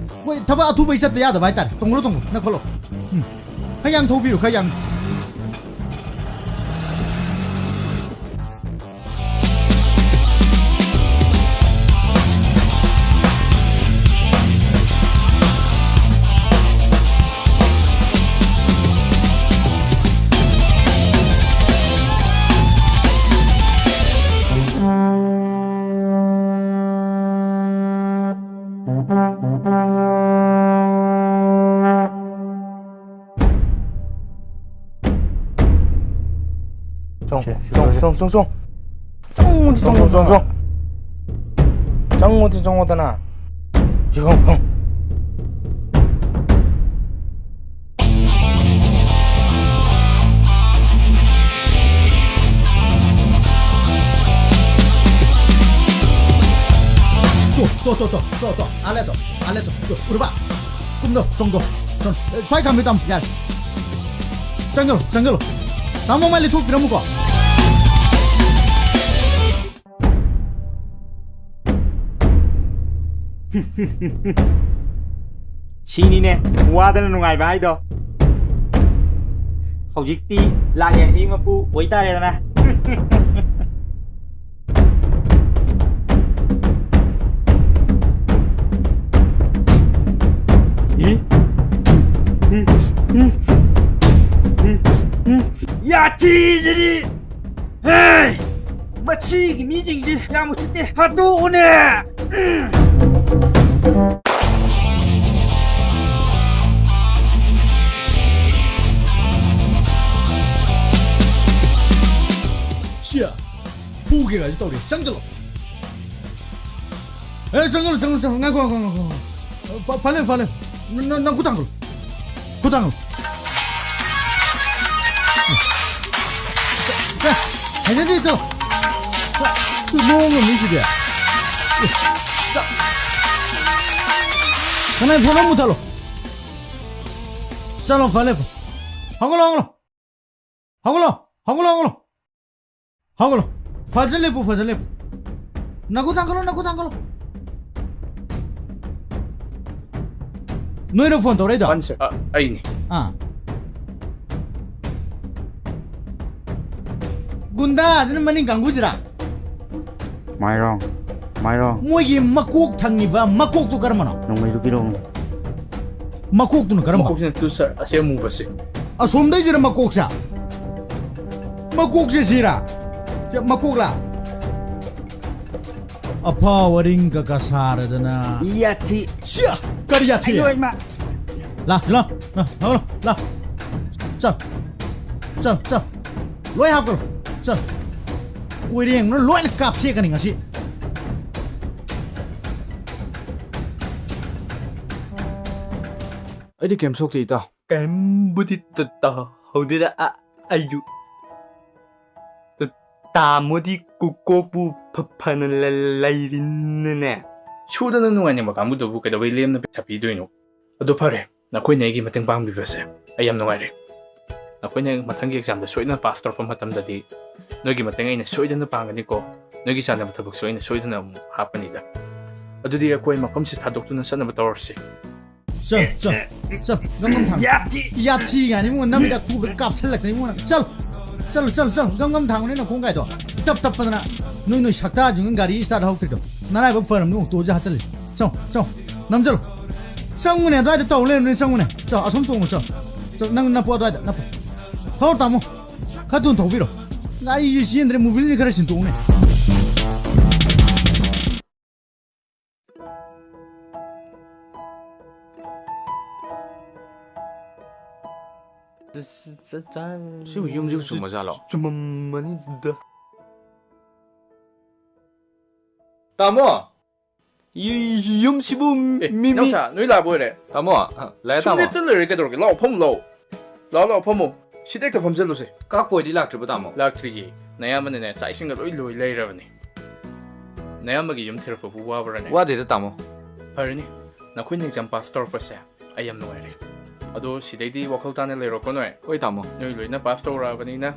ꯃꯣꯏ ꯊꯕꯛ ꯑꯊꯨꯕꯩ ꯆꯠꯇ ꯌꯥꯗꯕ ꯍꯥꯏꯇꯥꯔꯦ꯫ ꯇꯣꯡꯈꯠꯂꯣ, ꯇꯣꯡꯈꯠꯂꯣ, ꯅꯈꯠꯂꯣ꯫ ꯎꯝ꯫ ꯈꯔ ꯌꯥꯡ ꯊꯧꯕꯤꯔꯣ, ꯈꯔ ꯌꯥꯡ꯫ ꯆꯣꯡ, ꯁꯦ, ꯆꯣꯡ, ꯁꯤꯗ ꯆꯣꯡ, ꯆꯣꯡ, ꯆꯣꯡ꯫ ꯆꯣꯡꯉꯨꯗꯤ ꯆꯣꯡ, ꯆꯣꯡ, ꯆꯣꯡ, ꯆꯣꯡꯉꯨꯗꯅ꯫ ꯆꯣꯡ꯫ ꯆꯪꯉꯨꯗꯤ ꯆꯪꯉꯨꯗꯅ꯫ ꯁꯤ ꯐꯝ, ꯐꯝ꯫ ꯇꯣ, ꯇꯣ, ꯇꯣ, ꯇꯣ, ꯇꯣ, ꯇꯣ, ꯑꯥ ꯂꯩ ꯇꯣ, ꯑꯥ ꯂꯩ ꯇꯣ, ꯇꯣ, ꯎꯔꯕ? ꯀꯨꯝꯗꯣ, ꯁꯣꯝꯗꯣ, ꯁꯣꯝ, ꯑꯦ, ꯁ꯭ꯋꯥꯏ ꯈꯥꯝꯕꯤ ꯇꯝ, ꯌꯥꯔꯦ꯫ ꯆꯪꯖꯜꯂꯣ, ꯆꯪꯖꯜꯂꯣ꯫ ꯇꯥꯃꯣ ꯃꯥꯏ ꯂꯩꯊꯣꯛꯄꯤꯔꯝꯃꯨꯀꯣ꯫ ꯁꯤꯅꯤꯅꯦ ꯋꯥꯗꯅ ꯅꯨꯡꯉꯥꯏꯕ ꯍꯥꯏꯗꯣ꯫ ꯍꯧꯖꯤꯛꯇꯤ ꯂꯥꯛ ꯌꯥꯡꯈꯩ ꯃꯄꯨ ꯑꯣꯏꯇꯥꯔꯦꯗꯅ꯫ ꯌꯥꯊꯤꯁꯤꯗꯤ! ꯍꯦ! ꯃꯁꯤꯒꯤ ꯃꯤꯁꯤꯡꯁꯤ ꯌꯥꯝ ꯎꯁꯤꯠꯇꯦ꯫ ꯍꯥꯠꯇꯣꯛꯎꯅꯦ! ꯁꯤꯌꯥ! ꯐꯨꯒꯦ ꯀꯥꯏꯁꯨ ꯇꯧꯔꯤ꯫ ꯆꯪꯁꯤꯜꯂꯣ꯫ ꯑꯦ, ꯆꯪꯁꯤꯜꯂꯣ, ꯆꯪꯁꯤꯜꯂꯣ, ꯆꯪꯁꯤꯜꯂꯣ꯫ ꯉꯥꯏꯈꯣ, ꯉꯥꯏꯈꯣ, ꯉꯥꯏꯈꯣ, ꯉꯥꯏꯈꯣ꯫ ꯐ-, ꯐꯅꯦꯛ, ꯐꯅꯦꯛ꯫ ꯅ-, ꯅ-, ꯅꯪ ꯈꯨꯠ ꯊꯥꯡꯒꯠꯂꯣ꯫ ꯈꯨꯠ ꯊꯥꯡꯒꯠꯂꯣ꯫ ꯍꯩꯅꯗꯦ ꯆꯣ꯫ ꯃꯑꯣꯡ ꯑꯃꯅꯤ ꯁꯤꯗꯤ꯫ ꯀꯅꯥꯏ ꯐꯣꯟ ꯑꯃꯨꯛ ꯊꯜꯂꯣ꯫ ꯆꯠꯂꯣ, ꯐ ꯂꯦꯞꯄꯣ꯫ ꯍꯧꯒꯠꯂꯣ, ꯍꯧꯒꯠꯂꯣ꯫ ꯍꯧꯒꯠꯂꯣ, ꯍꯧꯒꯠꯂꯣ, ꯍꯧꯒꯠꯂꯣ꯫ ꯍꯧꯒꯠꯂꯣ꯫ ꯐꯖꯅ ꯂꯦꯞꯄꯨ, ꯐꯖꯅ ꯂꯦꯞꯄꯨ꯫ ꯅꯈꯨꯠ ꯊꯥꯡꯒꯠꯂꯣ, ꯅꯈꯨꯠ ꯊꯥꯡꯒꯠꯂꯣ꯫ ꯅꯣꯏꯔꯣ ꯐꯣꯟ ꯇꯧꯔꯛꯏꯗꯣ? ꯃꯥꯅꯤ, ꯁꯥꯔ꯫ ꯑ, ꯑꯩꯅꯤ꯫ ꯑꯥ꯫ ꯒꯨꯟꯗꯥꯁꯤꯅ ꯃꯅꯤꯡ ꯀꯥꯡꯕꯨꯁꯤꯔꯥ? ꯃꯥꯏꯔꯣꯡ, ꯃꯥꯏꯔꯣꯡ꯫ ꯃꯣꯏꯒꯤ ꯃꯀꯣꯛ ꯊꯪꯉꯤꯕ ꯃꯀꯣꯛꯇꯨ ꯀꯔꯝꯕꯅꯣ? ꯅꯣꯡꯃꯩꯗꯨ ꯄꯤꯔꯛꯎ꯫ ꯃꯀꯣꯛꯇꯨꯅ ꯀꯔꯝꯕ? ꯃꯀꯣꯛꯁꯤ ꯅꯠꯇꯦ, ꯁꯥꯔ, ꯑꯁꯤ ꯑꯃꯨꯕꯁꯦ꯫ ꯑꯁꯣꯝꯗꯩꯁꯤꯅ ꯃꯀꯣꯛꯁꯦ? ꯃꯀꯣꯛꯁꯦ ꯁꯤꯔꯥ? ꯁꯤ ꯃꯀꯣꯛꯂꯥ? ꯑꯐꯥ ꯋꯥꯔꯤꯡ ꯀꯀꯥ ꯁꯥꯔꯗꯅ꯫ ꯌꯥꯊꯤ꯫ ꯁꯤꯌꯥ! ꯀꯔꯤ ꯌꯥꯊꯤ? ꯑꯌꯣ ꯏꯃꯥ! ꯂꯥ, ꯂꯥ, ꯂꯥ, ꯂꯥ, ꯂꯥ꯫ ꯆꯠ, ꯆꯠ, ꯆꯠ꯫ ꯂꯣꯏ ꯍꯥꯞꯀꯠꯂꯣ꯫ ꯆꯠ꯫ ꯀꯣꯏꯔꯦꯡꯅ ꯂꯣꯏꯅ ꯀꯥꯞꯊꯦꯛꯀꯅꯤ ꯉꯁꯤ꯫ ꯑꯩꯗꯤ ꯀꯩꯝ ꯁꯣꯛꯇꯦ, ꯏꯇꯥꯎ꯫ ꯀꯩꯝꯕꯨꯗꯤ ꯇ-, ꯇꯧꯍꯧꯗꯦꯗ꯫ ꯑ-, ꯑꯩꯁꯨ ꯇ-, ꯇꯥꯃꯣꯗꯤ ꯀꯨ-, ꯀꯣꯛꯄꯨ ꯐ-, ꯐꯅ ꯂ-, ꯂꯩꯔꯤꯅꯅꯦ꯫ ꯁꯨꯗꯅ ꯅꯨꯡꯉꯥꯏꯅꯤꯡꯕ ꯀꯥꯡꯕꯨꯗꯨꯕꯨ ꯀꯩꯗꯧꯕꯩ ꯂꯦꯝꯅ ꯄꯩꯁꯥ ꯄꯤꯗꯣꯏꯅꯣ? ꯑꯗꯨ ꯐꯔꯦ, ꯅꯈꯣꯏꯅ ꯑꯩꯒꯤ ꯃꯇꯦꯡ ꯄꯥꯡꯕꯤꯕꯁꯦ ꯑꯩ ꯌꯥꯝ ꯅꯨꯡꯉꯥꯏꯔꯦ꯫ ꯅꯈꯣꯏꯅ ꯃꯊꯪꯒꯤ examꯗ ꯁꯣꯏꯗꯅ pass ꯇꯧꯔꯛꯄ ꯃꯇꯝꯗꯗꯤ ꯅꯣꯏꯒꯤ ꯃꯇꯦꯡ ꯑꯩꯅ ꯁꯣꯏꯗꯅ ꯄꯥꯡꯒꯅꯤꯀꯣ꯫ ꯅꯣꯏꯒꯤ ꯆꯥꯟꯅꯕ ꯊꯕꯛꯁꯨ ꯑꯩꯅ ꯁꯣꯏꯗꯅ ꯑꯃꯨꯛ ꯍꯥꯞꯀꯅꯤꯗ꯫ ꯑꯗꯨꯗꯤ ꯑꯩꯈꯣꯏ ꯃꯐꯝꯁꯤ ꯊꯥꯗꯣꯛꯇꯨꯅ ꯆꯠꯅꯕ ꯇꯧꯔꯁꯤ꯫ ꯆꯠ, ꯆꯠ, ꯆꯠ, ꯒꯝ ꯒꯝ ꯊꯥꯡ꯫ ꯌꯥꯊꯤ! ꯌꯥꯊꯤ ꯀꯥꯏꯅ ꯏꯕꯨꯡꯉꯣ, ꯅꯃꯤꯠꯇ ꯈꯨꯕꯗ ꯀꯥꯞꯁꯜꯂꯛꯇꯅ ꯏꯕꯨꯡꯉꯣ꯫ ꯆꯠꯂꯣ, ꯆꯠꯂꯣ, ꯆꯠꯂꯣ, ꯆꯠꯂꯣ, ꯒꯝ ꯒꯝ ꯊꯥꯡꯉꯨꯅꯦ ꯅꯈꯣꯡ ꯀꯥꯏꯗꯣ꯫ ꯇꯞ ꯇꯞꯄꯗꯅ ꯅꯣꯏ, ꯅꯣꯏ ꯁꯛꯇꯥꯁꯤꯡ ꯒꯥꯔꯤ start ꯍꯧꯔꯛꯇ꯭ꯔꯤꯗꯣ꯫ ꯅꯔꯥꯏꯕꯛ ꯐꯔꯝꯅꯤ ꯑꯣꯛꯇꯣꯁꯦ ꯍꯥꯠꯆꯜꯂꯤꯁꯦ꯫ ꯆꯪꯉꯣ, ꯆꯪꯉꯣ, ꯅꯝꯖꯜꯂꯣ꯫ ꯆꯪꯉꯨꯅꯦ, ꯑꯗꯨꯋꯥꯏꯗ ꯇꯧ ꯂꯩꯔꯝꯅꯦ, ꯆꯪꯉꯨꯅꯦ꯫ ꯆꯣ, ꯑꯁꯣꯝ ꯇꯣꯡꯉꯨ, ꯆꯣ꯫ ꯆꯣ, ꯅꯪ ꯅꯞꯄꯣ ꯑꯗꯨꯋꯥꯏꯗ, ꯅꯞꯄꯣ꯫ ꯊꯧꯔꯣ ꯇꯥꯃꯣ, ꯈꯔ ꯊꯨꯅ ꯊꯧꯕꯤꯔꯣ꯫ ꯒꯥꯔꯤꯁꯦ ꯆꯦꯟꯗ꯭ꯔꯦ, ꯃꯣꯕꯤꯜꯁꯦ ꯈꯔ ꯁꯤꯟꯇꯣꯛꯎꯅꯦ꯫ ꯁꯤꯕꯨ ꯌꯨꯝꯁꯤꯕꯨ ꯆꯨꯝꯃꯖꯥꯠꯂꯣ? ꯆꯨꯝꯃꯝꯃꯅꯤꯗ꯫ ꯇꯥꯃꯣ! ꯌꯨ-, ꯌꯨꯝꯁꯤꯕꯨ ꯑꯦ, ꯃꯤ, ꯃꯤ ꯏꯅꯥꯎꯁꯥ, ꯅꯣꯏ ꯂꯥꯛꯄ ꯑꯣꯏꯔꯦ? ꯇꯥꯃꯣ, ꯂꯥꯛꯑꯦ, ꯁꯨꯝ ꯇꯥꯃꯣ꯫ ꯂꯦꯞꯇ ꯂꯩꯔꯦ ꯀꯩꯗꯧꯔꯒꯦ? ꯂꯥꯛꯑꯣ, ꯐꯝꯃꯨ ꯂꯥꯛꯑꯣ꯫ ꯂꯥꯛꯑꯣ, ꯂꯥꯛꯑꯣ, ꯐꯝꯃꯨ꯫ ꯁꯤꯗ ꯍꯦꯛꯇ ꯐꯝꯖꯜꯂꯨꯁꯦ꯫ ꯀꯥꯛꯄ ꯍꯣꯏꯗꯤ ꯂꯥꯛꯇ꯭ꯔꯤꯕꯣ, ꯇꯥꯃꯣ? ꯂꯥꯛꯇ꯭ꯔꯤꯌꯦ꯫ ꯅꯌꯥꯝꯕꯅꯅꯦ, ꯆꯥꯛ ꯏꯁꯤꯡꯒ ꯂꯣꯏ ꯂꯣꯏ ꯂꯩꯔꯕꯅꯤ꯫ ꯅꯌꯥꯝꯕꯒꯤ ꯌꯨꯝ ꯊꯤꯔꯛꯄꯕꯨ ꯋꯥꯕ꯭ꯔꯅꯦ? ꯋꯥꯗꯦꯗ, ꯇꯥꯃꯣ꯫ ꯐꯔꯦꯅꯦ, ꯅꯈꯣꯏꯅ exam pass ꯇꯧꯔꯛꯄꯁꯦ ꯑꯩ ꯌꯥꯝ ꯅꯨꯡꯉꯥꯏꯔꯦ꯫ ꯑꯗꯣ ꯁꯤꯗꯩꯗꯤ ꯋꯥꯈꯜ ꯇꯥꯅ ꯂꯩꯔꯣꯀꯣ ꯅꯣꯏ꯫ ꯍꯣꯏ, ꯇꯥꯃꯣ꯫ ꯅꯣꯏ ꯂꯣꯏꯅ pass ꯇꯧꯔꯛꯑꯕꯅꯤꯅ,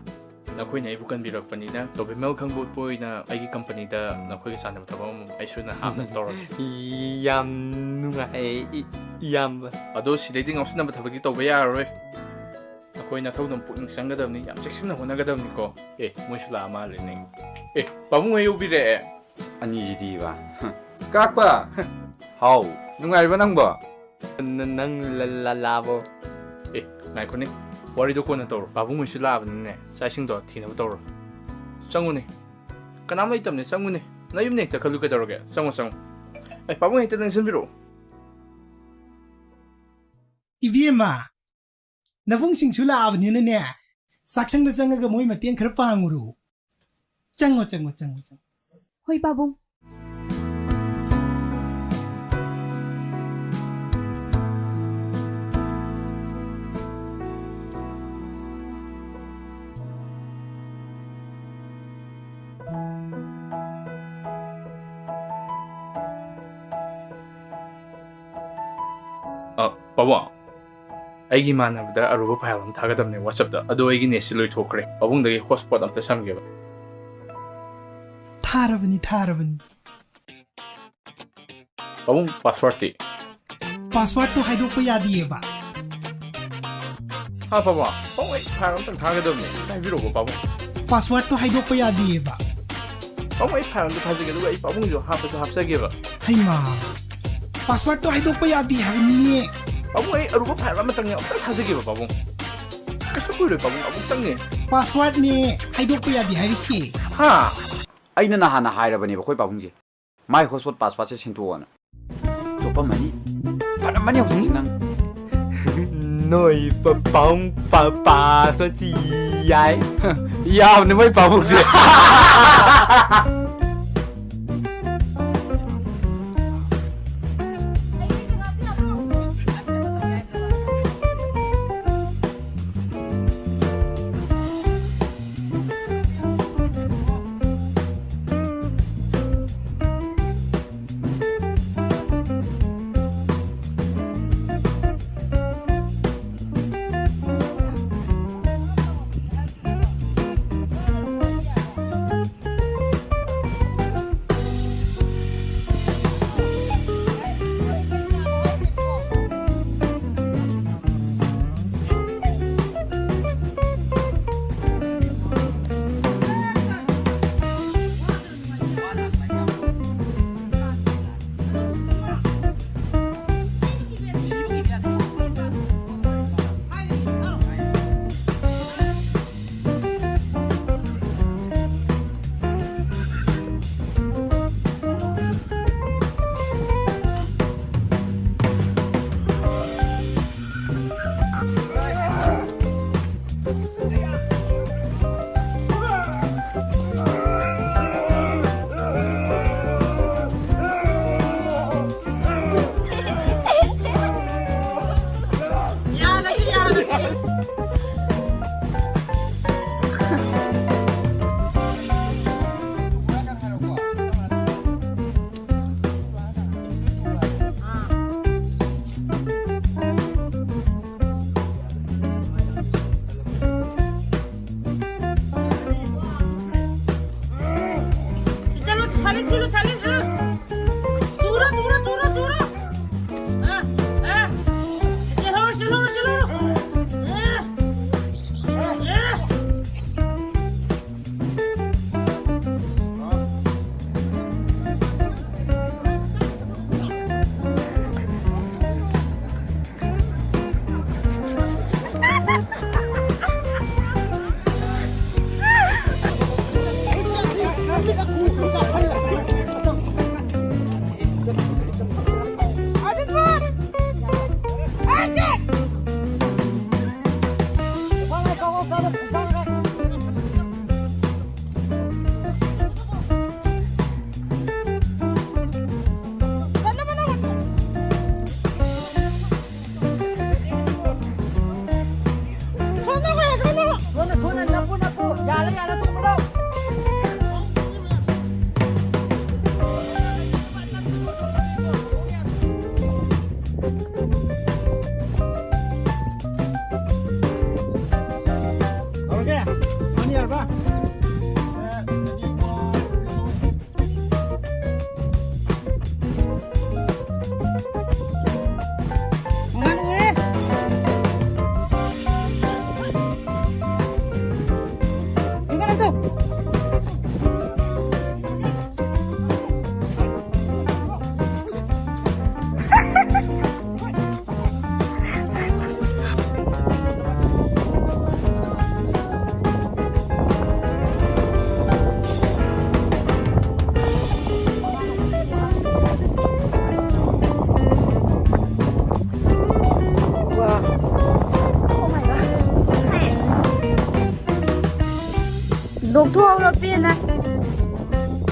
ꯅꯈꯣꯏꯅ ꯑꯩꯕꯨ ꯀꯟꯕꯤꯔꯛꯄꯅꯤꯅ, ꯇꯣꯕꯤꯃꯦꯜ ꯈꯪꯕꯣꯠꯄ ꯑꯣꯏꯅ ꯑꯩꯒꯤ company ꯗ ꯅꯈꯣꯏꯒ ꯆꯥꯟꯅꯕ ꯊꯕꯛ ꯑꯃ ꯑꯩ ꯁꯣꯏꯗꯅ ꯍꯥꯞꯅꯕ ꯇꯧꯔꯒꯦ꯫ ꯌꯥꯝ ꯅꯨꯡꯉꯥꯏ, ꯏ-, ꯏꯌꯥꯝꯕ꯫ ꯑꯗꯣ ꯁꯤꯗꯩꯗꯤ ꯉꯥꯎꯁꯤꯟꯅꯕ ꯊꯕꯛꯇꯤ ꯇꯧꯕ ꯌꯥꯔꯔꯣꯏ꯫ ꯅꯈꯣꯏ ꯅꯊꯧꯗ ꯄꯨꯛꯅꯤꯡ ꯆꯪꯒꯗꯕꯅꯤ, ꯌꯥꯝ ꯆꯦꯛꯁꯤꯟꯅ ꯍꯣꯠꯅꯒꯗꯕꯅꯤꯀꯣ꯫ ꯑꯦ, ꯃꯣꯏꯁꯨ ꯂꯥꯛꯑ ꯃꯥꯜꯂꯦꯅꯦ꯫ ꯑꯦ, ꯄꯥꯕꯨꯡ ꯍꯣꯏ ꯌꯧꯕꯤꯔꯛꯑꯦ꯫ ꯑꯅꯤꯁꯤꯗꯤꯕ꯫ ꯀꯥꯛꯄ! ꯍꯥꯎ꯫ ꯅꯨꯡꯉꯥꯏꯔꯤꯕ ꯅꯪꯕꯣ? ꯅ-, ꯅꯪ ꯂ-, ꯂ-, ꯂꯥꯛꯑꯕꯣ? ꯑꯦ, ꯉꯥꯏꯈꯣꯅꯦ꯫ ꯋꯥꯔꯤꯗꯣ ꯀꯣꯟꯅ ꯇꯧꯔꯣ꯫ ꯄꯥꯕꯨꯡ ꯍꯣꯏꯁꯨ ꯂꯥꯛꯑꯕꯅꯤꯅꯦ꯫ ꯆꯥꯛ ꯏꯁꯤꯡꯗꯣ ꯊꯤꯅꯕ ꯇꯧꯔꯣ꯫ ꯆꯪꯉꯨꯅꯦ꯫ ꯀꯅꯥꯝ ꯂꯩꯇꯕꯅꯦ꯫ ꯆꯪꯉꯨꯅꯦ꯫ ꯅꯌꯨꯝꯅꯦ ꯍꯦꯛꯇ ꯈꯜꯂꯨ ꯀꯩꯗꯧꯔꯒꯦ? ꯆꯪꯉꯣ, ꯆꯪꯉꯣ꯫ ꯑꯦ, ꯄꯥꯕꯨꯡ ꯍꯦꯛꯇ ꯂꯦꯡꯁꯤꯟꯕꯤꯔꯛꯑꯣ꯫ ꯏꯕꯦꯝꯃ, ꯅꯕꯨꯡꯁꯤꯡꯁꯨ ꯂꯥꯛꯑꯕꯅꯤꯅꯅꯦ, ꯆꯥꯛꯁꯪꯗ ꯆꯪꯉꯒ ꯃꯣꯏ ꯃꯇꯦꯡ ꯈꯔ ꯄꯥꯡꯉꯨꯔꯣ꯫ ꯆꯪꯉꯣ, ꯆꯪꯉꯣ, ꯆꯪꯉꯣ, ꯆꯪꯉꯣ꯫ ꯍꯣꯏ, ꯄꯥꯕꯨꯡ꯫ ꯑ, ꯄꯥꯕꯨꯡ꯫ ꯑꯩꯒꯤ ꯏꯃꯥꯟꯅꯕꯗ ꯑꯔꯨꯕ file ꯑꯃ ꯊꯥꯒꯗꯕꯅꯦ WhatsApp ꯇ꯫ ꯑꯗꯣ ꯑꯩꯒꯤ net ꯁꯤ ꯂꯣꯏꯊꯣꯛꯈ꯭ꯔꯦ꯫ ꯄꯥꯕꯨꯡꯗꯒꯤ hotspot ꯑꯝꯇ ꯁꯝꯒꯦꯕ꯫ ꯊꯥꯔꯕꯅꯤ, ꯊꯥꯔꯕꯅꯤ꯫ ꯄꯥꯕꯨꯡ, password ꯇꯤ? Password ꯇꯣ ꯍꯥꯏꯗꯣꯛꯄ ꯌꯥꯗꯤꯌꯦꯕ꯫ ꯍꯥ, ꯄꯥꯕꯨꯡ? ꯄꯥꯕꯨꯡ, ꯑꯩ file ꯑꯝꯇꯪ ꯊꯥꯒꯗꯕꯅꯦ꯫ ꯑꯝꯇ ꯍꯥꯏꯕꯤꯔꯛꯑꯣꯕ, ꯄꯥꯕꯨꯡ꯫ Password ꯇꯣ ꯍꯥꯏꯗꯣꯛꯄ ꯌꯥꯗꯤꯌꯦꯕ꯫ ꯄꯥꯕꯨꯡ, ꯑꯩ file ꯑꯝꯇ ꯊꯥꯖꯒꯦ, ꯑꯗꯨꯒ ꯑꯩ ꯄꯥꯕꯨꯡꯁꯨ ꯍꯥꯞꯄꯁꯨ ꯍꯥꯞꯆꯒꯦꯕ꯫ ꯍꯩꯃꯥ, password ꯇꯣ ꯍꯥꯏꯗꯣꯛꯄ ꯌꯥꯗꯦ ꯍꯥꯏꯕꯅꯤꯅꯦ꯫ ꯄꯥꯕꯨꯡ, ꯑꯩ ꯑꯔꯨꯕ file ꯑꯃꯇꯪꯅꯦ, ꯑꯝꯇꯪ ꯊꯥꯖꯒꯦꯕ, ꯄꯥꯕꯨꯡ꯫ ꯀꯩꯁꯨ ꯀꯨꯏꯔꯣꯏ, ꯄꯥꯕꯨꯡ, ꯑꯃꯨꯛꯇꯪꯅꯦ꯫ Password ꯅꯦ ꯍꯥꯏꯗꯣꯛꯄ ꯌꯥꯗꯦ ꯍꯥꯏꯔꯤꯁꯦ꯫ ꯍꯥ? ꯑꯩꯅ ꯅꯍꯥꯟꯅ ꯍꯥꯏꯔꯕꯅꯦꯕ ꯑꯩꯈꯣꯏ ꯄꯥꯕꯨꯡꯁꯦ꯫ My hotspot password ꯁꯦ ꯁꯤꯟꯗꯣꯛꯑꯣꯅ꯫ ꯆꯣꯞꯄꯝꯃꯅꯤ꯫ ꯐꯔꯝꯃꯅꯤ ꯍꯧꯖꯤꯛꯁꯤ ꯅꯪ꯫ ꯅꯣꯏ ꯄ-, ꯄꯥꯕꯨꯡ ꯄ-, password ꯁꯤ ꯌꯥꯏ꯫ ꯌꯥꯕꯅꯦ ꯃꯣꯏ ꯄꯥꯕꯨꯡꯁꯦ꯫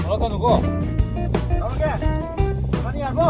ꯇꯧꯔꯛꯀꯅꯨꯀꯣ꯫ ꯇꯧꯔꯛꯀꯦ꯫ ꯃꯥꯅꯤ ꯌꯥꯔꯕꯣ?